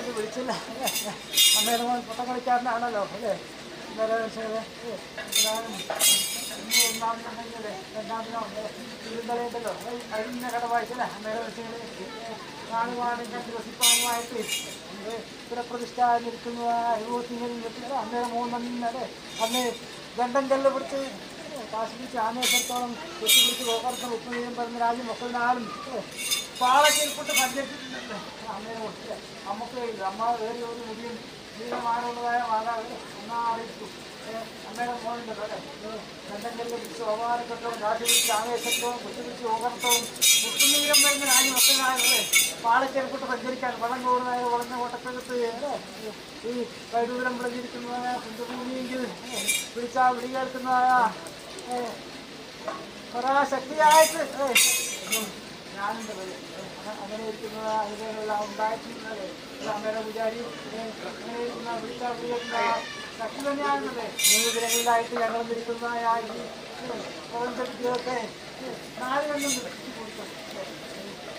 വിളിച്ചില്ല. അമ്മയുടെ മോൻ പൊട്ടം കളിക്കാരനാണല്ലോ അല്ലേ? ഒന്നാമതുണ്ടെങ്കിൽ അതിന്റെ കട വായിച്ചല്ലേ അമ്മയുടെ കാണുവാനും കണ്ടു രസിപ്പാനുമായിട്ട് പുനഃപ്രതിഷ്ഠ നിൽക്കുന്ന അമ്മയുടെ മൂന്നല്ലേ അന്ന് ദണ്ഡം കല്ല് പിടിച്ച് കാശ് പിടിച്ച് ആമേശ്വരത്തോളം കൊച്ചു പിടിച്ച് ഗോകർത്തം ഉപ്പുനീരും പറഞ്ഞ രാജ്യം മക്കളിനാലും പാളക്കേൽപ്പെട്ട് സഞ്ചരിച്ചിട്ടുണ്ടല്ലേ അമ്മയെ കൊടുത്ത് അമ്മക്ക് അമ്മ വേറെ ഒരു മുടിയും ജീവമാനുള്ളതായ മാതാവ് അമ്മ അറിയിച്ചു. അമ്മയുടെ മോനുണ്ടല്ലോ അല്ലേ? ദണ്ഡം പിടിച്ച് ഓമാനക്കെട്ടോളം കാശ് പിടിച്ച് ആവേശത്തോളം കൊച്ചു പിടിച്ച് ഗോകർത്തവും മുത്തുനീരം വരുന്ന രാജ്യം മക്കളിനാലല്ലേ പാളക്കേൽപ്പെട്ട് സഞ്ചരിക്കാൻ വളം കൂടുന്നതായ വളഞ്ഞ കോട്ടക്കകത്ത് ഈ വൈദൂരം വിളഞ്ഞിരിക്കുന്നതായ കുഞ്ചഭൂമിയെങ്കിൽ പിടിച്ചാൽ വിളി കേൾക്കുന്നതായ പരാശക്തിയായിട്ട് ഞാനുണ്ട്. അങ്ങനെ ഇരിക്കുന്നത് അതിനുള്ള ഉണ്ടായിട്ടുള്ളത് അമ്മയുടെ പൂജാരി അങ്ങനെ ഇരിക്കുന്ന വിളിച്ചാൽ വിളി കേൾക്കുന്ന ശക്തി തന്നെയാണല്ലേ. മൂന്ന് ദിനങ്ങളിലായിട്ട് ഞങ്ങൾ ഇരിക്കുന്നതായ ഈ പ്രപഞ്ചവിദ്യയൊക്കെ നാല് കണ്ണും കൊടുത്തു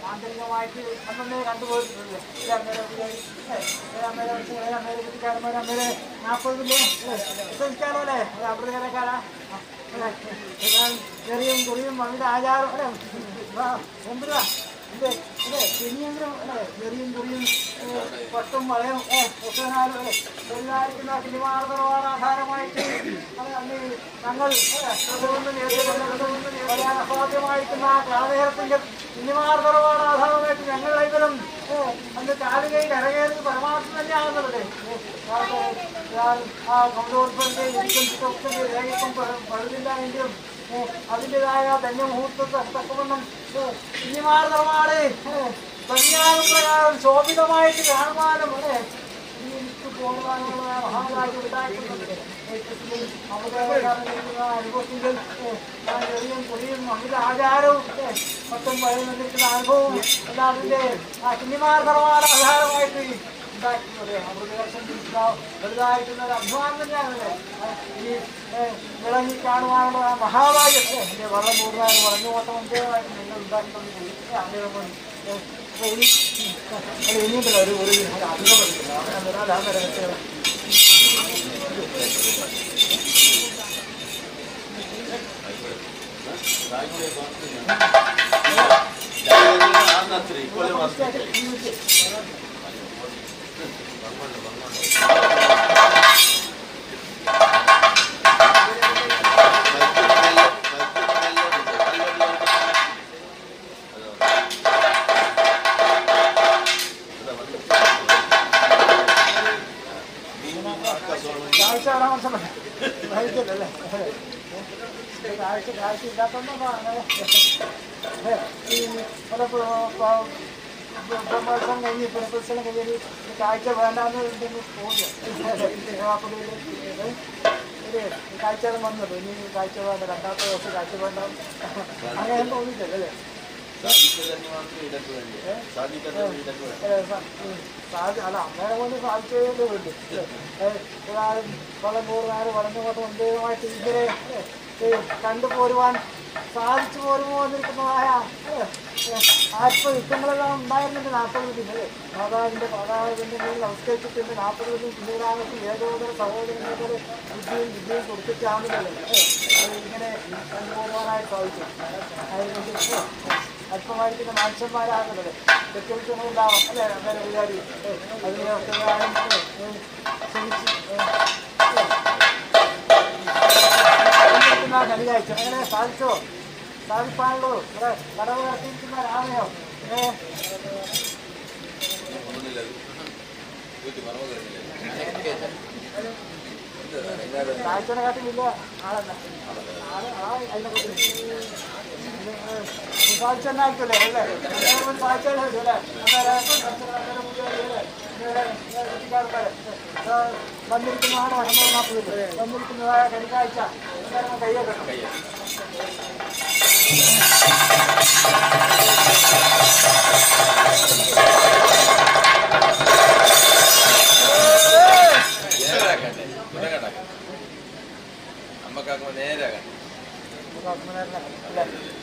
ആന്തരികമായിട്ട് അന്നേ കണ്ടുപോയിട്ടുള്ളൂ. അമ്മയുടെ പൂജാരി, അമ്മയുടെ വംശങ്ങളെ, അമ്മയുടെ കുട്ടിക്കാരന്മാർ, അമ്മയുടെ 40 വിശ്വസിക്കാലോ അല്ലേ? അമൃതകരക്കാരാ ചെറിയും കുറിയും അവരുടെ ആചാരം അല്ലേ? എന്തിനാ അല്ലേ? ഇനിയെങ്കിലും അല്ലേ ചെറിയും കുറിയും പട്ടും വളയും ഒക്കെ അല്ലേ തൊഴിലായിരിക്കുന്ന കിളിമാർദ്ദവാണ് ആധാരമായിട്ട് അത് അന്ന് ഞങ്ങൾ പറയാൻ അസാധ്യമായിരിക്കുന്ന ആ ക്ലാവേരത്തിൻ്റെ കുഞ്ഞുമാർ തറവാട് ആധാരമായിട്ട് ഞങ്ങൾ ഇവരും അന്ന് കാലുകയിൽ ഇറങ്ങിയത് പരമാർത്ഥം തന്നെയാകുന്നത്. ആ കമലോത്സവത്തെ ഇരിക്കും ചിത്രത്തിന്റെ രേഖയ്ക്കും പഴുതില്ല എങ്കിലും അതിൻ്റെതായ ധന്യമുഹൂർത്തത്തെ തക്കവണ്ണം കുഞ്ഞുമാർ തറവാട് ഭംഗിയാകും ശോഭിതമായിട്ട് കാണുവാനും എനിക്ക് പോകുവാനുള്ള മഹാഭാഗ്യം ഉണ്ടായിട്ടുണ്ട്. അനുഭവത്തിൽ ചെറിയും കുറിയും അമിത ആചാരവും മൊത്തം വന്നിരിക്കുന്ന അനുഭവവും എല്ലാം അതിൻ്റെ ആ കുഞ്ഞിമാർ തറവാട് ആധാരമായിട്ട് ഉണ്ടാക്കുന്നത് അമൃതകർഷം വലുതായിട്ടുള്ള ഒരു അഭിമാനം തന്നെയാണല്ലേ ഈ വിളങ്ങി കാണുവാനുള്ള ആ മഹാഭാഗ്യം. വള്ളം കൂടുതലായി വളഞ്ഞു പോട്ടം മുമ്പേമായിട്ട് നിങ്ങൾ ഉണ്ടാക്കി തന്നു അങ്ങനെ അപ്പൊ ഇനി അല്ല ഇനിയുണ്ടല്ലോ ഒരു ഒരു അധികം പഠിക്കില്ല അങ്ങനെ വരാൻ കാഴ്ച പരാമർശം വഹിക്കല്ലേ? കാഴ്ച കാഴ്ച ഇല്ലാത്തതുകൊണ്ടാണ് അങ്ങനെ ഈ പല ബ്രഹ്മോത്സവം കഴിഞ്ഞ് പുനഃപ്രദർശനം കഴിഞ്ഞൊരു കാഴ്ച വേണ്ടാന്ന് തോന്നിയ ഒരു കാഴ്ചകളും വന്നത് ഇനി കാഴ്ച വേണ്ട, രണ്ടാമത്തെ ദിവസം കാഴ്ച വേണ്ട അങ്ങനെ തോന്നിയിട്ടല്ലേ? അല്ല അമ്മേനെ കൊണ്ട് സാധിച്ചതേ വേണ്ടു. വളം നൂറ് വളർന്നു കൊണ്ട് മുമ്പേയുമായിട്ട് ഇങ്ങനെ കണ്ടുപോരുവാൻ സാധിച്ചു പോരുമോ എന്നിരിക്കുന്നതായ ആത്മയുദ്ധങ്ങളെല്ലാം ഉണ്ടായിരുന്നുണ്ട് 40 പിന്നെ മാതാവിൻ്റെ മാതാവിൻ്റെ മുന്നിൽ നമസ്കരിച്ചിട്ടുണ്ട്. 40 പിന്നെ പിന്നീടാകത്ത് ഏകോദര സഹോദരങ്ങളെ ബുദ്ധിയും വിദ്യയും കൊടുത്തിട്ടാണല്ലോ ഇങ്ങനെ കണ്ടുപോകുവാനായിട്ട് സാധിച്ചു. അതിനുവേണ്ടി അല്പമായിരിക്കുന്ന മനുഷ്യന്മാരാകുന്നത് തെറ്റുകുറ്റങ്ങളുണ്ടാവാം അല്ലേ? അങ്ങനെ വിചാരി അതിനെയൊക്കെ ക്ഷമിച്ച് കലികാഴ്ച അങ്ങനെ സാധിച്ചോ? സാധിപ്പാനുള്ളൂ ഇവിടെ കടവ് കടത്തിയിരിക്കുന്ന രാമയോ? കാഴ്ചനെ കാട്ടി വലിയ ആളല്ല ആള് ആ അതിനെ കുറിച്ച് സാധിച്ചെന്നായിരിക്കുമല്ലേ? അല്ലേ സാധിച്ചാലേ അല്ലേ? വന്നിരിക്കുന്നതാണ് 40 വന്നിരിക്കുന്നതായ കലികാഴ്ച കയ്യൊക്കെ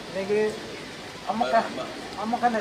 അല്ലെങ്കിൽ അമ്മക്ക അമ്മക്കന്നെ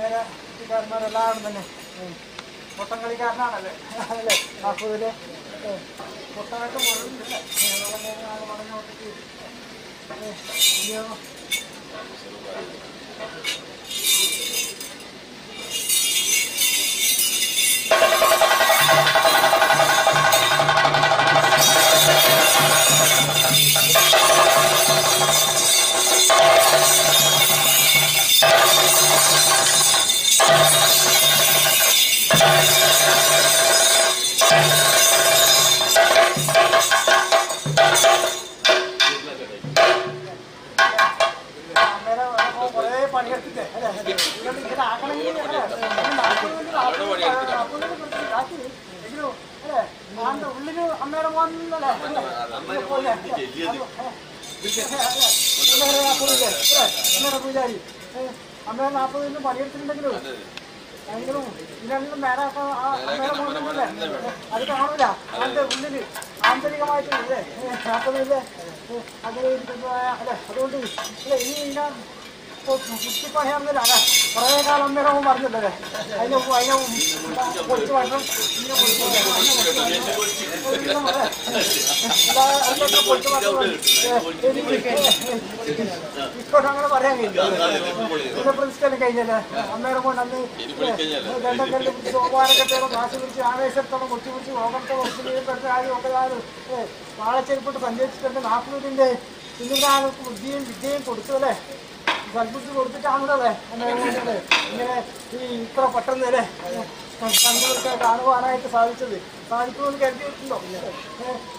അമ്മേരെ കുട്ടിക്കാരന്മാരെല്ലാവരും തന്നെ പൊട്ടം കളിക്കാരനാണല്ലേ അല്ലേ? നാൽപ്പതില് പൊട്ടമായിട്ട് മുഴുവൻ പറഞ്ഞു. ഇനിയോ അമ്മേരെ കുറേ പണിയെടുത്തിട്ടേ അല്ലേ? ഇങ്ങനെ ഇങ്ങനെ ആക്കണമെങ്കിൽ അല്ലേ? 40 ആക്കി എങ്കിലും അല്ലേ? ആന്റെ ഉള്ളില് അമ്മേടെ മോനല്ലേ? അമ്മേടെ പൂജാരി അമ്മേടെ 40 പണിയെടുത്തിട്ടുണ്ടെങ്കിലും എങ്കിലും ഇതിനെല്ലാം നേരാക്കാൻ ആ അമ്മേടെ മോനല്ലേ? അത് കാണൂല. ആന്റെ ഉള്ളില് ആന്തരികമായിട്ട് അല്ലേ? 40 അങ്ങനെ ഇരിക്കുന്നതായ അല്ലേ? അതുകൊണ്ട് അല്ലേ ഇനി ഇങ്ങനെ കുത്തിപ്പണിയാണെന്നില്ല അല്ലേ? കുറേ കാലം അമ്മേടെ മോൻ പറഞ്ഞില്ലല്ലേ? അതിനെ അതിനെ പൊളിച്ച് വരണം, ഇങ്ങനെ പൊളിച്ച് ഇപ്പോഴും അങ്ങനെ പറയാൻ കഴിയില്ല. പിന്നെ പ്രിൻസിപ്പലും കഴിഞ്ഞല്ലേ അമ്മേടെ കൊണ്ട് അന്ന് രണ്ടൊക്കെ പിടിച്ച് സോപാനക്കെട്ടോളം കാശ് പിടിച്ച് ആവേശത്തോളം കൊച്ചു പിടിച്ച് ഓകത്തെ കുറച്ച് പെടുത്ത ആരും ഒക്കെ ആരും വാഴച്ചെരുപ്പിട്ട് സഞ്ചരിച്ചിട്ടുണ്ട്. 40 പിന്നീട് ബുദ്ധിയും വിദ്യയും കൊടുത്തു അല്ലേ? സൽബുദ്ധി കൊടുത്തിട്ടാണല്ലോ അല്ലേ അമ്മേടെ കൊണ്ട് ഇങ്ങനെ ഈ ഇത്ര പെട്ടെന്ന് അല്ലേ കണ്ടുകൾക്ക് കാണുവാനായിട്ട് സാധിച്ചത്? സാധിക്കുമെന്ന് കരുതിയിട്ടുണ്ടോ?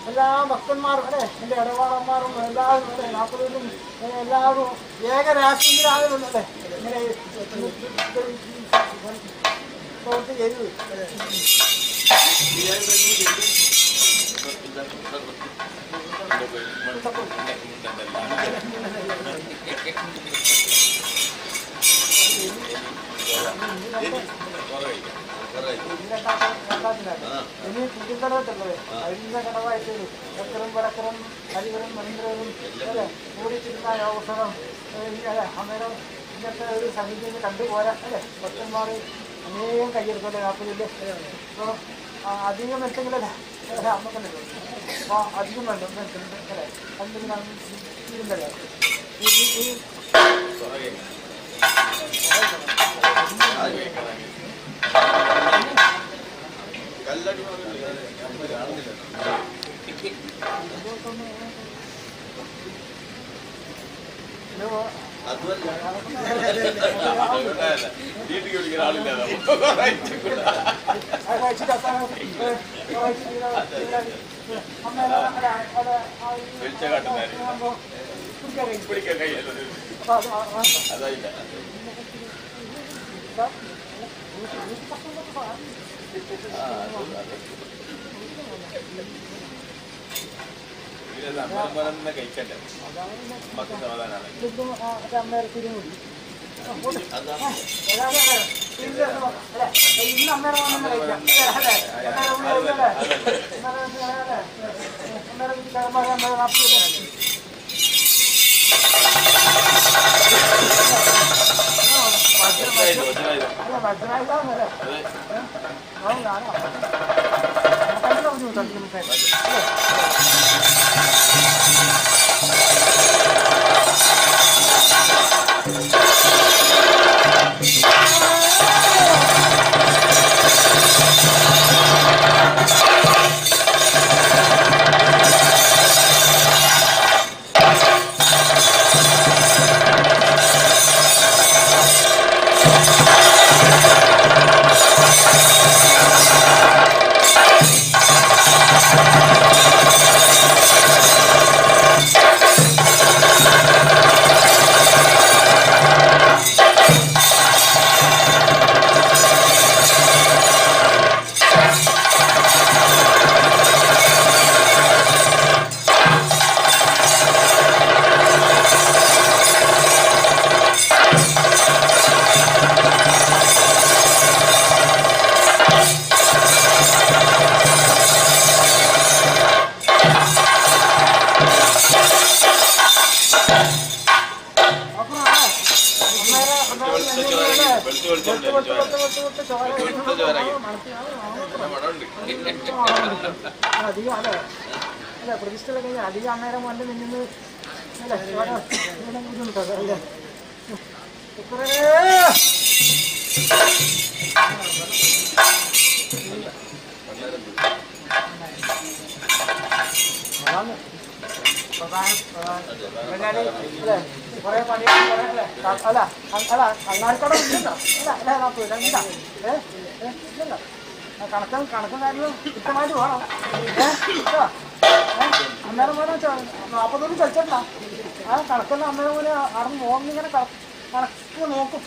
എല്ലാ ഭക്തന്മാരും അല്ലേ, എൻ്റെ ഇടപാടന്മാരും എല്ലാവരും അല്ലേ 40 എല്ലാവരും ഏകരാശിയിലാകുന്നുണ്ട് അല്ലേ ഇങ്ങനെ പ്രവൃത്തി ചെയ്തത്. ഇനി കുട്ടിക്കടവത്തുള്ളത് അതിന്റെ കടവായിട്ട് ചക്കരും വടക്കരും ഹരികരും മഹേന്ദ്രനും അല്ലേ കൂടിച്ചിരുന്ന അവസരം അല്ലേ? അന്നേരം ഇങ്ങനത്തെ ഒരു സന്നിധിയിൽ കണ്ടുപോരാ അല്ലേ? ഭക്തന്മാർ അനേകം കയ്യെടുക്കല്ലേ 40? അപ്പോൾ അധികം വെച്ചെങ്കിലല്ലേ അമ്മക്കല്ലേ? അപ്പോൾ അധികം വേണ്ട അല്ലേ? അതെന്തെങ്കിലും ഇരുന്നല്ലേ ഈ കഴിക്കണ്ടേ സമാധാനമാണ്. അധികം അല്ലേ അല്ല പ്രതിഷ്ഠ കഴിഞ്ഞാൽ അധികം അന്നേരം കൊണ്ട് നിന്ന് അല്ലേ ബുദ്ധിമുട്ടല്ലേ അല്ലേ അതാണ് പ്രധാന അല്ലേ കുറേ പണി കുറേ അല്ലേ അല്ല അല്ല അങ്ങാടിക്കട ഇല്ലല്ലോ അല്ല അല്ലേ നാൽപ്പത് ഇല്ല ഏ ഇല്ലല്ലോ കണക്കും കണക്കും കാര്യങ്ങളും കൃത്യമായിട്ട് വേണം ഏ അന്നേരം പോലെ 40 ചലിച്ചിട്ടില്ല ആ കണക്കെല്ലാം അന്നേരം പോലെ അവിടെ പോകുന്നിങ്ങനെ കണക്ക് നോക്കും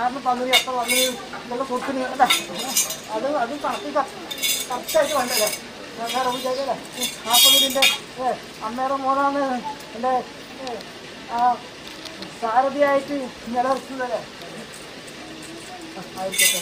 ആറിന് 10 എത്ര 10 ഇതൊക്കെ കൊടുത്തിന് അല്ലേ അത് അത് കണക്ക് കറക്റ്റായിട്ട് വേണ്ടല്ലേ അന്നേരം വിചാരിക്കല്ലേ 40 അന്നേരം മോനാണ് എൻ്റെ ആ സാരഥിയായിട്ട് നിലനിർത്തുന്നതല്ലേ ആയിരിക്കട്ടെ.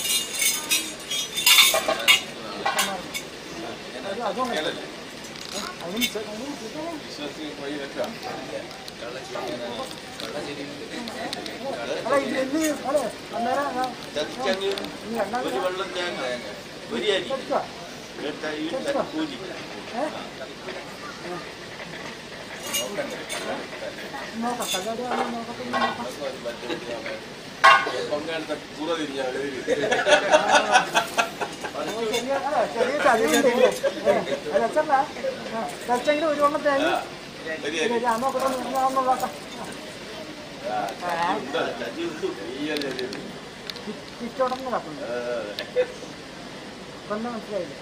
ചെറിയ ഒരു വണ്ണം തേങ്ങ ചുറ്റോടം കാക്കുന്നു ഇപ്പം മനസ്സിലായില്ലേ?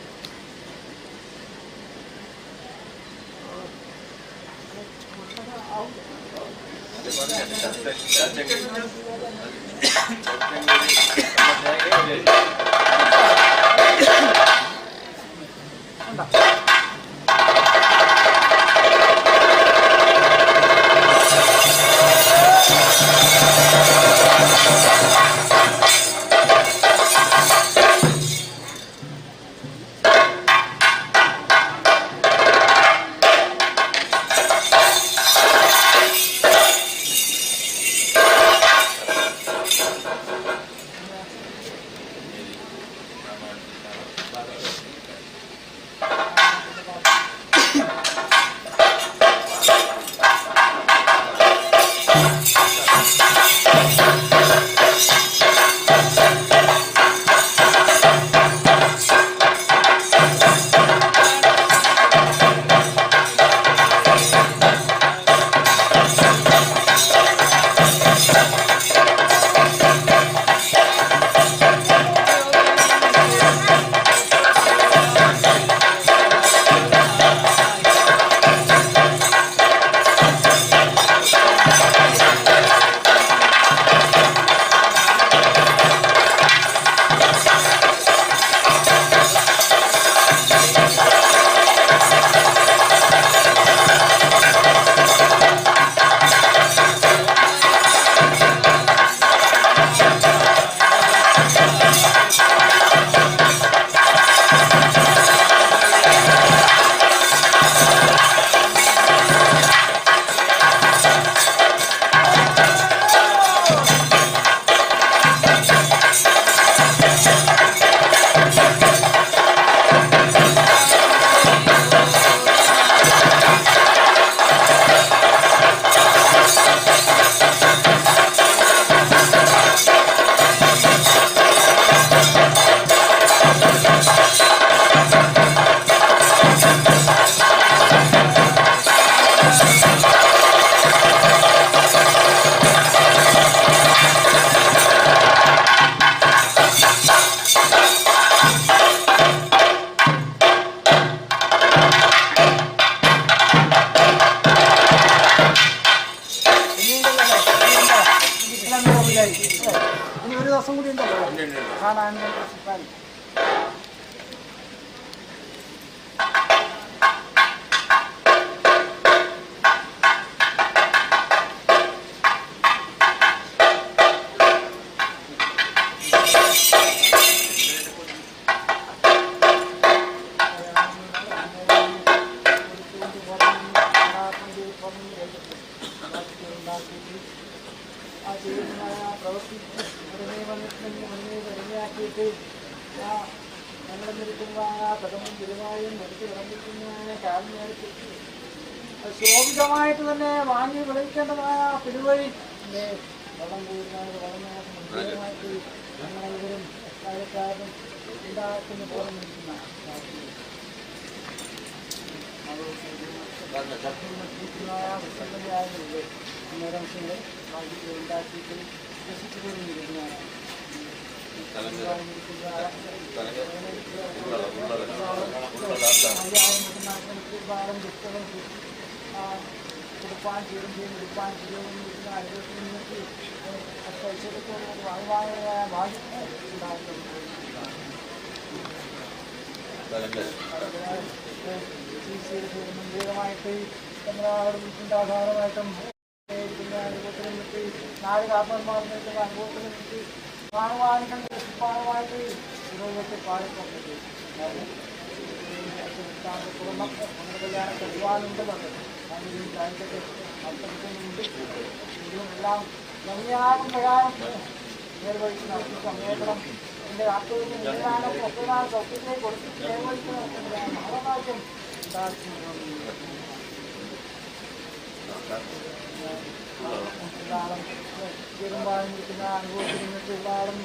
ഇനി ഒരു ദിവസം കൂടി ഉണ്ടല്ലോ കാണാൻ. ആ ചെയ്യുന്നതായ പ്രവൃത്തി ഉടനെ വന്നിട്ടുണ്ടെങ്കിൽ മുന്നേ കടിമയാക്കിയിട്ട് ആ ഞങ്ങളെന്നിരിക്കുന്നതായ കഥമും തിരുവായും എടുത്ത് വിളമ്പിക്കുന്നതായ കാലിനേരത്ത് ശോഭിതമായിട്ട് തന്നെ വാങ്ങി വിളയിക്കേണ്ടതായ പെരുവഴി വള്ളം കൂടുന്ന വള്ളം ഞങ്ങളെല്ലാവരും കാര്യക്കാരും ഉണ്ടാക്കുന്ന പോലെ അന്നേരം ഉണ്ടാക്കിയിട്ട് രസിച്ചു കൊണ്ടിരിക്കുന്നതാണ്. കൊടുപ്പാൻ ചീരും ചെയ്യും എടുപ്പാൻ ചെയ്യുന്ന അനുഭവത്തിൽ നിന്നിട്ട് ഐശ്വര്യത്തോട് വാങ്ങുവായ ഭാഗ്യം ഉണ്ടാകുന്നത് ായിട്ട് ആധാരമായിട്ടും അനുഭവത്തിൽ നിന്നിട്ട് നാല് കാപ്പന്മാർ നിൽക്കുന്ന അനുഭവത്തിൽ നിന്നിട്ട് കാണുവാൻ കണ്ട് രസിപ്പാനുമായിട്ട് ഇരുപത്തി പാടിക്കൊണ്ടത് കുടുംബം കല്യാണം ചെല്ലുവാനുണ്ട് അർത്ഥത്തിനുണ്ട്. എല്ലാം ഭംഗിയാകും പ്രകാരം നേർവഴിക്ക് നടത്തി സമയക്കണം. എൻ്റെ ആത്മവിന് ഒക്കെനാൾ സൗഖ്യത്തെ കൊടുത്തിട്ട് നേർവഴിക്ക് നടത്തുന്ന മഹാഭാഗ്യം ഉണ്ടാകും. ചേരുമ്പാനിരിക്കുന്ന അനുഭവത്തിൽ നിന്നിട്ട് എല്ലാവരും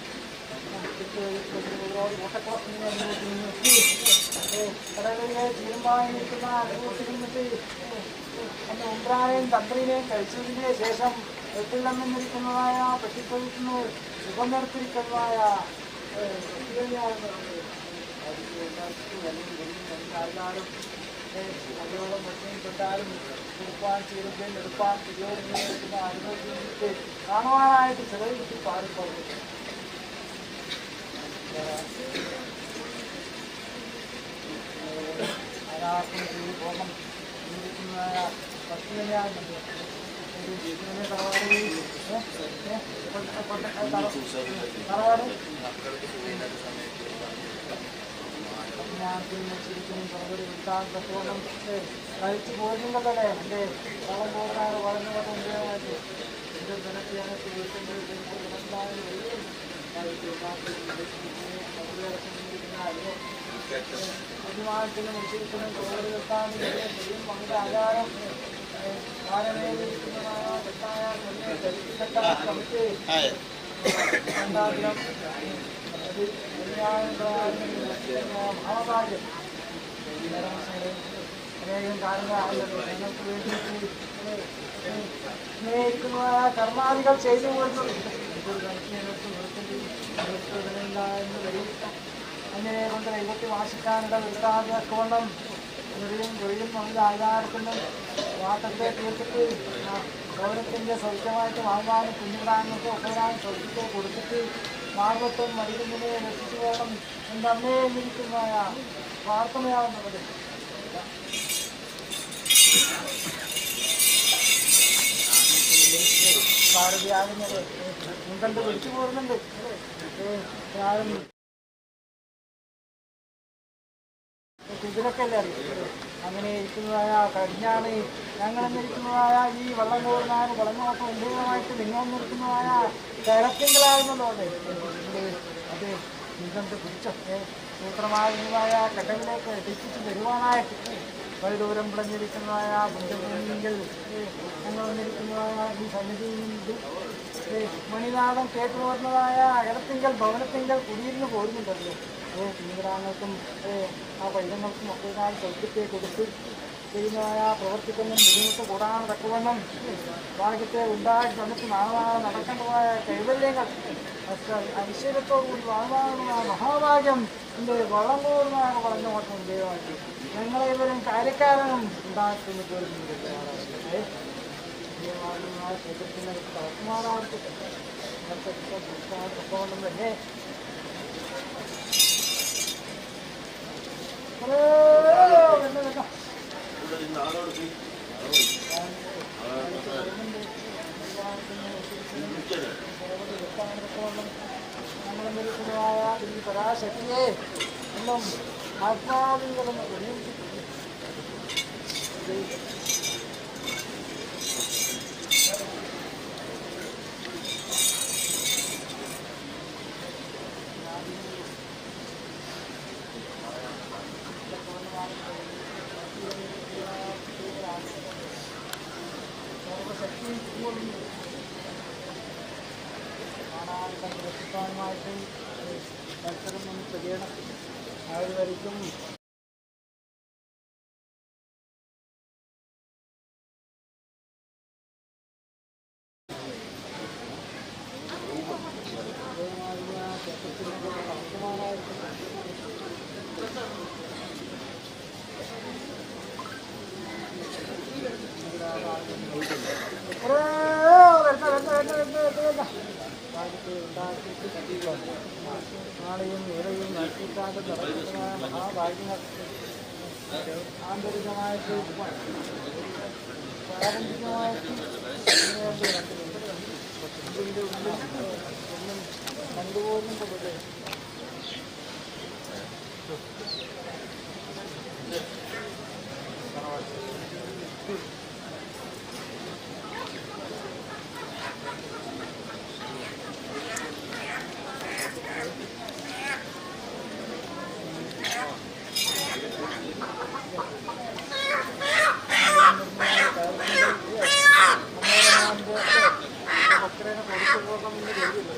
കടകളിലെ ചീരുമ്പാനിരിക്കുന്ന അനുഭവത്തിൽ നിന്നിട്ട് അന്ന് ഉമ്രാനെയും തന്ത്രിനെയും കഴിച്ചതിന് ശേഷം എട്ടില്ലെന്നിരിക്കുന്നതായ പെട്ടിപ്പൊഴിക്കുന്ന സുഖം നിർത്തിരിക്കുന്നതായ അല്ലെങ്കിൽ ഭക്ഷണം തൊട്ടാലും കൊടുപ്പാൻ ചീരുകയും എടുപ്പാൻ തിരിയോടുന്ന അനുഭവത്തിൽ നിന്നിട്ട് കാണുവാനായിട്ട് ചെറിയ കുട്ടി പാടിപ്പോകുന്നു. അയാൾക്കും പോകണം വസ്തു തന്നെയാണ്. തറവാട് കഴിച്ചു പോരുന്നുണ്ടല്ലേ. എൻ്റെ വളം പോകാറ് വളർന്നു കൊണ്ടുപോയിട്ട് എൻ്റെ നിനക്ക് ഞങ്ങൾക്ക് അഭിമാനത്തിനും ഉച്ചത്തിനും തോട് നിർത്താൻ പങ്ക് ആചാരം മഹാഭാഗ്യം അനേകം കാര്യങ്ങളാണല്ലോ നിങ്ങൾക്ക് വേണ്ടിയിട്ട് സ്നേഹിക്കുന്നതായ കർമാദികൾ ചെയ്തു പോരുന്നത്. അങ്ങനെ കൊണ്ട് ദൈവത്തെ വാശിക്കാനുള്ള വൃത്താന്തക്കൊണ്ടും നെറിയും തൊഴിലും നമ്മുടെ ആചാരത്തിനും വാട്ടത്തെ തീർത്തിട്ട് ഗൗരവത്തിൻ്റെ സൗഖ്യമായിട്ട് വാങ്ങാനും കുഞ്ഞുവിടാനൊക്കെ ഒപ്പരാനും സൗഖ്യത്തെ കൊടുത്തിട്ട് മാർഗത്തും മടിക്കുന്നതിനെ രക്ഷിച്ചു വേണം എൻ്റെ അമ്മയെ എന്നിരിക്കുന്നതായ പ്രാർത്ഥനയാവുന്നത്. ഭാരതിയാകുന്നത് മുൻകണ്ട് വിളിച്ചു പോരുന്നുണ്ട്. ആരും കുതിരക്കല്ലേ അറിയാം. അങ്ങനെ ഇരിക്കുന്നതായ കഴിഞ്ഞാണ് ഞങ്ങളെന്നിരിക്കുന്നതായ ഈ വള്ളം കോരുന്നായ വളങ്ങോട്ടം ഉന്ദേഹമായിട്ട് നിങ്ങളെന്നിരിക്കുന്നതായ കരത്തിങ്കളാകുന്നതോടെ അത് നിങ്ങണ്ട് പിടിച്ചൊക്കെ സൂത്രമാകുന്നതായ കടവിലേക്ക് എത്തിച്ചു തരുവാനായിട്ട് വഴിദൂരം പിളഞ്ഞിരിക്കുന്നതായ ബുദ്ധഭൂമിയിൽ ഞങ്ങൾ വന്നിരിക്കുന്നതായ ഈ സന്നിധിയിൽ മണിനാഥം കേട്ടുപോരുന്നതായ അകലത്തിങ്കൽ ഭവനത്തിങ്കൽ കുടിയിരുന്ന് പോരുന്നുണ്ടല്ലോ. കുഞ്ഞുഗ്രാമങ്ങൾക്കും ആ പൈതങ്ങൾക്കും ഒക്കെ ഞാൻ സൗഖ്യത്തെ കൊടുത്ത് ചെയ്യുന്നതായ പ്രവർത്തിക്കൊന്നും ബുദ്ധിമുട്ട് കൂടാതെ തക്കവണ്ണം ഭാഗ്യത്തെ ഉണ്ടാക്കി തന്നിട്ട് നാളെ നടക്കേണ്ടതായ കൈവല്യങ്ങൾ ഐശ്വര്യത്തോടുകൂടി വാങ്ങാവുന്ന മഹാഭാഗ്യം എൻ്റെ വളം കോർന്നാണ് വളഞ്ഞോട്ടം ദൈവമാക്കി ഞങ്ങളെ ഇവരും കാര്യക്കാരനും ഉണ്ടാക്കുന്നു പോരുന്നുണ്ട്. ക്ഷേത്രത്തിന് തളക്കുമാറാകട്ടെ തന്നെ. നമ്മളെന്നിരിക്കുന്നതായ ഈ പരാശക്തിയെ ഒന്നും ആത്മാവിൽ നടത്താനുമായിട്ട് മത്സരം ഒന്ന് തികയണം. ആ ഒരു വരിക്കും നാളെയും ഏറെയും നശിക്കാതെ നടക്കുന്ന മഹാഭാഗ്യങ്ങൾ ആന്തരികമായിട്ട് പ്രാരംഭികമായിട്ട് ഇതിൻ്റെ ഉള്ളിൽ ഒന്നും കണ്ടുപോലും കൊടുക്കേ. ഒക്കരേനെ കൊടുത്തു പോകണമെന്ന് കരുതില്ല.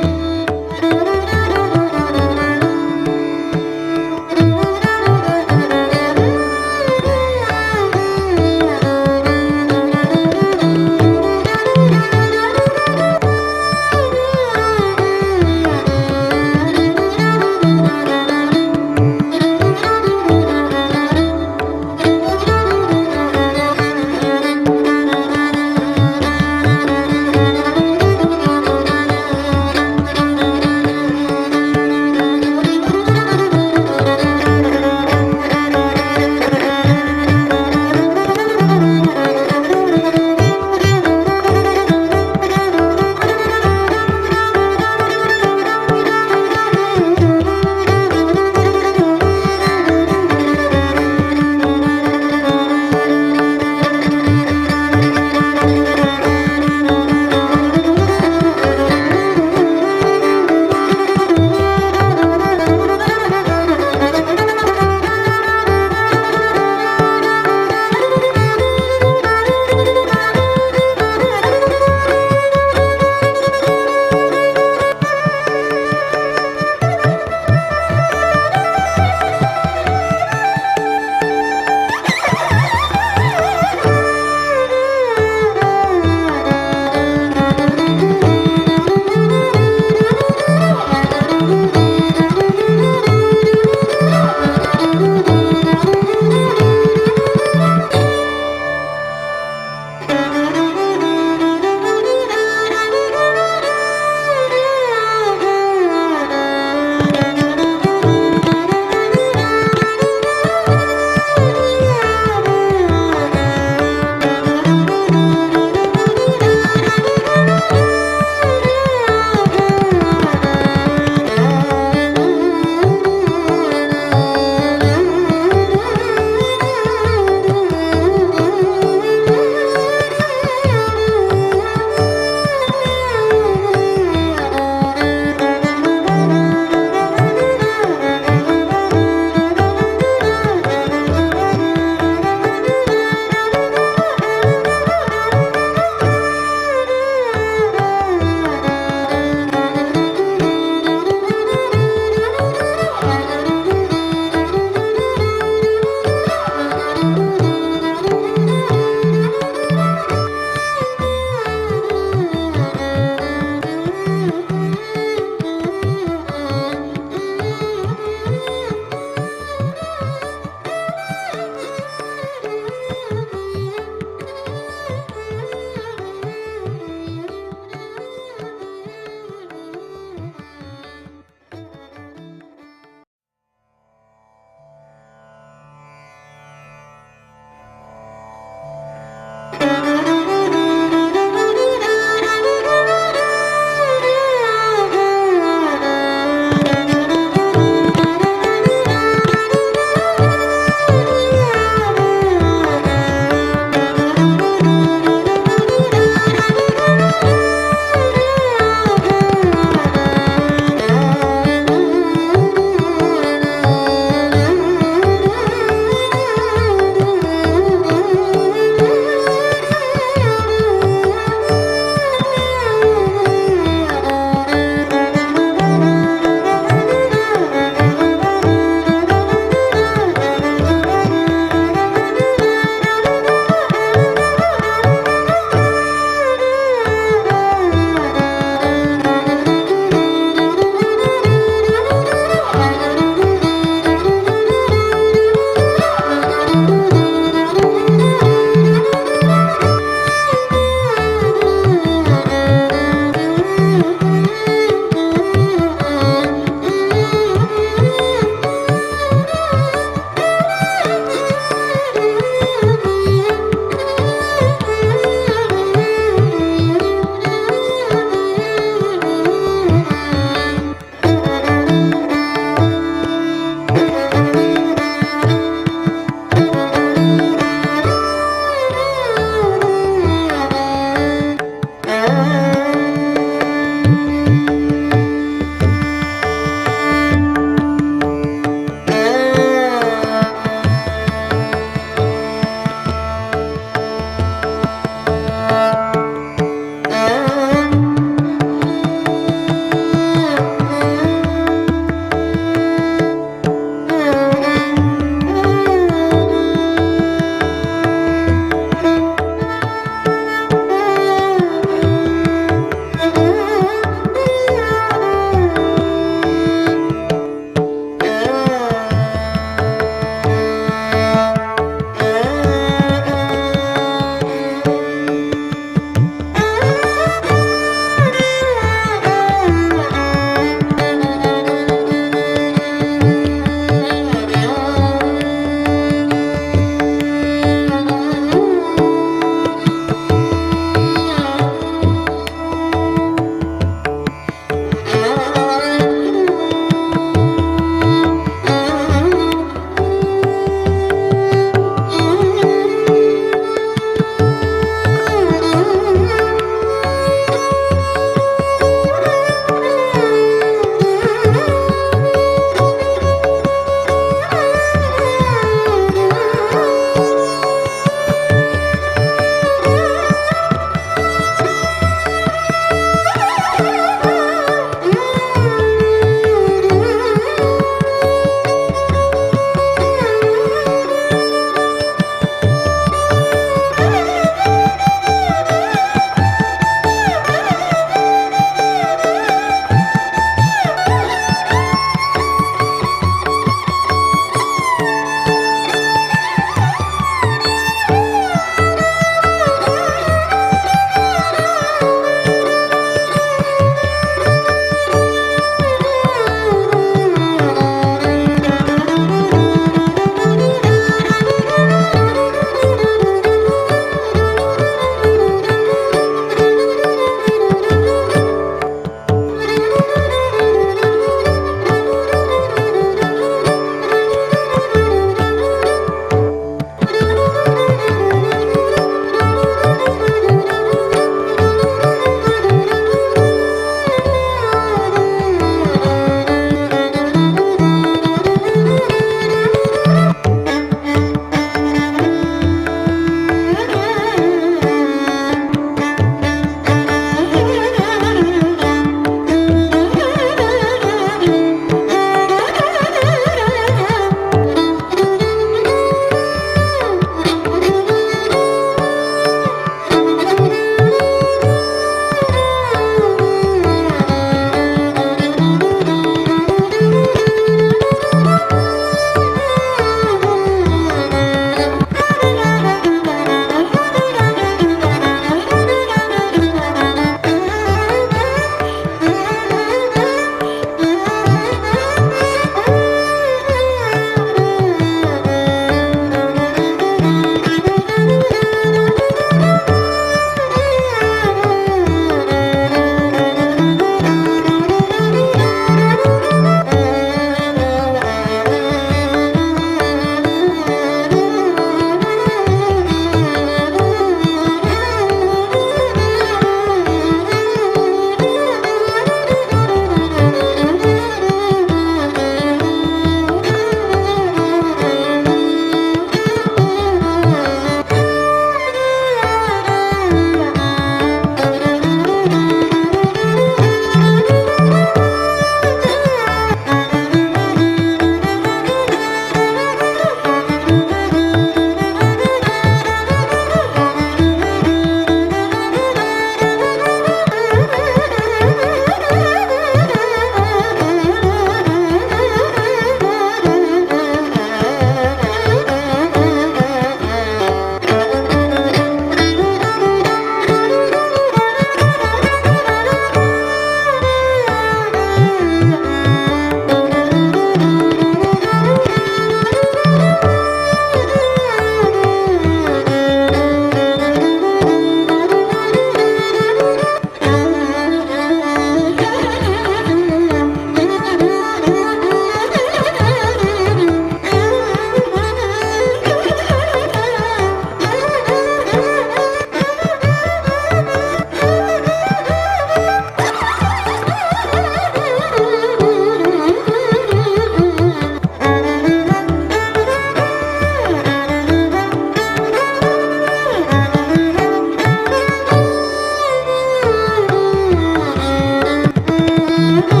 Thank you.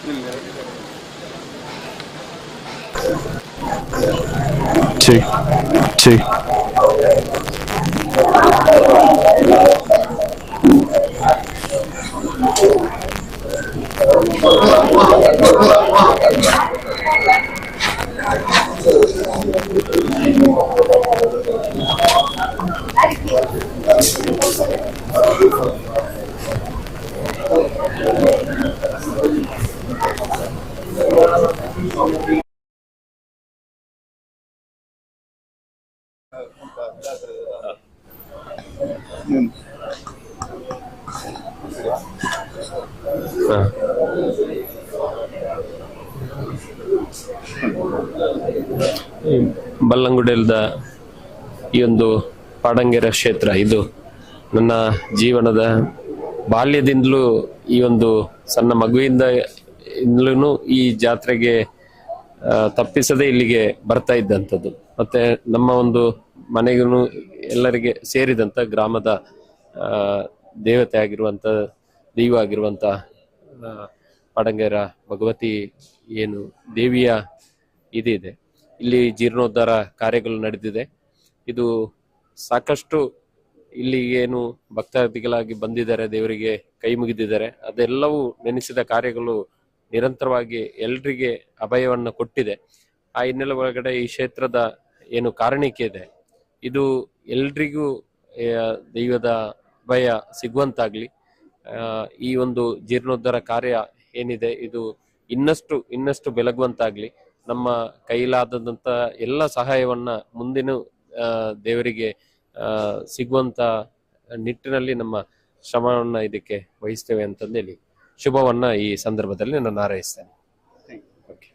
2, 2. ಬಲ್ಲಂಗುಡೇಲ್ದ ಈ ಒಂದು ಪಾಡಂಗೆರೆ ಕ್ಷೇತ್ರ ಇದು ನನ್ನ ಜೀವನದ ಬಾಲ್ಯದಿಂದಲೂ ಈ ಒಂದು ಸಣ್ಣ ಮಗುವಿಂದ ಇಂದಲೂ ಈ ಜಾತ್ರೆಗೆ ತಪ್ಪಿಸದೆ ಇಲ್ಲಿಗೆ ಬರ್ತಾ ಇದ್ದಂಥದ್ದು. ಮತ್ತೆ ನಮ್ಮ ಒಂದು ಮನೆಗೂ ಎಲ್ಲರಿಗೆ ಸೇರಿದಂಥ ಗ್ರಾಮದ ದೇವತೆ ಆಗಿರುವಂಥ ದೈವ ಆಗಿರುವಂಥ ಪಾಡಂಗೇರ ಭಗವತಿ ಏನು ದೇವಿಯ ಇದಿದೆ, ಇಲ್ಲಿ ಜೀರ್ಣೋದ್ಧಾರ ಕಾರ್ಯಗಳು ನಡೆದಿದೆ. ಇದು ಸಾಕಷ್ಟು ಇಲ್ಲಿ ಏನು ಭಕ್ತಾದಿಗಳಾಗಿ ಬಂದಿದ್ದಾರೆ, ದೇವರಿಗೆ ಕೈ ಮುಗಿದಿದ್ದಾರೆ. ಅದೆಲ್ಲವೂ ನೆನೆಸಿದ ಕಾರ್ಯಗಳು ನಿರಂತರವಾಗಿ ಎಲ್ರಿಗೆ ಅಭಯವನ್ನು ಕೊಟ್ಟಿದೆ. ಆ ಹಿನ್ನೆಲೆ ಒಳಗಡೆ ಈ ಕ್ಷೇತ್ರದ ಏನು ಕಾರಣಿಕೆ ಇದೆ, ಇದು ಎಲ್ರಿಗೂ ದೈವದ ಅಭಯ ಸಿಗುವಂತಾಗ್ಲಿ. ಈ ಒಂದು ಜೀರ್ಣೋದ್ಧಾರ ಕಾರ್ಯ ಏನಿದೆ ಇದು ಇನ್ನಷ್ಟು ಇನ್ನಷ್ಟು ಬೆಳಗುವಂತಾಗ್ಲಿ. ನಮ್ಮ ಕೈಲಾದಂಥ ಎಲ್ಲ ಸಹಾಯವನ್ನ ಮುಂದಿನ ದೇವರಿಗೆ ಸಿಗುವಂತ ನಿಟ್ಟಿನಲ್ಲಿ ನಮ್ಮ ಶ್ರಮವನ್ನ ಇದಕ್ಕೆ ವಹಿಸ್ತೇವೆ ಅಂತಂದೇಳಿ ಶುಭವನ್ನ ಈ ಸಂದರ್ಭದಲ್ಲಿ ನಾನು ಹಾರೈಸ್ತೇನೆ. ಓಕೆ.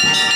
Ah!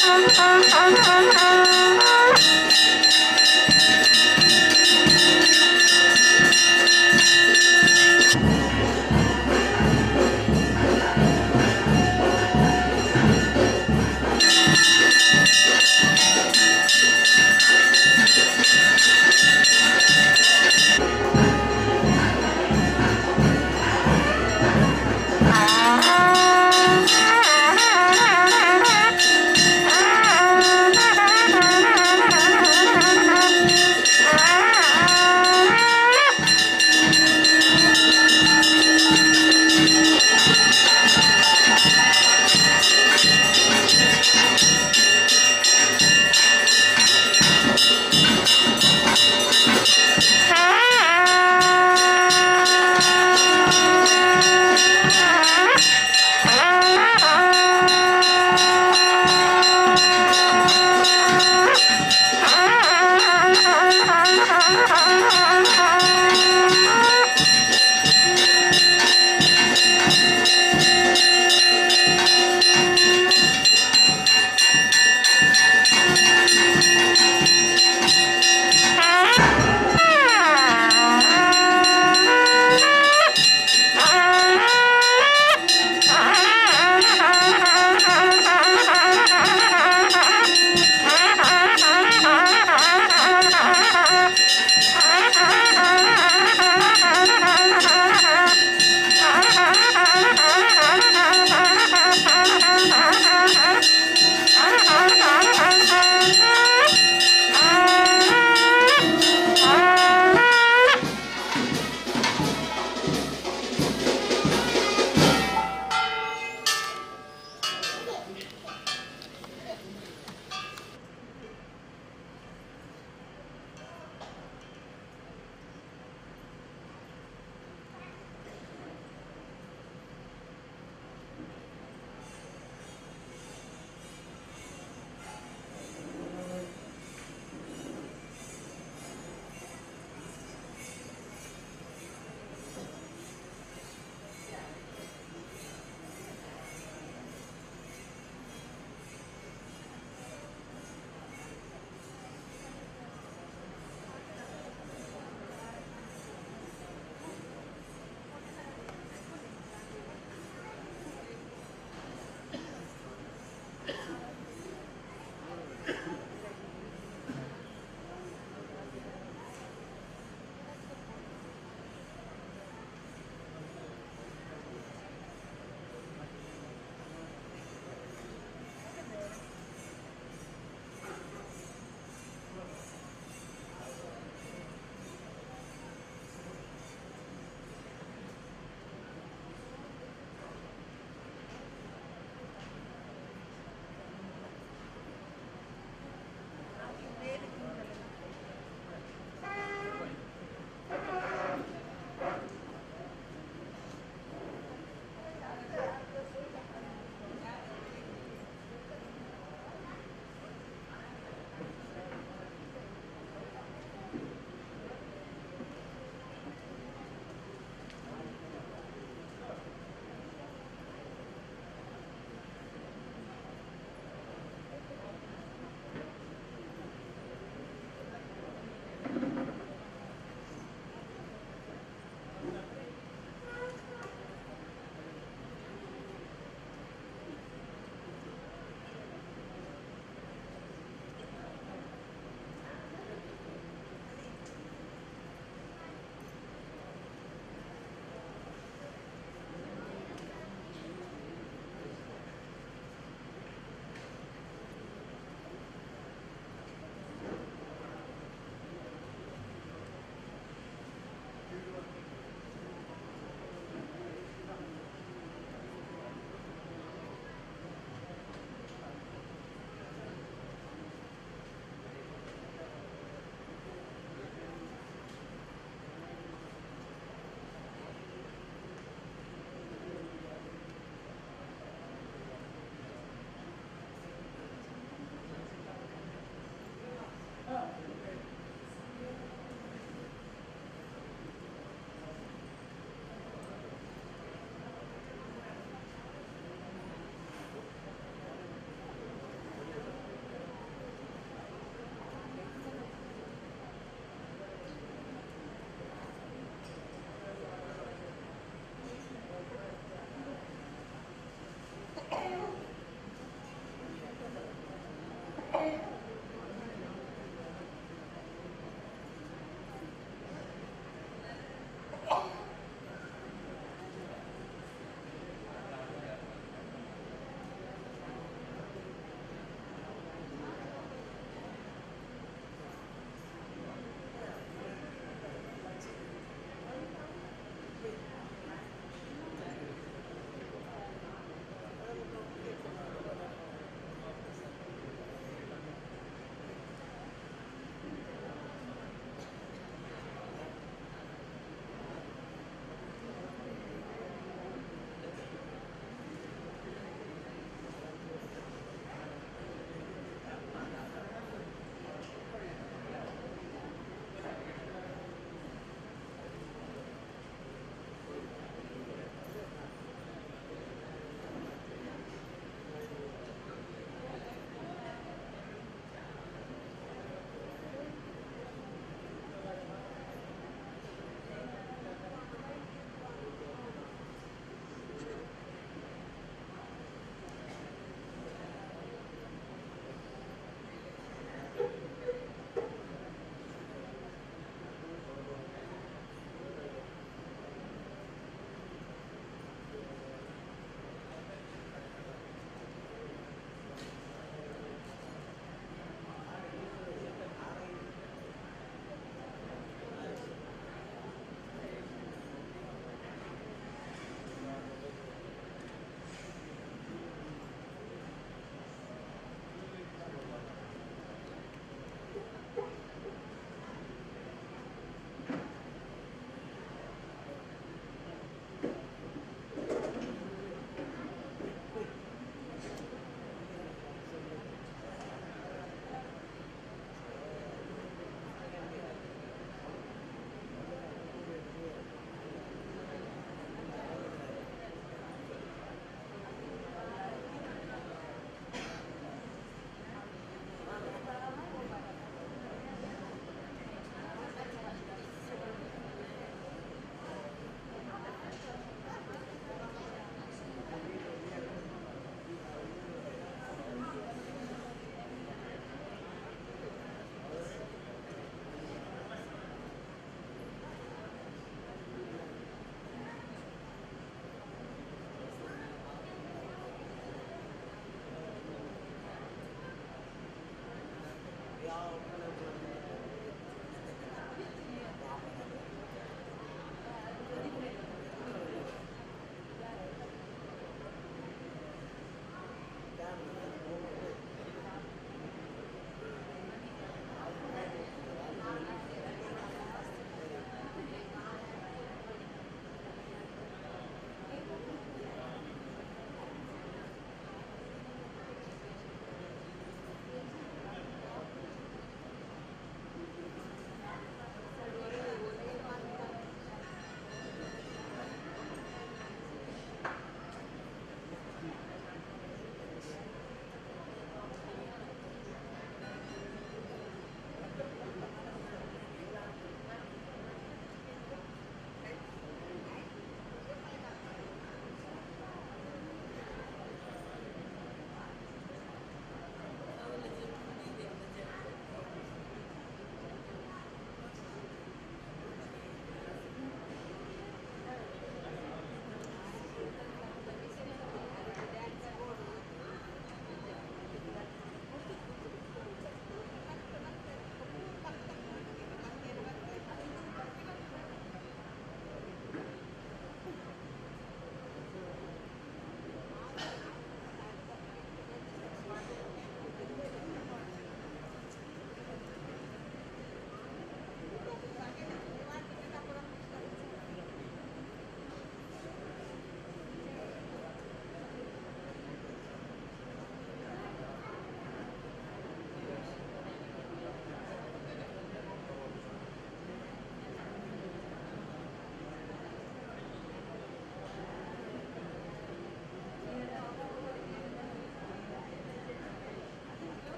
Ah!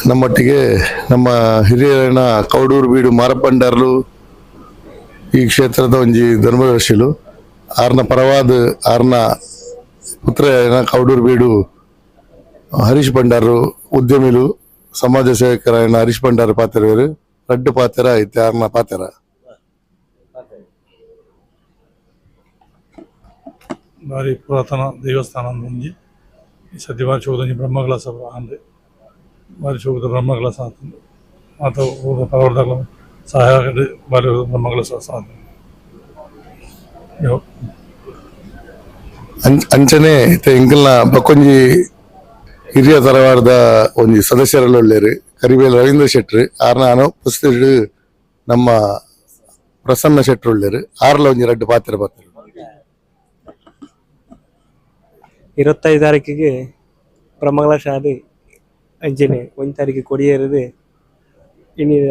ನಮ್ಮೊಟ್ಟಿಗೆ ನಮ್ಮ ಹಿರಿಯರನ ಕೌಡೂರು ಬೀಡು ಮಾರಪ್ಪಂಡರ್ಲು ಈ ಕ್ಷೇತ್ರದ ಒಂಜಿ ಧರ್ಮದರ್ಶಿಲು ಆರ್ನ ಪರವಾದ ಆರ್ನ ಪುತ್ರ ಕೌಡೂರು ಬೀಡು ಹರೀಶ್ ಭಂಡಾರು ಉದ್ಯಮಿಲು ಸಮಾಜ ಸೇವಕರಾಯನ ಹರೀಶ್ ಭಂಡಾರು ಪಾತೆರವೇರು ರಡ್ಡು ಪಾತೆರ ಐತೆ ಆರ್ನ ಪಾತೆರ. ಭಾರಿ ಪುರಾತನ ದೇವಸ್ಥಾನ ಒಂಜಿ ಈ ಸದ್ಯ ಬಾರಿ ಚೌದಂಜಿ ಬ್ರಹ್ಮಕಲಶ ಅಂದೆ ಬಾರಿ ಚೌಕದ ಬ್ರಹ್ಮಕಲಶ ಆತಂದು ಮಾತ ಊರ ಪರವರ್ದಗ್ಲ ಸಹಾಯ ಬಾರಿ ಬ್ರಹ್ಮಕಲಶ ಸಾಧನೆ. ಅಂಚನೆ ಇತ್ತೆ ಎಂಕಲ್ನ ಬಕ್ಕೊಂಜಿ ಹಿರಿಯ ತರವಾರದ ಒಂಜಿ ಸದಸ್ಯರೆಲ್ಲ ಉಳ್ಳೇರು ಕರಿಬೇಲ್ ರವೀಂದ್ರ ಶೆಟ್ರು ಆರ್ನ ಅನುಪಸ್ಥಿತಿಡು ನಮ್ಮ ಪ್ರಸನ್ನ ಶೆಟ್ರು ಉಳ್ಳೇರು ಆರ್ಲ ಒಂಜಿ ರಡ್ಡು ಪಾತ್ರ ಪಾತ್ರ. 25 ತಾರೀಕಿಗೆ ಬ್ರಹ್ಮಕಲಶ ಅದು ಅಂಚನೆ 1 ತಾರೀಕು ಕೊಡಿಯೇರಿದು ಇನ್ನಿದ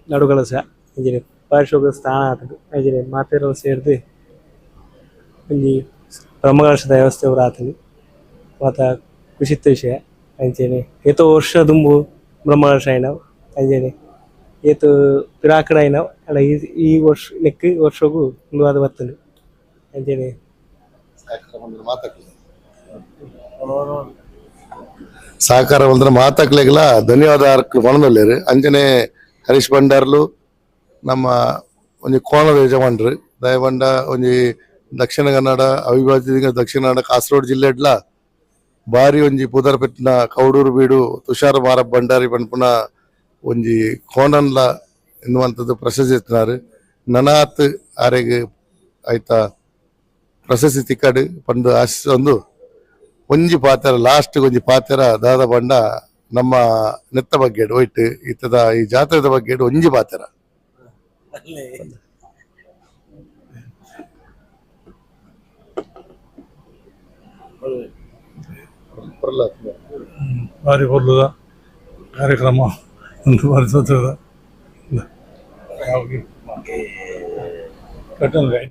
ನಡುಕಲಶ ಅಂಚನೆ ಪಾರ್ಶ್ವದ ಸ್ಥಾನ ಆತದು ಅಂಚನೆ ಮಾತೆರೆಲ ಸೇರ್ದು ಒಂಜಿ ಬ್ರಹ್ಮಕಲಶದ ವ್ಯವಸ್ಥೆ ಪೂರ ಆತುಂಡು ಮಾತ ಖುಷಿತ್ತ ವಿಷಯ. ಅಂಚನೆ ಏತೋ ವರ್ಷ ದುಂಬು ಬ್ರಹ್ಮಕಲಶ ಆಯಿನವು ಅಂಚನೆ ಏತು ಪಿರಾಕಡ್ ಆಯಿನವು ಆಂಡ ಈ ವರ್ಷ ನೆಕ್ಕ್ ವರ್ಷಗು ಉಂದು ಆದ್ ಬತ್ತುಂಡು ಅಂಚನೆ ಸಹಕಾರ ಬಂದ್ರೆ ಮಾತಾಕ್ಲೆಗ್ಲ ಧನ್ಯವಾದ ಪಣದೊಲ್ಲೇರು. ಅಂಚನೆ ಹರೀಶ್ ಭಂಡಾರ್ಲು ನಮ್ಮ ಒಂಜಿ ಕೋಣದ ಯಜಮಾನ್ರು ದಯಬಂಡ ಒಂಜಿ ದಕ್ಷಿಣ ಕನ್ನಡ ಅವಿಭಾಜ್ಯ ದಕ್ಷಿಣ ಕನ್ನಡ ಕಾಸರಗೋಡು ಜಿಲ್ಲೆಡ್ಲ ಬಾರಿ ಒಂಜಿ ಪುದರ್ಪೆಟ್ಟಿನ ಕೌಡೂರು ಬೀಡು ತುಷಾರ ಮಾರ ಭಂಡಾರಿ ಪನ್ಪುನ ಒಂಜಿ ಕೋಣನ್ಲ ಎನ್ನುವಂಥದ್ದು ಪ್ರಶಸ್ತಿ ಎತ್ತಿನಾರು ನನಾತ್ ಆರೆಗ್ ಆಯ್ತಾ ಪ್ರಶಸ್ತಿ ತಿಕ್ಕಡು ಪಂದು ಆಶಿಸೊಂದು ಒಂಜಿ ಪಾತೆರ ಲಾಸ್ಟ್ ಒಂಜಿ ಪಾತೆರ ದಾದ ಬಂಡ ನಮ್ಮ ನೆತ್ತ ಬಗ್ಗೆ ಒಯ್ಟ್ ಇತ್ತದ ಈ ಜಾತ್ರೆದ ಬಗ್ಗೆ ಒಂಜಿ ಪಾತೆರ. ಭಾರಿ ಪೊರ್ಲುದ ಕಾರ್ಯಕ್ರಮ ಒಂದು ಬಾರಿ ಸತ್ರದ ಕಟ್ಟಂದ್ರೆ.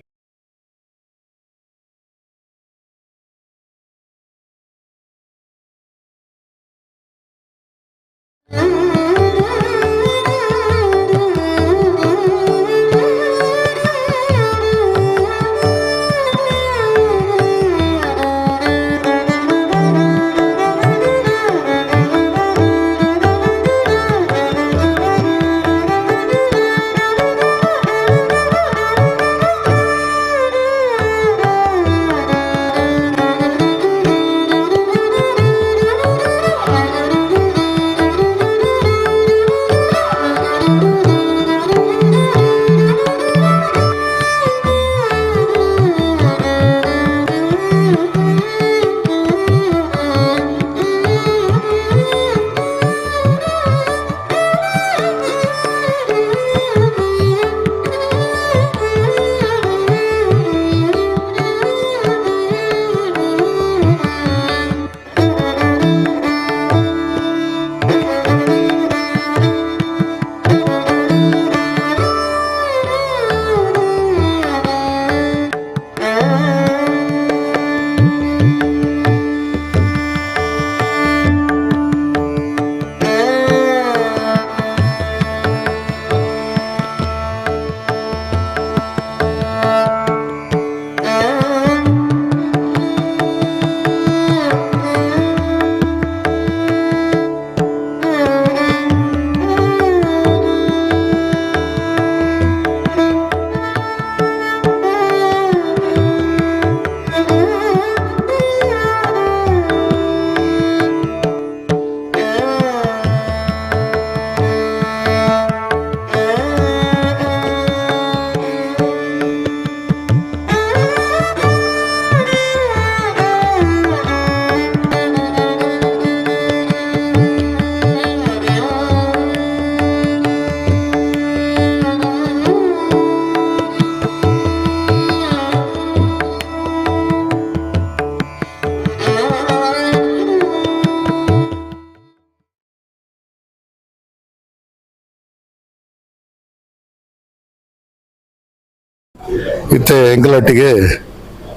ಇತ್ತೆ ಎಂಕಲೊಟ್ಟಿಗೆ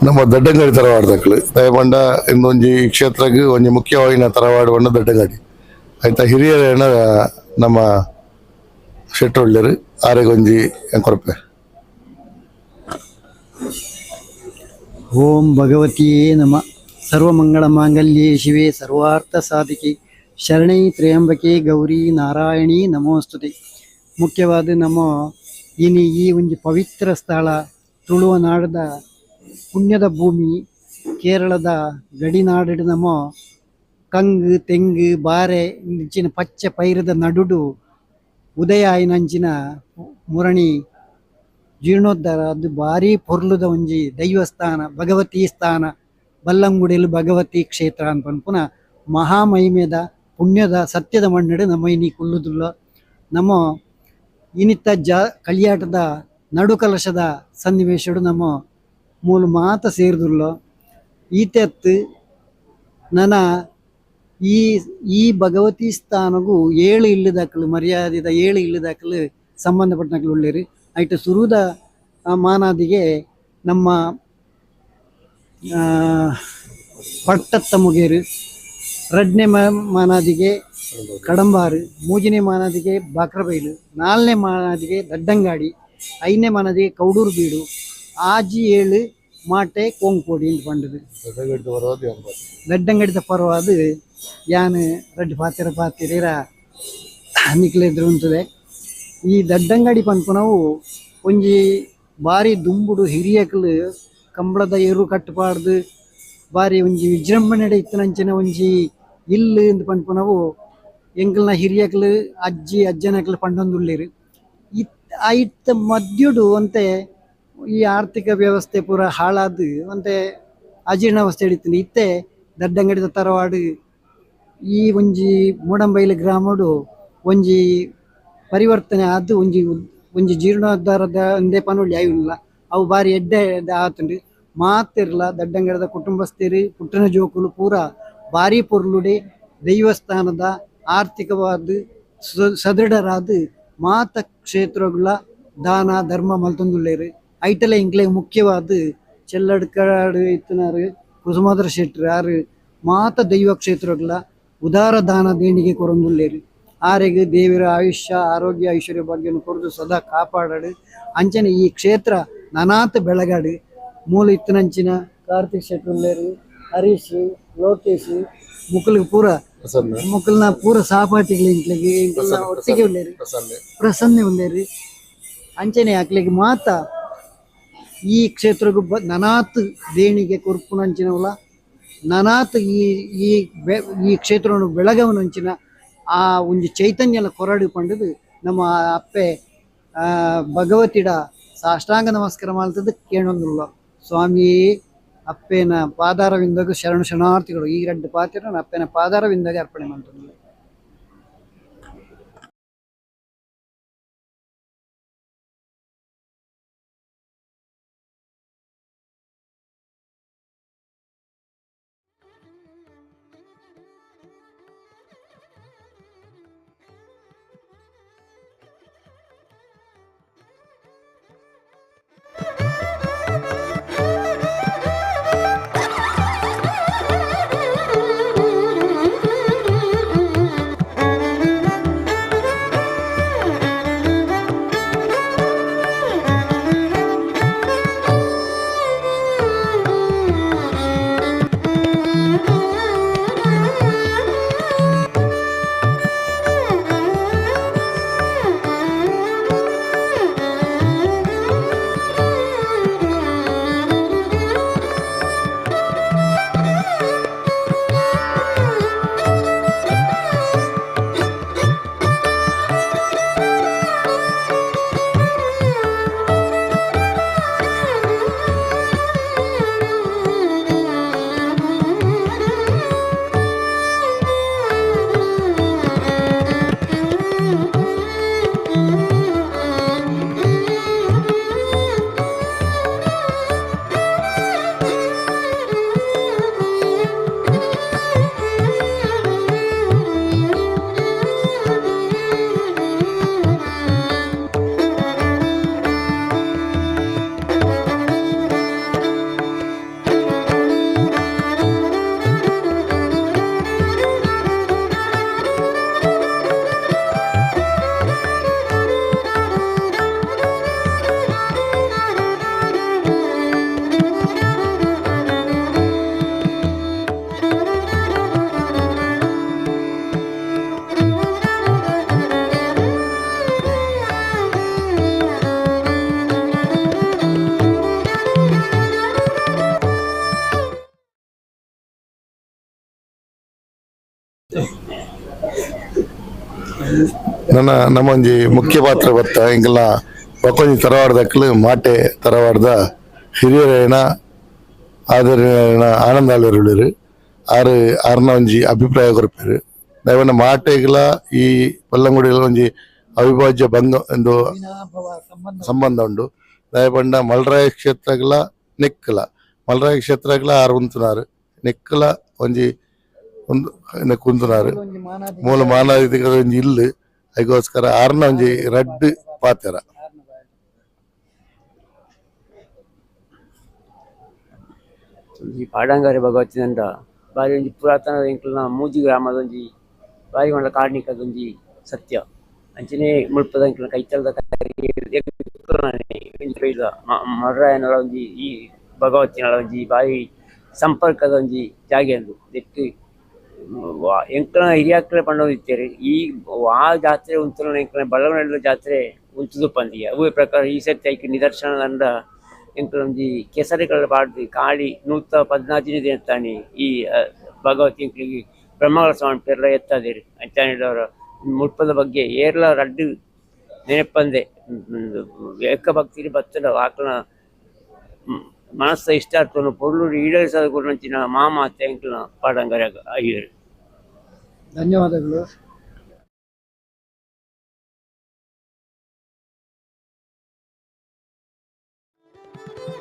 ನಮ್ಮ ದಡ್ಡಂಗಾಡಿ ತರವಾಡ್ದಕ್ಲು ದಯಪಂಡ ಇಂದೊಂಜಿ ಈ ಕ್ಷೇತ್ರಕ್ಕೆ ಒಂಜಿ ಮುಖ್ಯವಾಗಿನ ತರವಾಡು ಬಣ್ಣ ದಡ್ಡಂಗಾಡಿ ಆಯ್ತಾ ಹಿರಿಯರೇನ ನಮ್ಮ ಶೆಟ್ಟೊಳ್ಳೆರು ಆರೆಗೊಂಜಿ ಕೊರಪೆ. ಓಂ ಭಗವತಿಯೇ ನಮ. ಸರ್ವಮಂಗಳ ಮಾಂಗಲ್ಯೇ ಶಿವೆ ಸರ್ವಾರ್ಥ ಸಾಧಿಕೆ ಶರಣೈ ತ್ರ್ಯಂಬಕೆ ಗೌರಿ ನಾರಾಯಣಿ ನಮೋಸ್ತುತಿ. ಮುಖ್ಯವಾದ ನಮ್ಮ ಇನಿ ಈ ಒಂದು ಪವಿತ್ರ ಸ್ಥಳ ತುಳುವನಾಡದ ಪುಣ್ಯದ ಭೂಮಿ ಕೇರಳದ ಗಡಿನಾಡು ನಮ್ಮ ಕಂಗು ತೆಂಗು ಬಾರೆ ಇಂಚಿನ ಪಚ್ಚೆ ಪೈರದ ನಡುಡು ಉದಯ ಆಯಿನಂಚಿನ ಮುರಣಿ ಜೀರ್ಣೋದ್ಧಾರ ಅದು ಭಾರಿ ಪೊರ್ಲುದ ಒಂಜಿ ದೈವಸ್ಥಾನ ಭಗವತಿ ಸ್ಥಾನ ಬಲ್ಲಂಗುಡಿಲು ಭಗವತಿ ಕ್ಷೇತ್ರ ಅನ್ಪುನ ಮಹಾಮಹಿಮೆದ ಪುಣ್ಯದ ಸತ್ಯದ ಮಣ್ಣಡು ನಮ್ಮ ಇನಿ ಕುಲ್ಲುದುಲ್ಲ. ನಮ್ಮ ಇನಿತ ಕಳಿಯಾಟದ ನಡುಕಲಶದ ಸನ್ನಿವೇಶಡು ನಮ್ಮ ಮೂಲ ಮಾತ ಸೇರಿದುಲ್ಲ. ಈತೆತ್ತು ನನ್ನ ಈ ಈ ಭಗವತಿ ಸ್ಥಾನಗೂ 7 ಇಲ್ಲದಾಕಲು ಮರ್ಯಾದಿದ 7 ಇಲ್ಲದಾಕಲು ಸಂಬಂಧಪಟ್ಟನಕಲು ಉಳ್ಳೇರಿ. ಐಟ ಸುರುದ ಮಾನಾದಿಗೆ ನಮ್ಮ ಪಟ್ಟತ್ತ ಮುಗೇರು, ರಡ್ನೇ ಮಾನಾದಿಗೆ ಕಡಂಬಾರು, ಮೂಜನೇ ಮಾನಾದಿಗೆ ಬಾಕ್ರಬೈಲು, 4ನೇ ಮಾನಾದಿಗೆ ದಡ್ಡಂಗಾಡಿ, 5ನೇ ಮಾನಾದಿಗೆ ಕೌಡೂರು ಬೀಡು, ಆಜಿ 7 ಮಾಟೆ ಕೋಂಕೋಡಿ ಅಂತ ಪಂಡದು. ದಡ್ಡಂಗಡಿದ ಪರವಾದ ಯಾನ್ ರಡ್ಡು ಪಾತಿರ ಪಾತಿರ ನಿಕ್ಲೆದ್ರು ಉಂತದೆ. ಈ ದಡ್ಡಂಗಡಿ ಪನ್ಪುನವು ಒಂಜಿ ಬಾರಿ ದುಂಬುಡು ಹಿರಿಯಕಲು ಕಂಬಳದ ಎರು ಕಟ್ಟುಪಾಡ್ದು ಬಾರಿ ಒಂಜಿ ವಿಜೃಂಭಣೆ ಇತ್ತನಂಚಿನ ಒಂಜಿ ಇಲ್ಲು ಇಂದು ಪನ್ಪುನವು ಎಂಕಲ್ನ ಹಿರಿಯಕಲು ಅಜ್ಜಿ ಅಜ್ಜನಕಲು ಪಂಡೊಂದುಳ್ಳೇರು. ಇತ್ತ ಮಧ್ಯುಡು ಅಂತೆ ಈ ಆರ್ಥಿಕ ವ್ಯವಸ್ಥೆ ಪೂರ ಹಾಳಾದು ಅಂತೆ ಅಜೀರ್ಣಾವಸ್ಥೆ ಹಿಡಿತೀನಿ. ಇತ್ತೆ ದಡ್ಡಂಗಡಿದ ತರವಾಡು ಈ ಒಂಜಿ ಮೂಡಂಬೈಲು ಗ್ರಾಮಡು ಒಂಜಿ ಪರಿವರ್ತನೆ ಆದು ಒಂಜಿ ಒಂಜಿ ಜೀರ್ಣೋದ್ಧಾರದ ಒಂದೇ ಪನೊಳ್ಳಿ ಆಯುಲ್ಲ ಅವು ಬಾರಿ ಎಡ್ಡೆ ಆತುಂಡು. ಮಾತಿರ್ಲ ದಡ್ಡಂಗಡದ ಕುಟುಂಬಸ್ಥರು ಪುಟ್ಟನ ಜೋಕುಲು ಪೂರ ಭಾರಿ ಪೊರ್ಲುಡೆ ದೈವಸ್ಥಾನದ ಆರ್ಥಿಕವಾದ ಸದೃಢರಾದ ಮಾತ ಕ್ಷೇತ್ರಗಳ ದಾನ ಧರ್ಮ ಮಲ್ತೊಂದುಳ್ಳೇರು. ಐಟಲೆ ಇಂಕ್ಲೆ ಮುಖ್ಯವಾದ ಚೆಲ್ಲಡ್ಕಾಡು ಇತ್ತನಾರು ಕುಸುಮಾದ್ರ ಶೆಟ್ರು ಆರು ಮಾತ ದೈವ ಕ್ಷೇತ್ರಗಳ ಉದಾರ ದಾನ ದೇಣಿಗೆ ಕೊರೊಂದುಳ್ಳೇರು. ಆರೆಗೆ ದೇವರ ಆಯುಷ್ಯ ಆರೋಗ್ಯ ಐಶ್ವರ್ಯ ಭಾಗ್ಯವನ್ನು ಕೊರದು ಸದಾ ಕಾಪಾಡಡು. ಅಂಚನೆ ಈ ಕ್ಷೇತ್ರ ನನಾತ ಬೆಳಗಾಡು. ಮೂಲ ಇತ್ತನಂಚಿನ ಕಾರ್ತಿಕ್ ಶೆಟ್ರುಳ್ಳೇರು, ಹರೀಶ್, ಲೋಕೇಶ್ ಮುಕುಲ್ಗೆ ಪೂರ ಮುಕುಲ್ನ ಪೂರ ಸಹಪಾಠಿಗಳು ಇಂಕ್ಲೆಗೆ ಇಂಕ್ಲೆನ ಒಟ್ಟಿಗೆ ಉಳ್ಳೇರು, ಪ್ರಸನ್ನ ಉಳ್ಳೇರು. ಅಂಚನೆ ಅಕ್ಲೆಗೆ ಮಾತ ಈ ಕ್ಷೇತ್ರಗೂ ನನಾತ್ ದೇಣಿಗೆ ಕೊರ್ಪುನಂಚಿನವಲ ನನಾತ್ ಈ ಈ ಈ ಕ್ಷೇತ್ರವನ್ನು ಬೆಳಗವನಂಚಿನ ಆ ಒಂಜಿ ಚೈತನ್ಯಲ ಕೊರಡು ಪಂಡದು ನಮ್ಮ ಅಪ್ಪೆ ಭಗವತಿಡ ಸಾಷ್ಟಾಂಗ ನಮಸ್ಕಾರ ಮಾಡ್ತದ್ದು ಕೇಳೊಂದುಲ್ಲ. ಸ್ವಾಮಿಯೇ ಅಪ್ಪೇನ ಪಾದಾರವಿಂದಾಗ ಶರಣು ಶರಣಾರ್ಥಿಗಳು ಈ ಎರಡು ಪಾತ್ರ ಅಪ್ಪೇನ ಪಾದಾರವಿಂದಾಗ ಅರ್ಪಣೆ ಮಾಡ್ತದೆ. Thank you. ನನ್ನ ನಮ್ಮೊಂಜಿ ಮುಖ್ಯ ಪಾತ್ರ ಬತ್ತ ಎಂಕಲ್ನ ಬೊಕ್ಕೊಂಜಿ ತರವಾಡದಕ್ಲು ಮಾಟೆ ತರವಾಡದ ಹಿರಿಯರೇನ ಆದರೇನ ಆನಂದ ಆಳ್ವೆರ್ ಆರು ಆರ್ನ ಒಂಜಿ ಅಭಿಪ್ರಾಯ ಕೊರ್ಪೆರ್ ದಯವನ್ನ ಮಾಟೆಗ್ಲ ಈ ಬಲ್ಲಂಗುಡಿಲ ಒಂಜಿ ಅವಿಭಾಜ್ಯ ಬಂಧ ಒಂದು ಸಂಬಂಧ ಉಂಡು. ದಯಪಂಡ ಮಲ್ರಾಯ ಕ್ಷೇತ್ರಗಳ ನೆಕ್ಕಲ ಮಲ್ರಾಯ ಕ್ಷೇತ್ರಗಳ ಆರು ಉಂತುನಾರು ನೆಕ್ಕಲ ಒಂಜಿ ಒಂದು ಕುಂತುನಾರು ಮೂಲ ಮಾನಾದಿಗಳ ಒಂಜಿ ಇಲ್ಲು ಅದಕ್ಕೋಸ್ಕರ ಆರ್ನ ಒಂಜಿ ರಡ್ಡ್ ಪಾತೆರ. ಈ ಪಾಡಂಗಾರೆ ಭಗವತಿನಂಡ ಬಾರಿ ಒಂಜಿ ಪುರಾತನ ಎಂಕಲ್ನ ಮೂಜಿ ಗ್ರಾಮದ ಒಂಜಿ ಬಾರಿ ಮಂಡ ಕಾರ್ಣಿಕದೊಂಜಿ ಸತ್ಯ ಅಂಚನೆ ಮುಲ್ಪದ ಎಂಕಲ್ನ ಕೈತಲ್ದ ಮರ್ರಾಯನಲ ಒಂಜಿ ಈ ಭಗವತಿನಲ ಒಂಜಿ ಬಾರಿ ಸಂಪರ್ಕದ ಒಂಜಿ ಜಾಗೆ ಅಂದು ದೆಕ್ಕ್ ಎಂಕಲ್ನ ಹಿರಿಯಾಕ್ಲೆ ಪಂಡೊಂದಿತ್ತೇರು ಈ ಆ ಜಾತ್ರೆ ಉಂತುನ ಎಂಕಲ್ನ ಬಳ್ಳಮನಳ್ಳಿ ಜಾತ್ರೆ ಉಂತುದು ಪಂದಿಗೆ ಅವೇ ಪ್ರಕಾರ ಈ ಸರ್ತಿ ಐಕ್ ನಿದರ್ಶನ ದಂಡ ಎಂಕಲ್ ಒಂಜಿ ಕೆಸರಿ ಕಲರ್ ಪಾಡ್ದು ಕಾಳಿ 114ನೇ ದಿನತ್ತಾನಿ ಈ ಭಗವತಿ ಎಂಕ್ಲಿಗೆ ಬ್ರಹ್ಮಗಳ ಸ್ವಾಮಿ ಪೆರ್ಲ ಎತ್ತಾದಿರು ಅಂಚಾನಿಡವರ ಮುಲ್ಪದ ಬಗ್ಗೆ ಏರ್ಲ ರಡ್ಡು ನೆನಪಂದೆ ಏಕಭಕ್ತಿರಿ ಬತ್ತದ ಆಕಳ ಮನಸ್ಸ ಇಷ್ಟಾರ್ಥವನ್ನು ಪೊರ್ಲು ಈಡೇರಿಸದ ಗುರುನಂಚಿನ ಮಾಮಾತೆ ಎಂಕಲ್ನ ಪಾಡಂಗರ ಅಯ್ಯರು. ಧನ್ಯವಾದಗಳು. Thank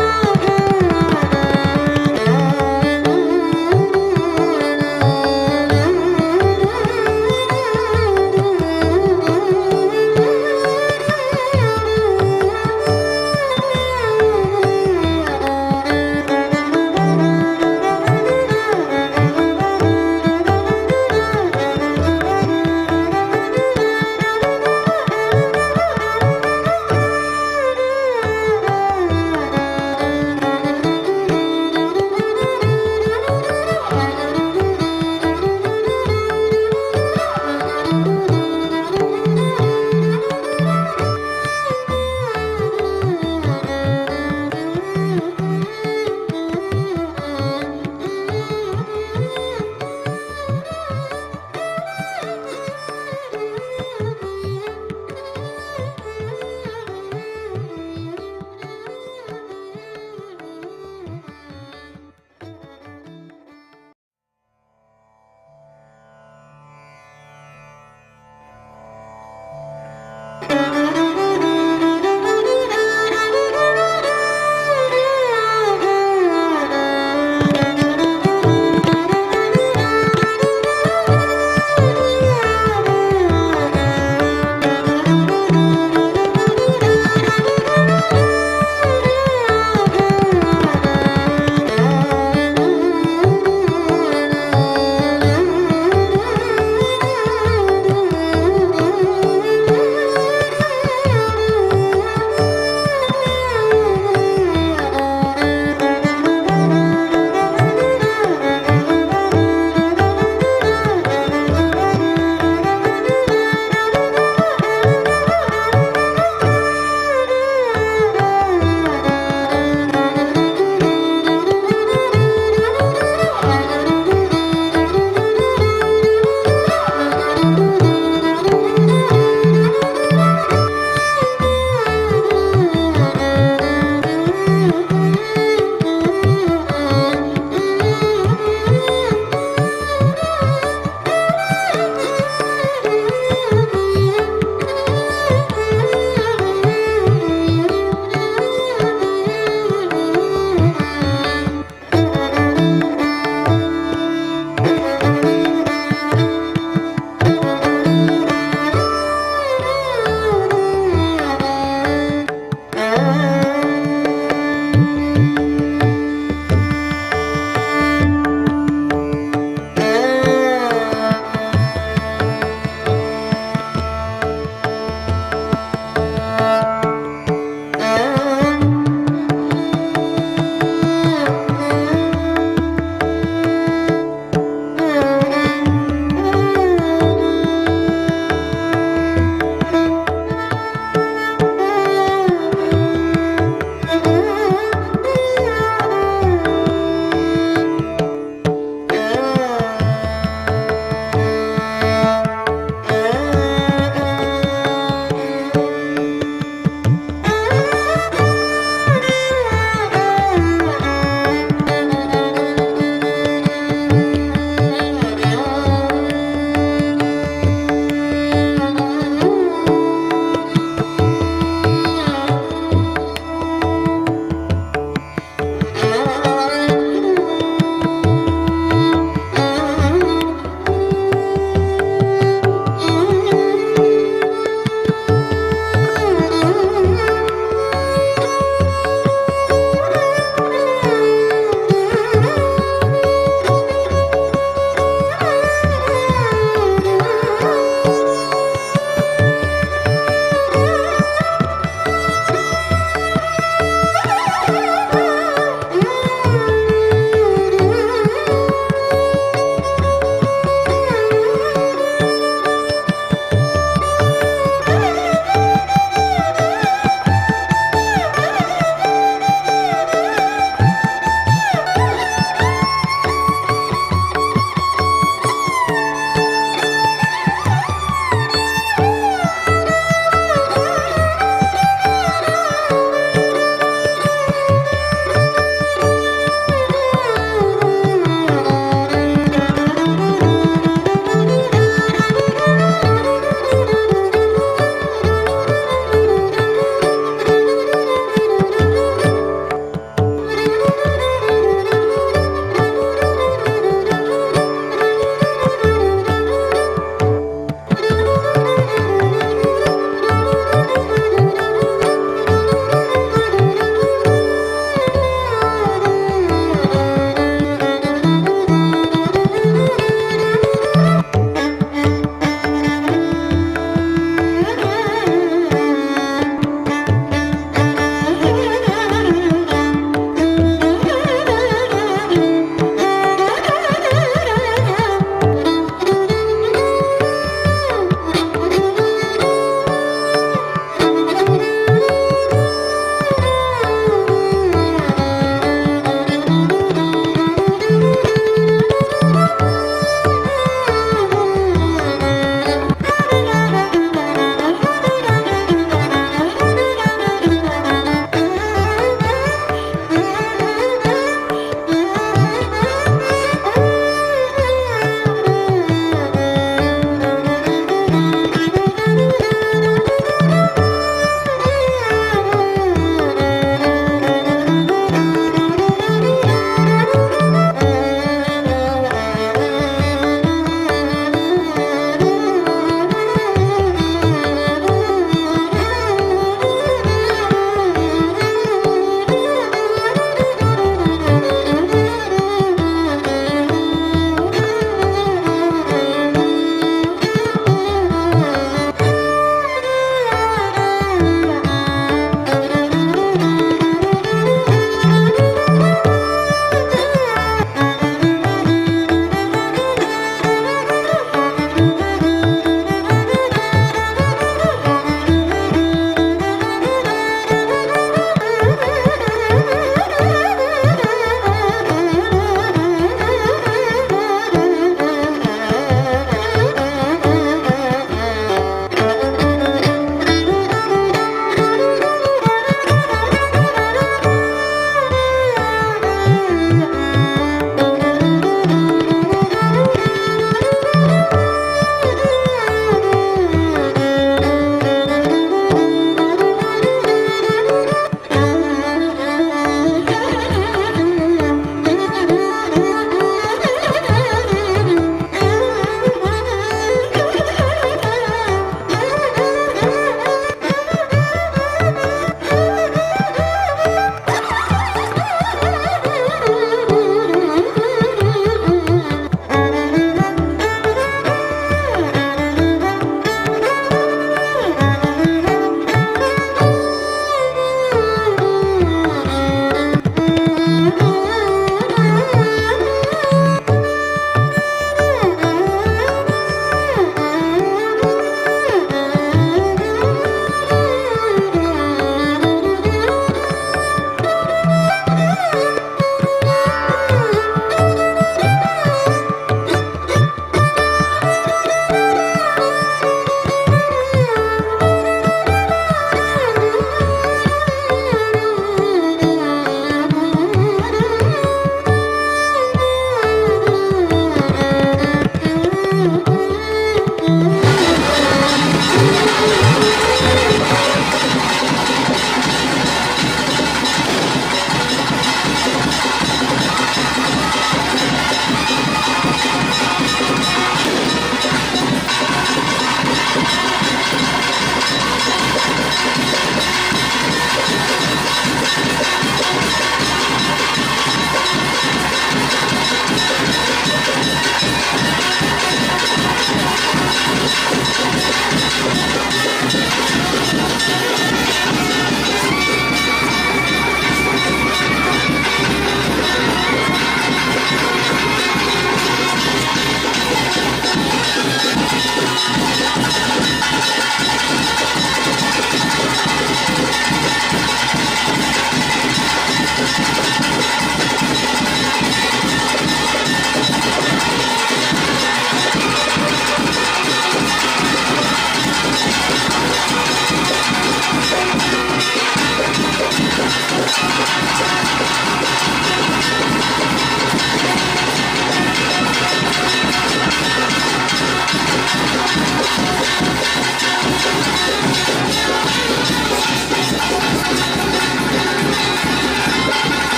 you.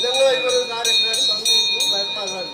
ഞങ്ങൾ ഇവരുടെ കാര്യക്കാരും തന്നിരിക്കും. ഭയപ്പാടാണ്.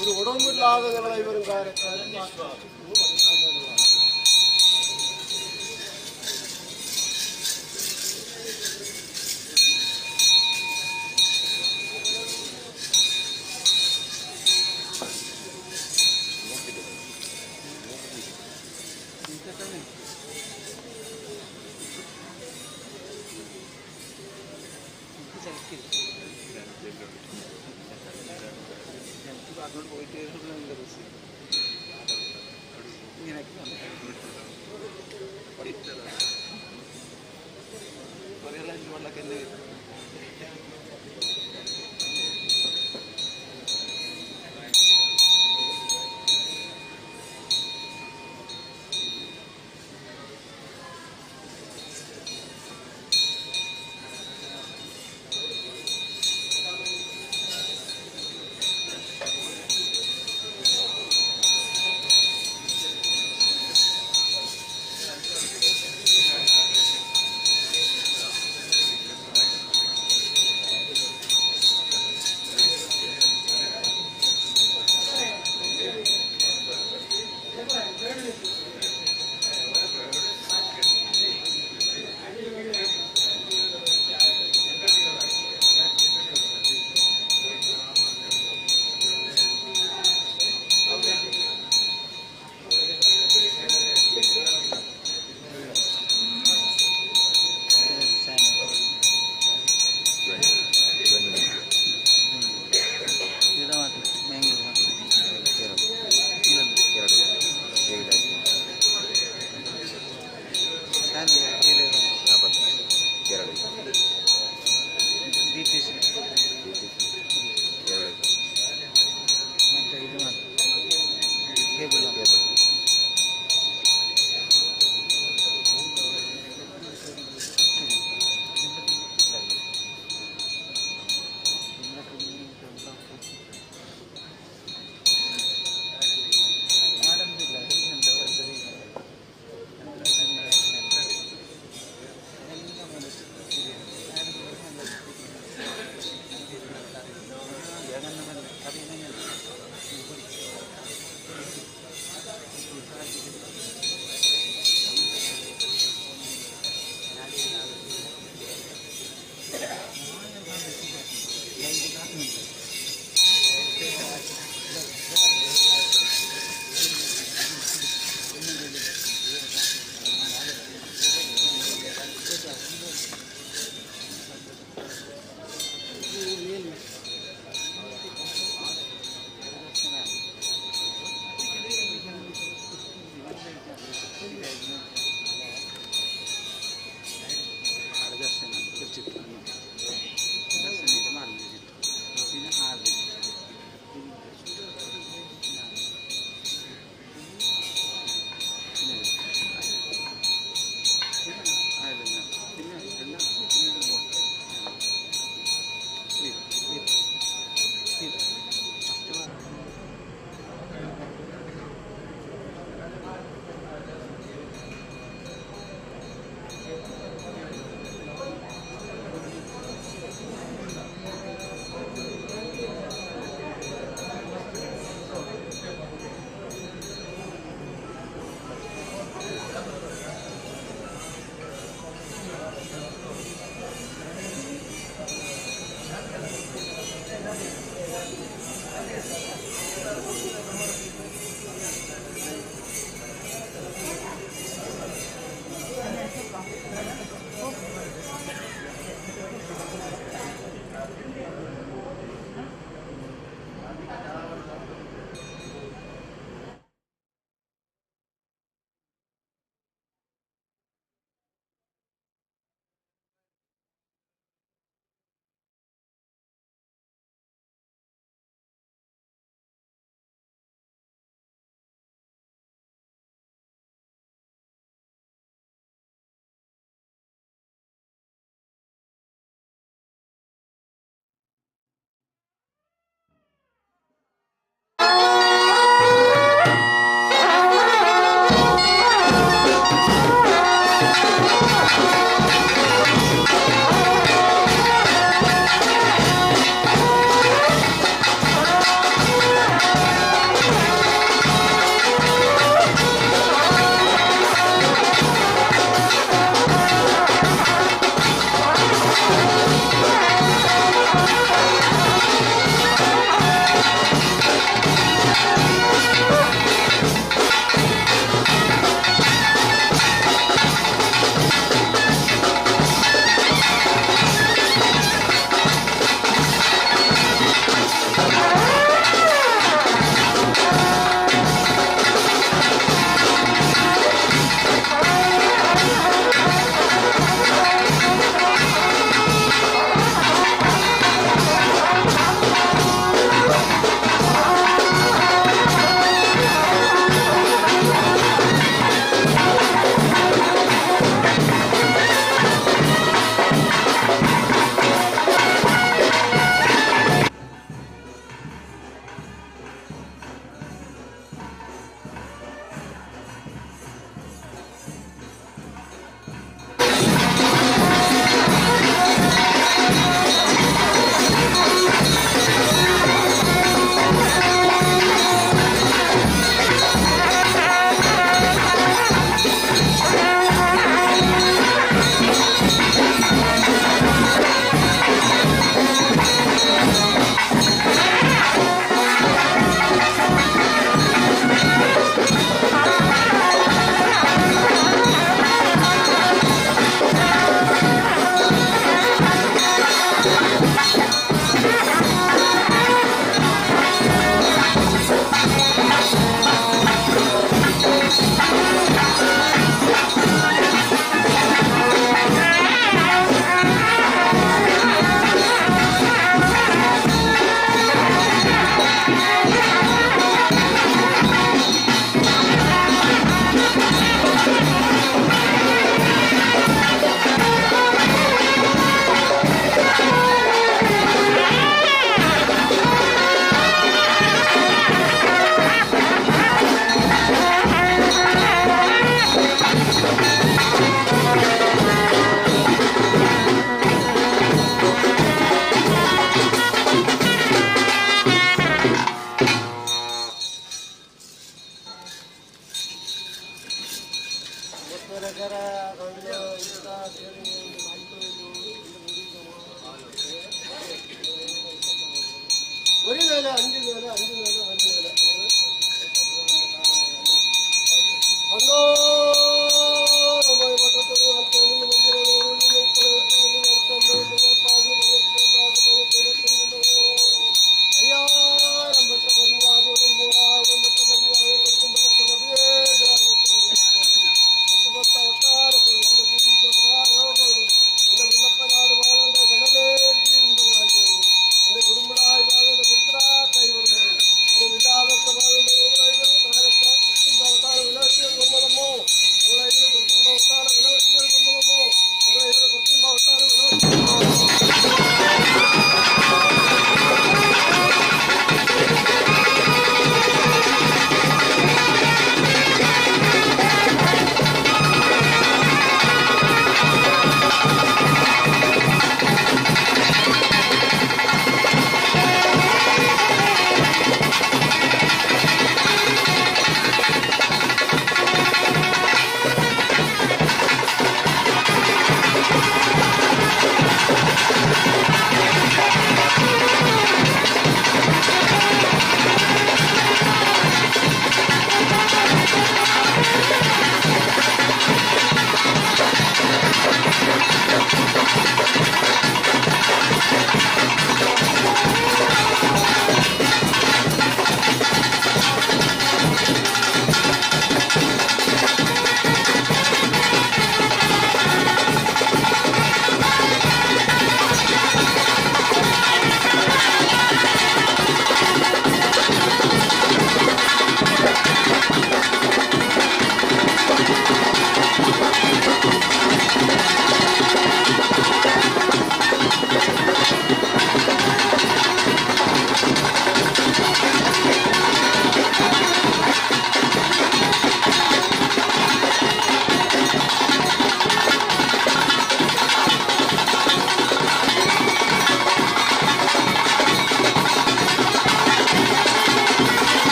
ഒരു ഉടമ്പില്ലാതെ ഞങ്ങളെ ഇവരും കാര്യക്കാരും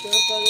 Thank you.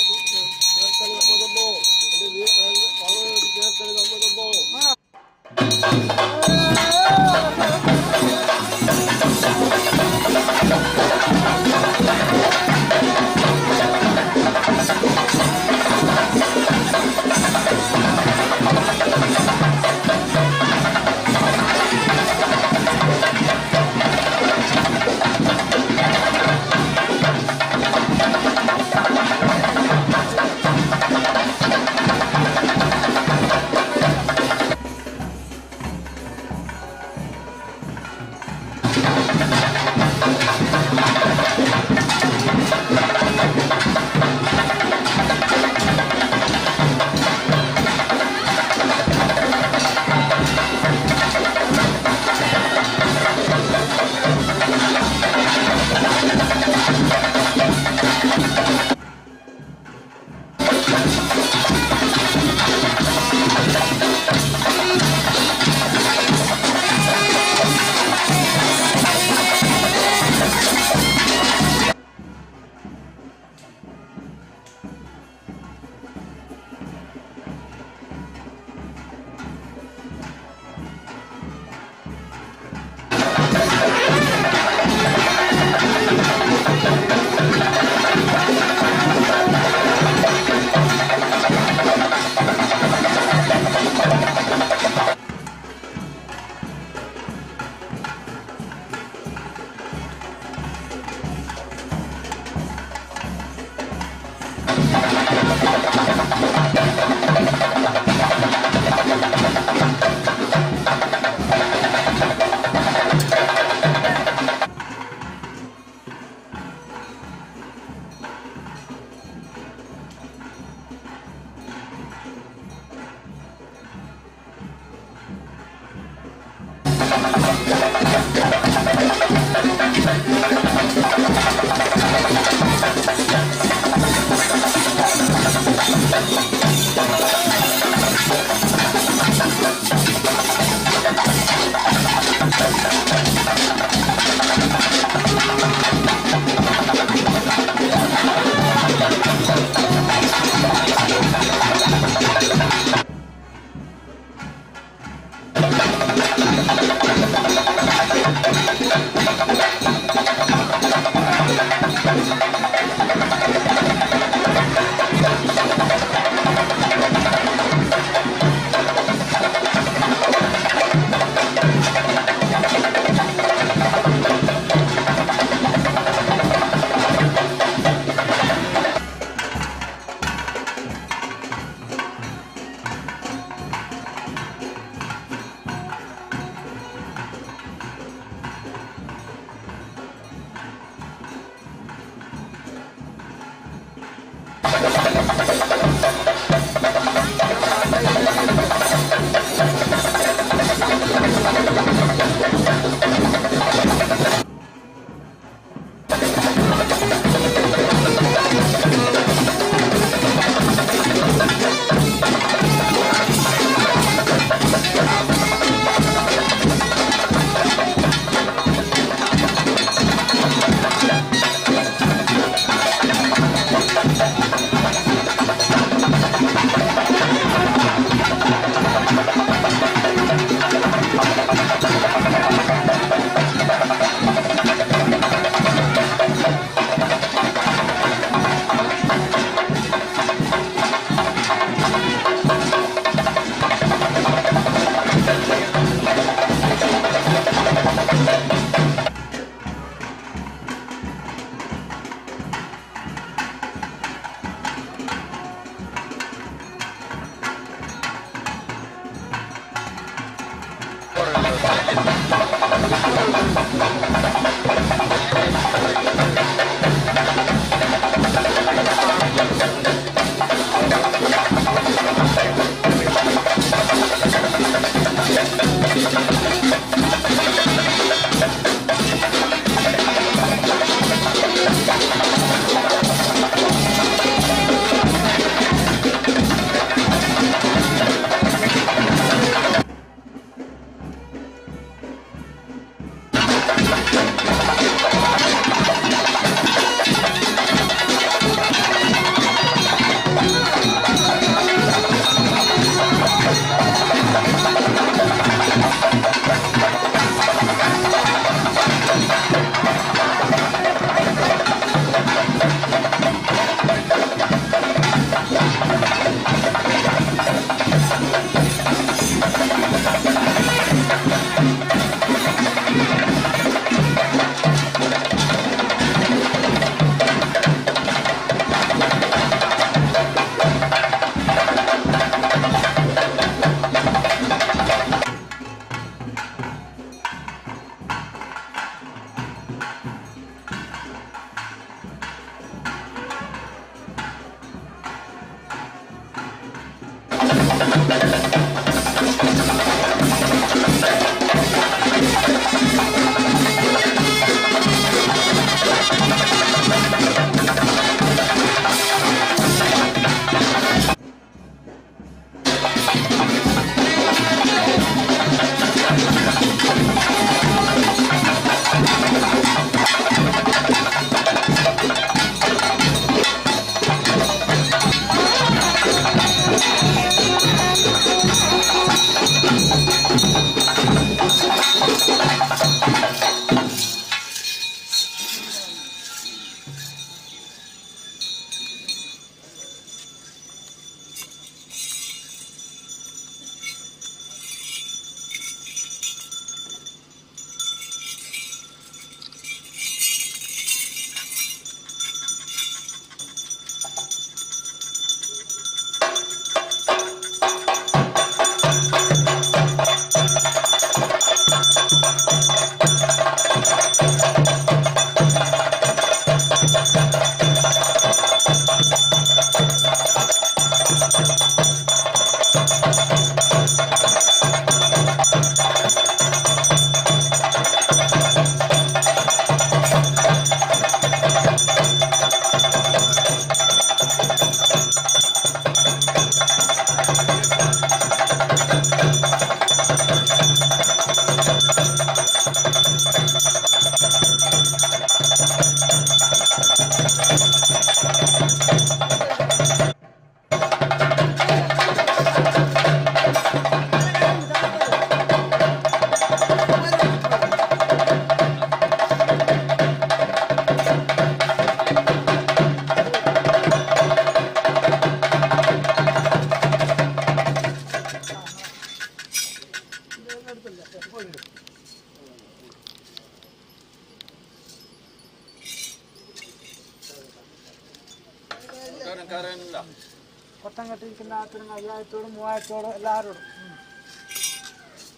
കൊട്ടം കെട്ടിയിരിക്കുന്ന അയ്യായിരത്തോടും മൂവായിരത്തോടും എല്ലാവരോടും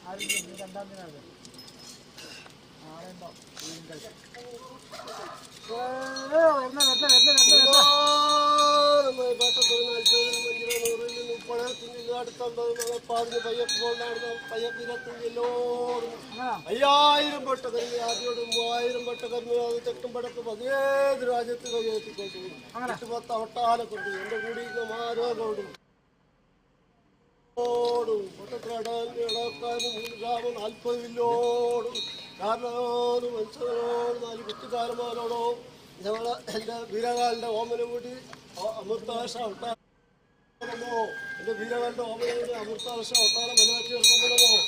ആരും രണ്ടാം ദിനം നാളെ ഉണ്ടാവും. വരുന്ന വരുന്ന വരുന്ന വരുന്ന അയ്യായിരം പെട്ട കരുതി ആദ്യോട് 3000 പെട്ട കരുതി അത് തെക്കും പടക്കും 17 രാജ്യത്ത് കൈയേറ്റിക്കൊണ്ടു 8 10 ഒട്ടാനെ കൊണ്ടു എന്റെ കൂടി മാരോടും ോടും 3 ഗ്രാമം 40 വില്ലോടും കാരണോടും മനുഷ്യരോടും 4 കുട്ടിക്കാരന്മാരോടോ ഞങ്ങളെ എൻ്റെ വീരകാലിൻ്റെ ഓമന കൂടി അമൃതാശ ഒട്ടാരമോ എൻ്റെ വീരകാലിൻ്റെ ഓമന കൂടി അമൃതാശ ഒട്ടാരം മനവാറ്റി എടുക്കുമ്പോഴോ.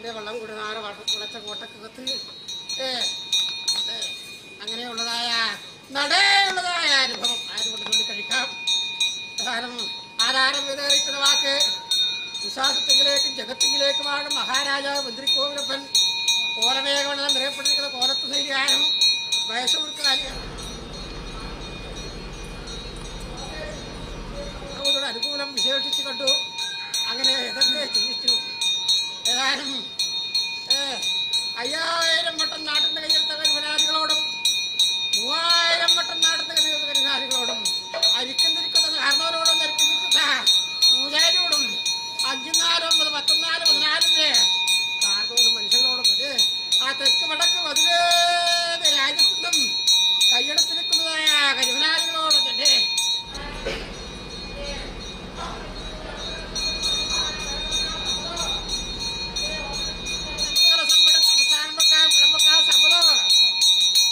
എൻ്റെ വെള്ളം കുടിനാറ് വളച്ച കോട്ടക്കകത്ത് അങ്ങനെയുള്ളതായ നടയുള്ളതായ അനുഭവം ആയതുകൊണ്ട് ചൊല്ലിക്കഴിക്കാം. കാരണം ആധാരം വിതറിക്കുന്ന വാക്ക് വിശ്വാസത്തിങ്കിലേക്കും ജഗത്തിങ്കിലേക്കുമാണ് മഹാരാജാവ് മന്ത്രിക്കോവിലപ്പൻ കോലമേഘമെല്ലാം നിറയപ്പെട്ടിരിക്കുന്ന കോലത്ത് ശൈലിയാനും വയസ്സൂർക്കാനും അനുകൂലം വിശേഷിച്ചു കണ്ടു. അങ്ങനെ ഇതൊക്കെ ചിന്തിച്ചു. ഏതായാലും 5000 വട്ടം നാട്ടിൻ്റെ കയ്യിലത്തെ കരിമനാദികളോടും 3000 വട്ടം നാട്ടിൻ്റെ കയ്യിലത്തെ കരിമനാദികളോടും അരിക്കുന്നിരിക്കുന്ന കാരണവരോടും അരിക്കുന്നിരിക്കുന്ന പൂജാരിയോടും 5 4 9 10 4 14 കാരണവരും മനുഷ്യങ്ങളോടും അത് ആ തെക്ക് വടക്ക് 17 രാജ്യത്തുനിന്നും കൈയെടുത്തിരിക്കുന്നതായ കരിമനാദികളോടും തന്നെ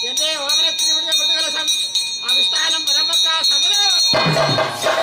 എന്റെ ഓമനത്തിന് ഇവിടെ അമൃതകലശം അവിസ്ഥാനം പരമക്ക സമരം.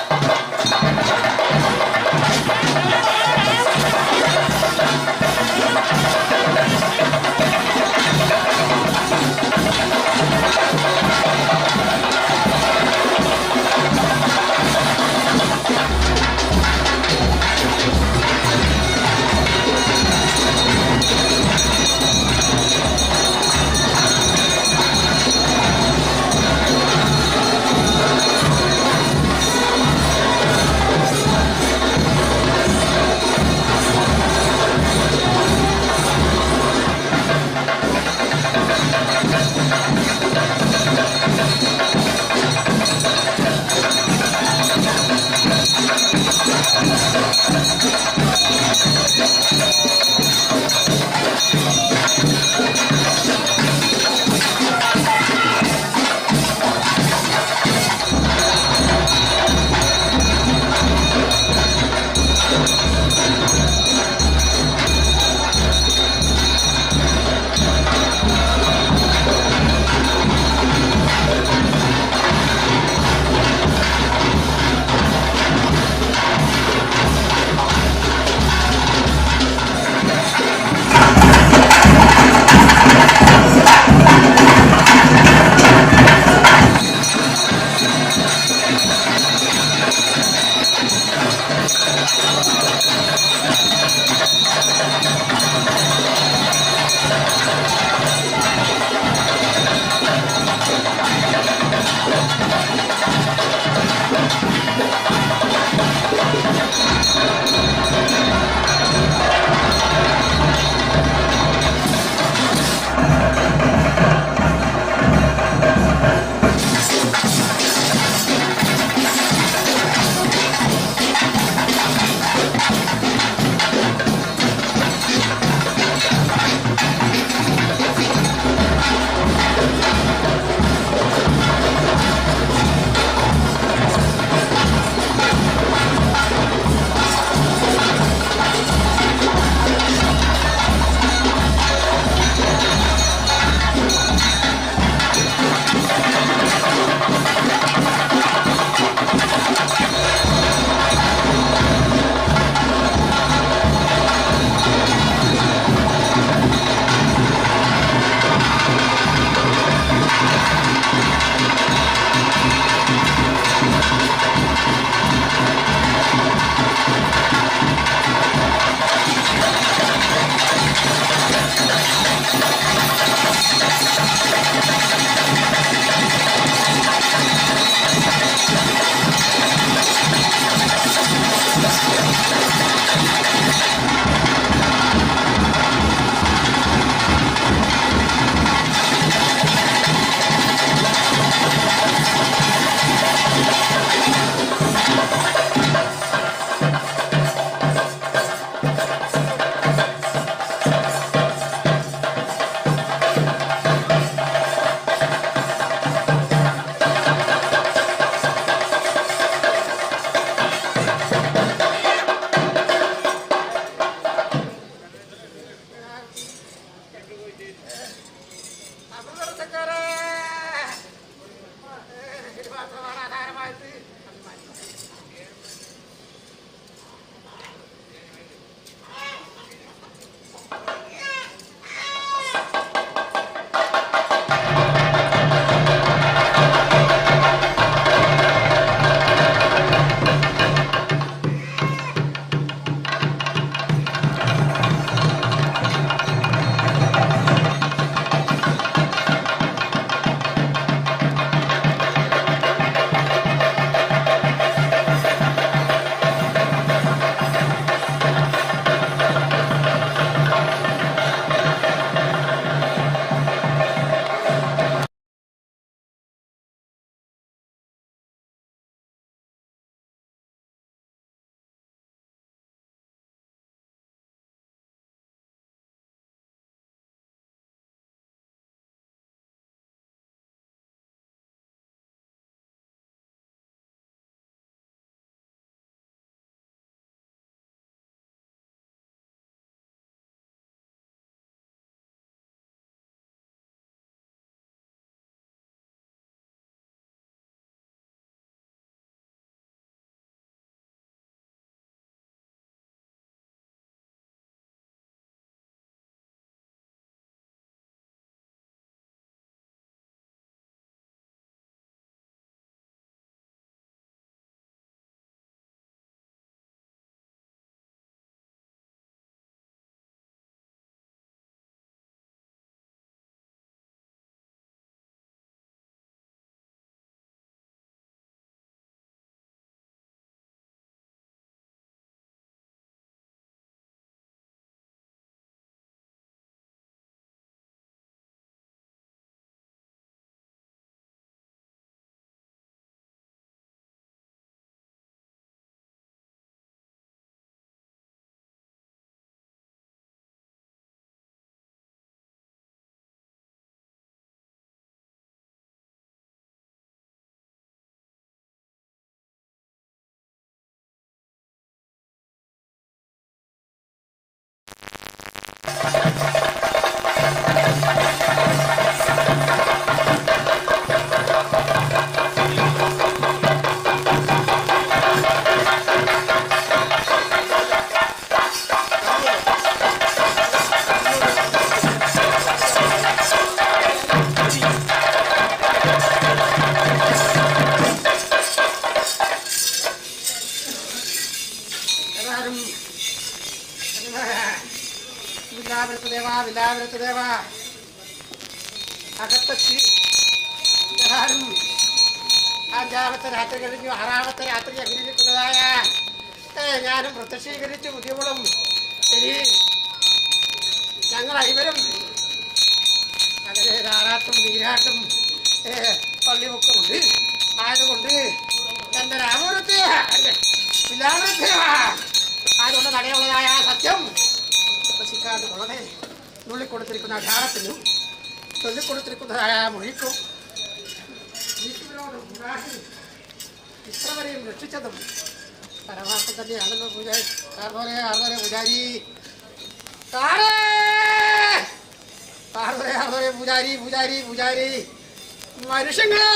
വില്ലാപുരത്ത് ദേവാ വില്ലാപുരത്ത് ദേവാ അകത്തെത്തി. ഏതാനും അഞ്ചാമത്തെ രാത്രി കഴിഞ്ഞു. ആറാമത്തെ രാത്രി അഗ്നിരിക്കുന്നതായ ഞാനും പ്രത്യക്ഷീകരിച്ചു ബുദ്ധിമുളും ഇനി ഞങ്ങൾ ഐവരും അങ്ങനെ ആറാട്ടും നീരാട്ടും പള്ളിമുക്കമുണ്ട്. ആയതുകൊണ്ട് എൻ്റെ രാമപുരത്തെ വില്ലാപുരത്തെ ആയതുകൊണ്ട് നടയുള്ളതായ സത്യം പ്രസിക്കാണ്ട് കൊള്ളണേ. നുള്ളിക്കൊടുത്തിരിക്കുന്ന അഠാരത്തിനും ചൊല്ലിക്കൊടുത്തിരിക്കുന്നതായ മൊഴിക്കും ഇത്രവരെയും രക്ഷിച്ചതും പരമാർത്ഥം തന്നെയാണല്ലോ പൂജാരി. കാർന്നോരെ ആർന്നോരെ പൂജാരി, കാർന്നോരെ ആർന്നോരെ പൂജാരി പൂജാരി പൂജാരി. മനുഷ്യങ്ങളെ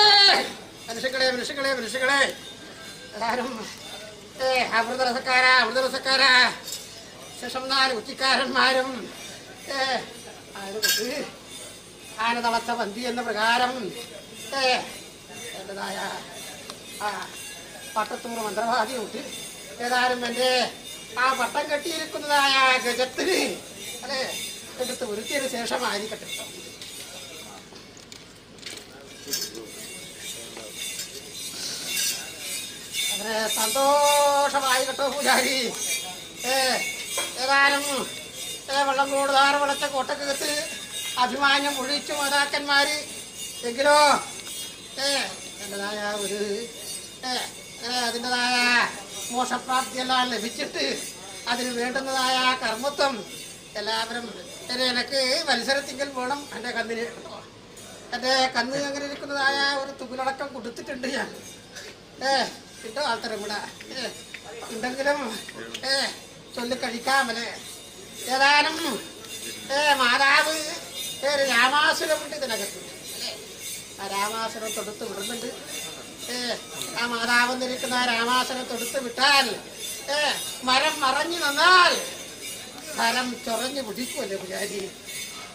മനുഷ്യങ്ങളെ മനുഷ്യങ്ങളെ മനുഷ്യങ്ങളെ, എല്ലാവരും അമൃതരസക്കാരാ അമൃതരസക്കാരാ. ശേഷം നാല് കുറ്റിക്കാരന്മാരും ആയതുകൊണ്ട് ആന തളച്ച പന്തി എന്ന പ്രകാരം എൻ്റെതായ ആ പട്ടത്തൂർ മന്ത്രവാദിയുണ്ട്. ഏതായാലും എൻ്റെ ആ പട്ടം കെട്ടിയിരിക്കുന്നതായ ഗജത്തിന് അല്ലെ എടുത്ത് ഉരുത്തിയതിന് ശേഷമായിരിക്കട്ടെ. അങ്ങനെ സന്തോഷമായി കേട്ടോ പൂജാരി. ഏതായാലും വെള്ളം കൂടുതാറ് വളച്ച കോട്ടക്കകത്ത് അഭിമാനം ഒഴിച്ചു മാതാക്കന്മാര് എങ്കിലോ എൻ്റെതായ ഒരു അതിൻ്റെതായ മോശപ്രാപ്തിയെല്ലാം ലഭിച്ചിട്ട് അതിന് വേണ്ടുന്നതായ കർമ്മത്വം എല്ലാവരും എനിക്ക് മത്സരത്തിങ്കൽ വേണം. എൻ്റെ കന്നിന് കേട്ടോ, എൻ്റെ കന്ന് അങ്ങനെ ഇരിക്കുന്നതായ ഒരു തുകിലടക്കം കൊടുത്തിട്ടുണ്ട് ഞാൻ. കിട്ടോ ആൾത്തരം കൂടെ ഉണ്ടെങ്കിലും ചൊല്ലിക്കഴിക്കാമല്ലേ. ഏതായാലും മാതാവ് രാമാസുരമുണ്ട് ഇതിനകത്ത് അല്ലേ. ആ രാമാസുരം തൊടുത്ത് വിടുന്നുണ്ട്. ആ മാതാവ് എന്നിരിക്കുന്ന ആ രാമാസുരം തൊടുത്ത് വിട്ടാൽ മരം മറഞ്ഞു നിന്നാൽ മരം ചൊറഞ്ഞു പിടിക്കുമല്ലേ പൂജാരി.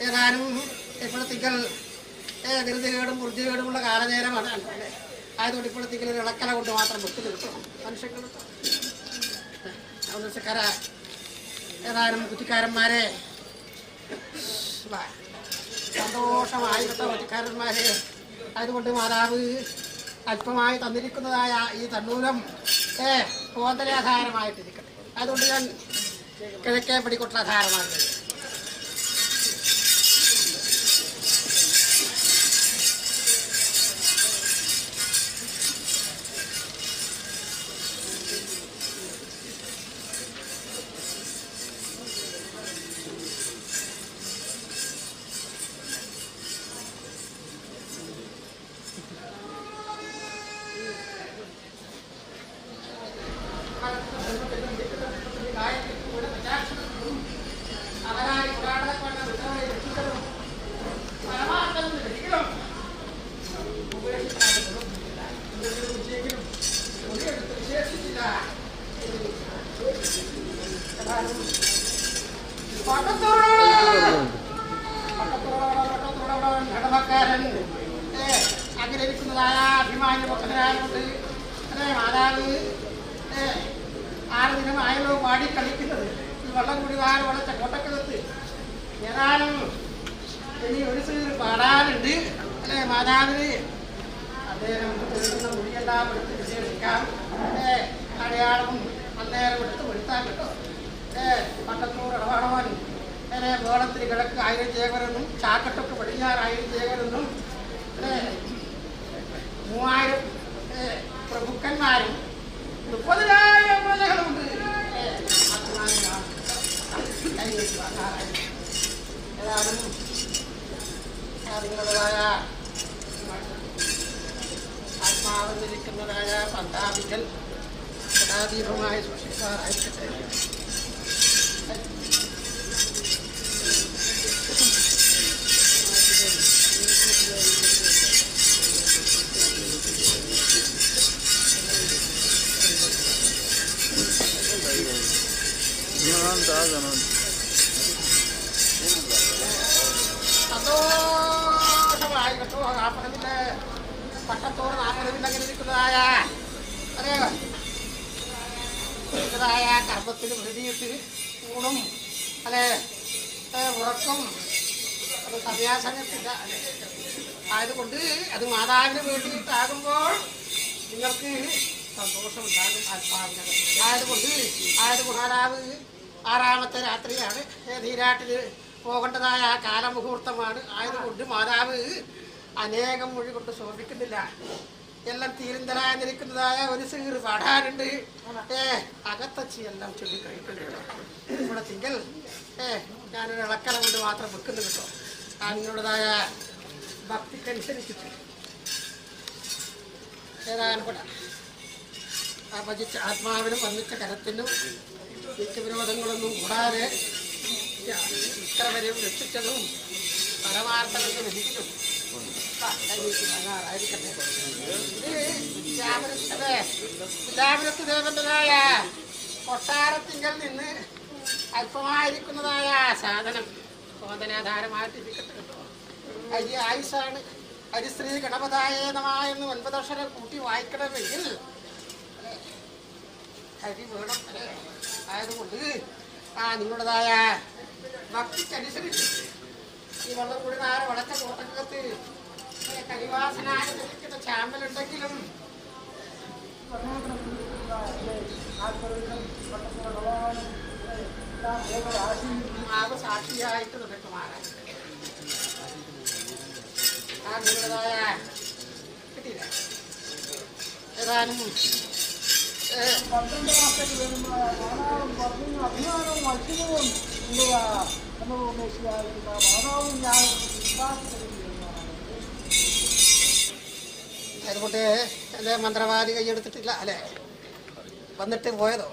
ഏതായാലും ഇപ്പോഴത്തേക്കൽ ധൃതികേടും വൃത്തികേടുമുള്ള കാലനേരമാണ് അല്ലേ. ആയതുകൊണ്ട് ഇപ്പോഴത്തേക്കൽ ഒരു ഇളക്കല കൊണ്ട് മാത്രം വെക്കുന്നു കിട്ടും മനുഷ്യങ്ങൾ. ഏതായാലും കുറ്റിക്കാരന്മാരെ സന്തോഷമായി കേട്ടോ കുറ്റിക്കാരന്മാരെ. അതുകൊണ്ട് മാതാവ് അല്പമായി തന്നിരിക്കുന്നതായ ഈ തണ്ണൂലം കോന്തലാധാരമായിട്ടിരിക്കട്ടെ. അതുകൊണ്ട് ഞാൻ കിഴക്കേ പടിക്കൊട്ടാധാരമാണ്. അങ്ങനെ ഇരിക്കുന്നതായ അഭിമാന്യ ഭക്തനായതുകൊണ്ട് അല്ലേ മാതാവ് 6 ദിനമായല്ലോ പാടി കളിക്കുന്നത്. ഈ വള്ളം കൂടി നാല് വളച്ച കോട്ടക്കകത്ത് ഏതായാലും ഇനി ഒരു സീർ പാടാനുണ്ട് അല്ലേ മാതാവിന്. അദ്ദേഹം തീർന്ന മൊഴിയെല്ലാം എടുത്ത് വിശേഷിക്കാം. അടയാളവും അന്നേരം എടുത്ത് വരുത്താൻ കേട്ടോ. പട്ടത്തൂർ ഇടപാടവൻ വേളത്തിന് കിഴക്ക് 1000 ചേകരെന്നും ചാക്കട്ടൊക്കെ പടിഞ്ഞാറ് 1000 ചേകരെന്നും 3000 പ്രഭുക്കന്മാരും 30,000 പ്രജകളുണ്ട്. ഏതായാലും നിങ്ങളുടേതായ ആത്മാവെന്നിരിക്കുന്നതായ പന്താവിക്കൽ സദാദീപമായി സൂക്ഷിക്കാറായിരിക്കട്ടെ. സന്തോഷമായി കേട്ടോ. 40 പട്ടത്തോട് 40 അങ്ങനെ ഇരിക്കുന്നതായ അതെ കർമ്മത്തിന് പ്രതിയിട്ട് ഊണും അല്ലെ ഉറക്കം അത് സമയാസമയത്തില്ല അല്ലേ? ആയതുകൊണ്ട് അത് മാതാവിന് വേണ്ടിയിട്ടാകുമ്പോൾ നിങ്ങൾക്ക് സന്തോഷമുണ്ടാകും ആത്മാവിന്. ആയതുകൊണ്ട് മാതാവ് 6-ാമത്തെ രാത്രിയാണ് നീരാട്ടിൽ പോകേണ്ടതായ ആ കാലമുഹൂർത്തമാണ്. ആയതുകൊണ്ട് മാതാവ് അനേകം മൊഴി കൊണ്ട് ശോഭിക്കുന്നില്ല. എല്ലാം തീരുന്തരായി നിൽക്കുന്നതായ ഒരു സീറ് പാടാനുണ്ട്. അകത്തച്ചി എല്ലാം ചൊല്ലിക്കഴിക്കുന്നുണ്ട്. ഇവിടെ തിങ്കൽ ഞാനൊരു ഇളക്കല കൊണ്ട് മാത്രം വെക്കുന്നു കേട്ടോ. ആ നിങ്ങളുടേതായ ഭക്തിക്കനുസരിച്ചിട്ട് ഏതായാലും കൂടെ ആ ഭജിച്ച ആത്മാവിനും വന്നിച്ച കരത്തിനും നിത്യവിരോധങ്ങളൊന്നും കൂടാതെ ഇത്ര വരെയും രക്ഷിച്ചതും പരമാർത്ഥമെന്ന് ലഭിക്കും. ആയിരിക്കട്ടെ. ഇത് വിലാപുരത്ത് ദേവന്റേതായ കൊട്ടാരത്തിങ്കൽ നിന്ന് അല്പമായിരിക്കുന്നതായ സാധനം സ്വാതനാധാരമായിട്ട് ഇരിക്കട്ടെ കേട്ടോ. അരി ആയുസാണ്. ഹരിശ്രീ ഗണപതായേ നമഃ എന്ന് 9 അക്ഷരം കൂട്ടി വായിക്കണമെങ്കിൽ ഹരി വേണം അല്ലേ? ആയതുകൊണ്ട് ആ നിങ്ങളുടേതായ ഭക്തിക്കനുസരിച്ച് ഈ വെള്ളം കൂടി നാല് വളച്ച കോട്ടക്കകത്ത് കരിവാസനായി ലഭിക്കുന്ന ചാമ്പലുണ്ടെങ്കിലും ആവ് സാക്ഷിയായിട്ട് നിനക്ക് മാറാൻ ആ നിങ്ങളുടേതായ കിട്ടിയില്ല. ഏതാനും 12 മാസത്തേക്ക് വരുന്ന മാതാവും വർണ്ണും അഭിമാനവും അച്ഛനവും ഉദ്ദേശിയായിരിക്കുന്ന മാതാവും ഞാൻ അതുകൊണ്ട് അല്ലെ മന്ത്രവാദി കൈയെടുത്തിട്ടില്ല അല്ലേ? വന്നിട്ട് പോയതോ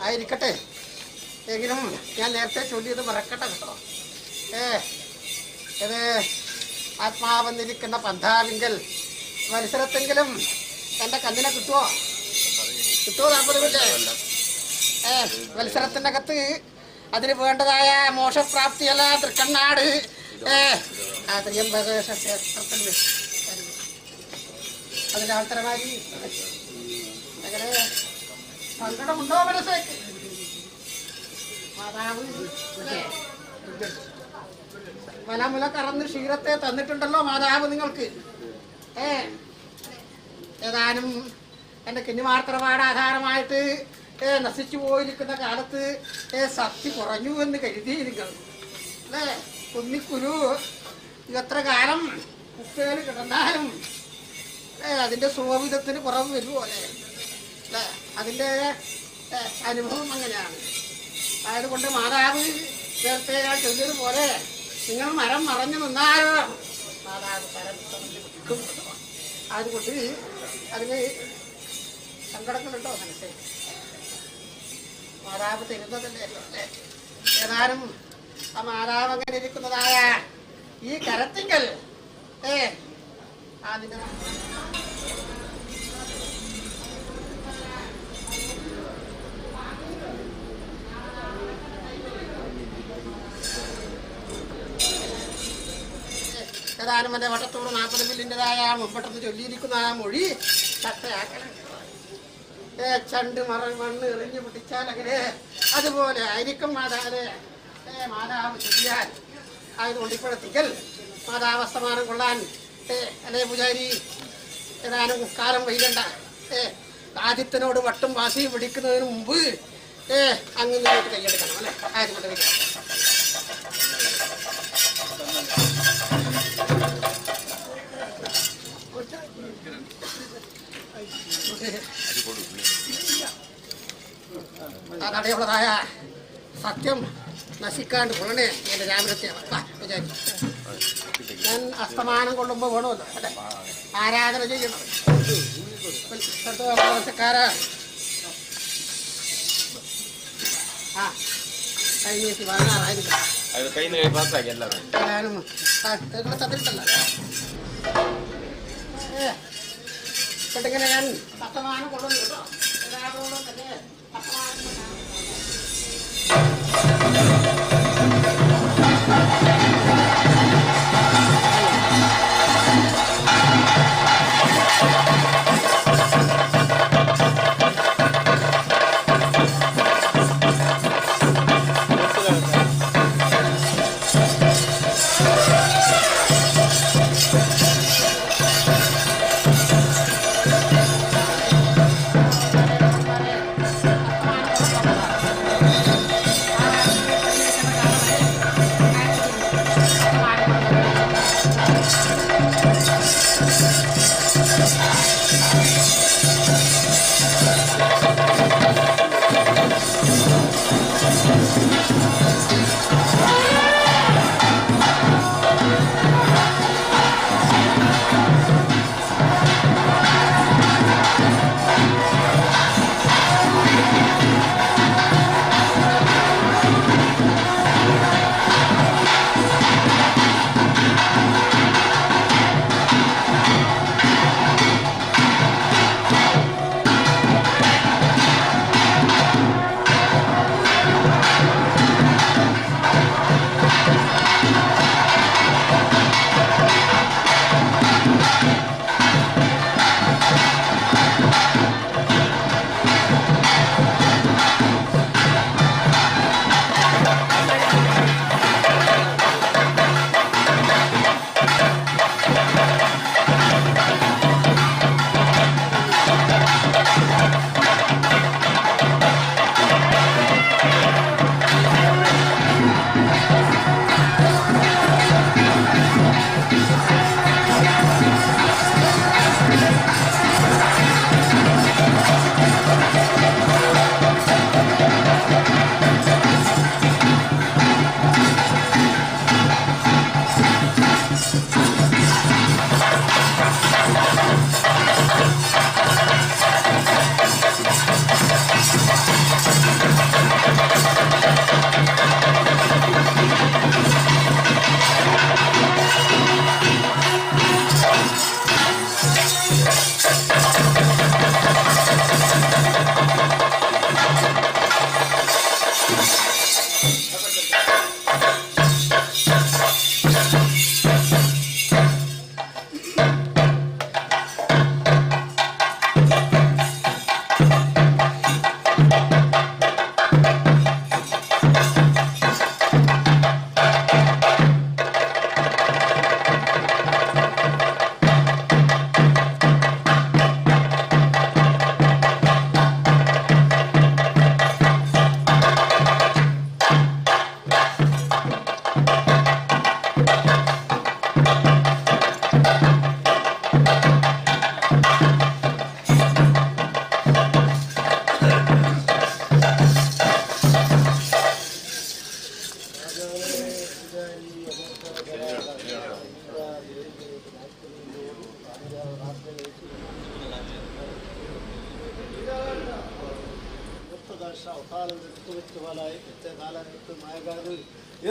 ആയിരിക്കട്ടെ. എങ്കിലും ഞാൻ നേരത്തെ ചൊല്ലിയത് മറക്കട്ടെ കേട്ടോ. ഇത് ആത്മാവെന്നിരിക്കുന്ന പന്ഥാവിങ്കൽ മത്സരത്തെങ്കിലും എൻ്റെ കണ്ണിനെ കിട്ടുമോ? കിട്ടുമോ 40 മിനിറ്റ്? മത്സരത്തിൻ്റെ അകത്ത് അതിന് വേണ്ടതായ മോക്ഷപ്രാപ്തിയല്ല തൃക്കണ്ണാട് ആ ത്രിയംബകേശ ക്ഷേത്രത്തിൽ അതിൻ്റെ ആൾത്തരമാരി അങ്ങനെ സങ്കടമുണ്ടോ മനസ്സേക്ക്? മാതാവ് മലമുല കറന്ന് ക്ഷീരത്തെ തന്നിട്ടുണ്ടല്ലോ മാതാവ് നിങ്ങൾക്ക്. ഏതാനും എൻ്റെ കിന്നിമാർത്തറവാട് ആധാരമായിട്ട് നശിച്ചു പോയിരിക്കുന്ന കാലത്ത് ശക്തി കുറഞ്ഞു എന്ന് കരുതി നിങ്ങൾ അല്ലേ? കുന്നിക്കുരു എത്ര കാലം കുപ്പേല് കിടന്നാലും അതിൻ്റെ സ്വവിധത്തിന് കുറവ് വരുമോ അല്ലേ? അല്ലേ? അതിൻ്റെ അനുഭവം അങ്ങനെയാണ്. ആയതുകൊണ്ട് മാതാവ് നേരത്തെ ഞാൻ ചൊല്ലിയതുപോലെ നിങ്ങൾ മരം മറഞ്ഞു നിന്നാലോ മാതാവ് കരം തുറന്ന് നിൽക്കും. അതുകൊണ്ട് അതിന് സങ്കടങ്ങളുണ്ടോ മനസ്സേ? മാതാവ് തരുന്നതല്ലേ അല്ലേ? ഏതാനും ആ മാതാവ് അങ്ങനെ ഇരിക്കുന്നതായ ഈ കരത്തിങ്കൽ അതിന് ഏതാനും എൻ്റെ വട്ടത്തോട് 40 മില്ലിൻ്റെതായ മുമ്പട്ടെന്ന് ചൊല്ലിയിരിക്കുന്ന ആ മൊഴി ചട്ടയാക്കണം. ചണ്ട് മറ മണ്ണ് എറിഞ്ഞു പിടിച്ചാൽ അങ്ങനെ അതുപോലെ ആയിരിക്കും മാതാവ് മാതാവ് ചൊല്ലിയാൽ. ആയതുകൊണ്ട് ഇപ്പോഴത്തിക്കൽ മാതാവസ്തമാനം കൊള്ളാൻ അല്ലേ പൂജാരി ഏതാനും കാലം വൈകണ്ട. ആദിത്യനോട് വട്ടും വാശിയും പിടിക്കുന്നതിന് മുമ്പ് അങ്ങ് നിങ്ങൾക്ക് കൈയെടുക്കണം അല്ലേ? ആയതുകൊണ്ട് അതവിടെയുള്ളതായ സത്യം നശിക്കാണ്ട് കൊള്ളണേ എൻ്റെ രാമനത്തെ പൂജാരി. ഞാൻ അസ്തമാനം കൊള്ളുമ്പോൾ വേണമല്ലോ അല്ലേ ആരാധന ചെയ്യണം. ആ കഴിഞ്ഞ വാങ്ങാറായിരിക്കും. ഞാനും തന്നിട്ടല്ല ഇങ്ങനെ ഞാൻ അസ്തമാനം കൊള്ളുന്നു കേട്ടോ. എല്ലാവരോടും തന്നെ അസ്തമാനം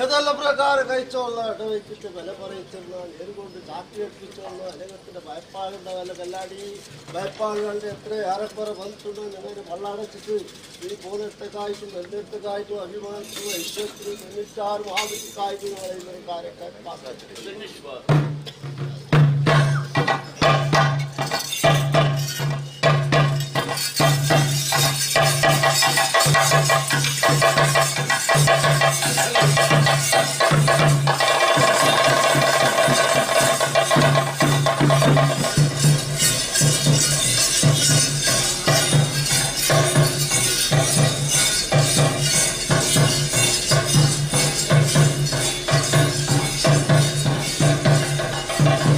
ഏതെല്ലാം പ്രകാരം കഴിച്ചോളാം ഇടവയ്ക്കിട്ട് വില പറയിച്ചിരുന്ന നേരുകൊണ്ട് ചാക്കി എടുപ്പിച്ചോളൂ അനേകത്തിന്റെ ഭയപ്പാടുണ്ടാവല്ല കല്ലാടി ഭയപ്പാടുകളുടെ എത്ര ഏറെക്കുറെ വന്നിട്ടുണ്ടോ നിങ്ങൾ വള്ളാടച്ചിട്ട് ഈ പോകുന്നിടത്തേക്കായിട്ടും വരുന്നിടത്തേക്കായിട്ടും അഭിമാനത്തിനും ഐശ്വര്യത്തിനും 96 ആവശ്യക്കായിട്ടും പറയുന്ന കാര്യമൊക്കെ പാസ്സാച്ചിട്ടുണ്ട്. Thank you.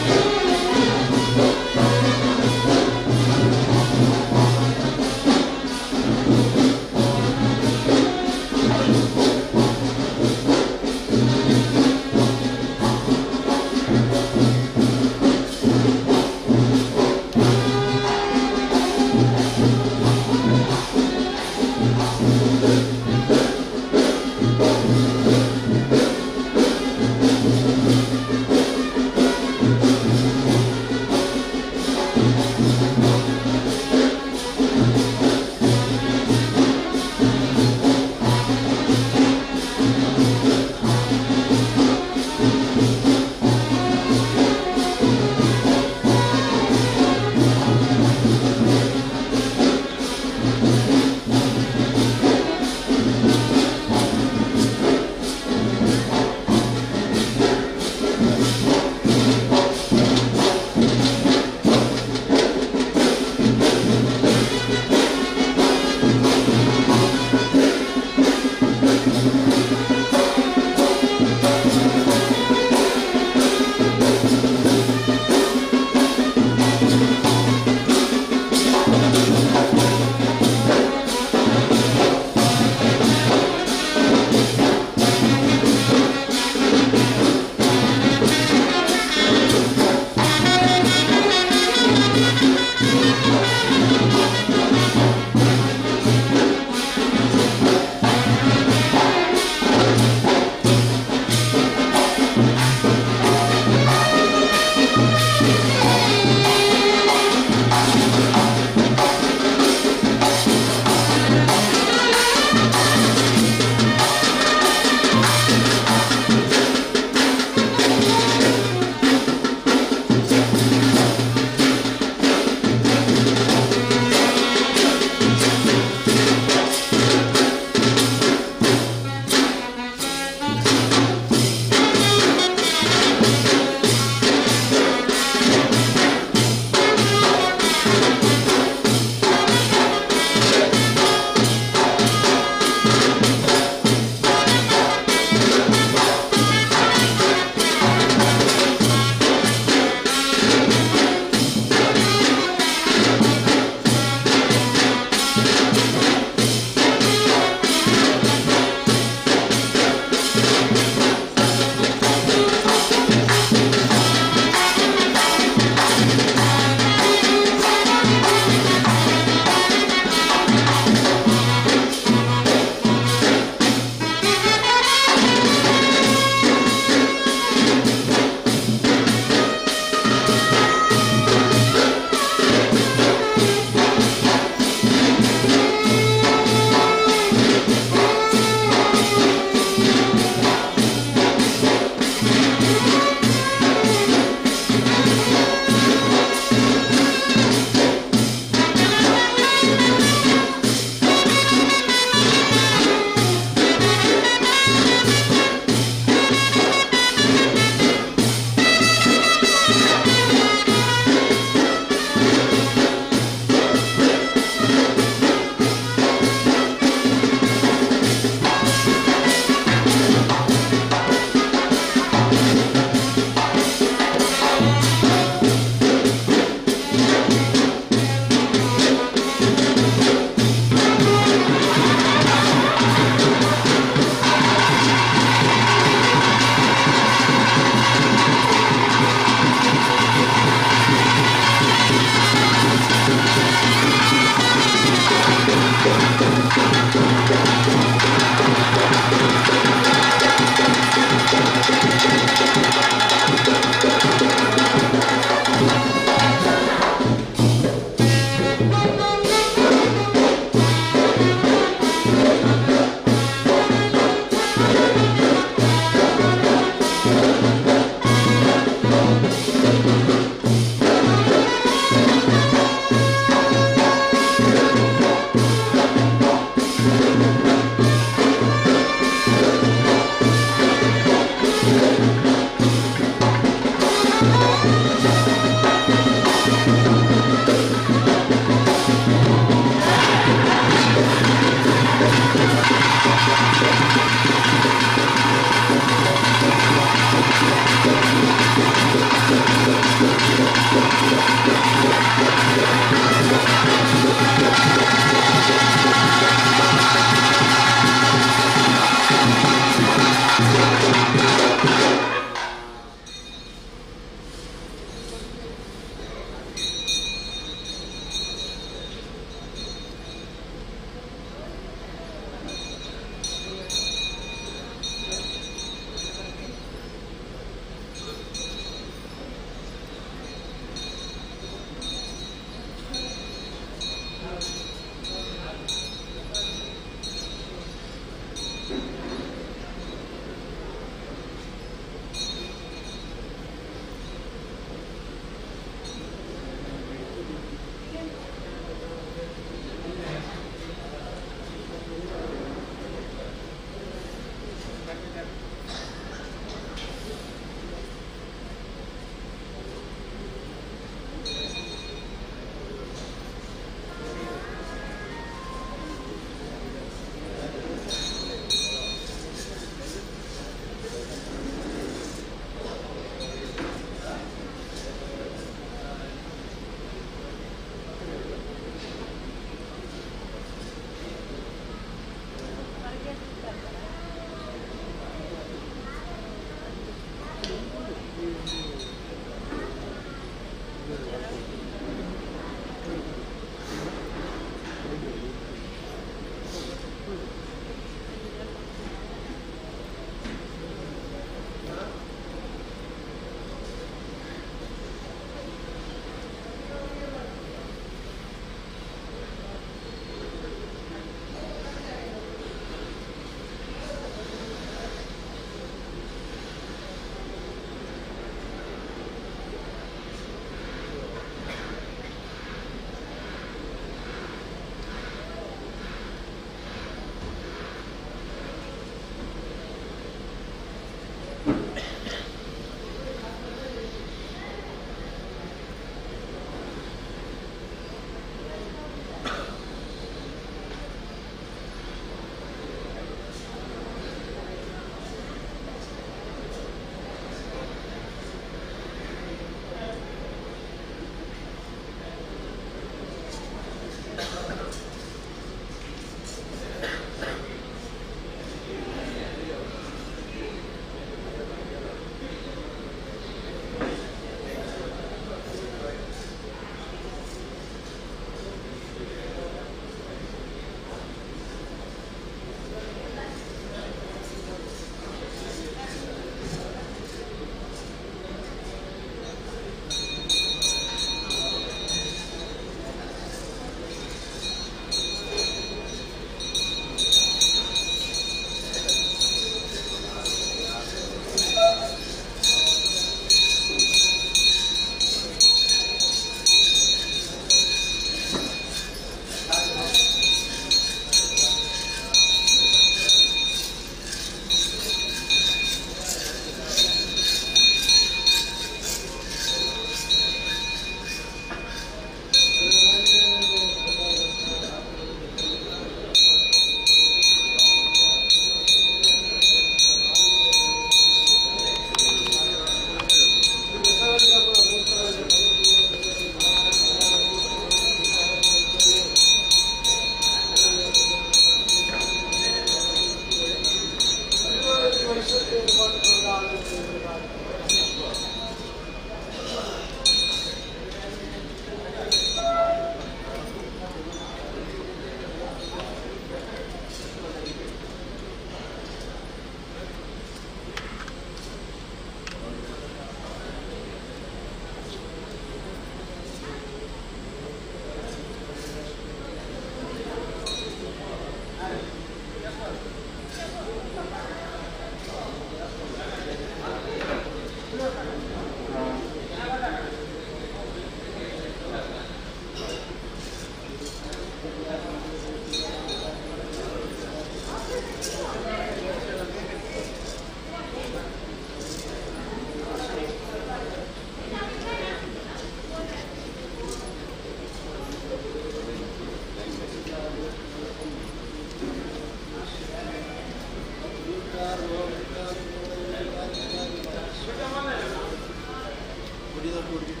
Thank you.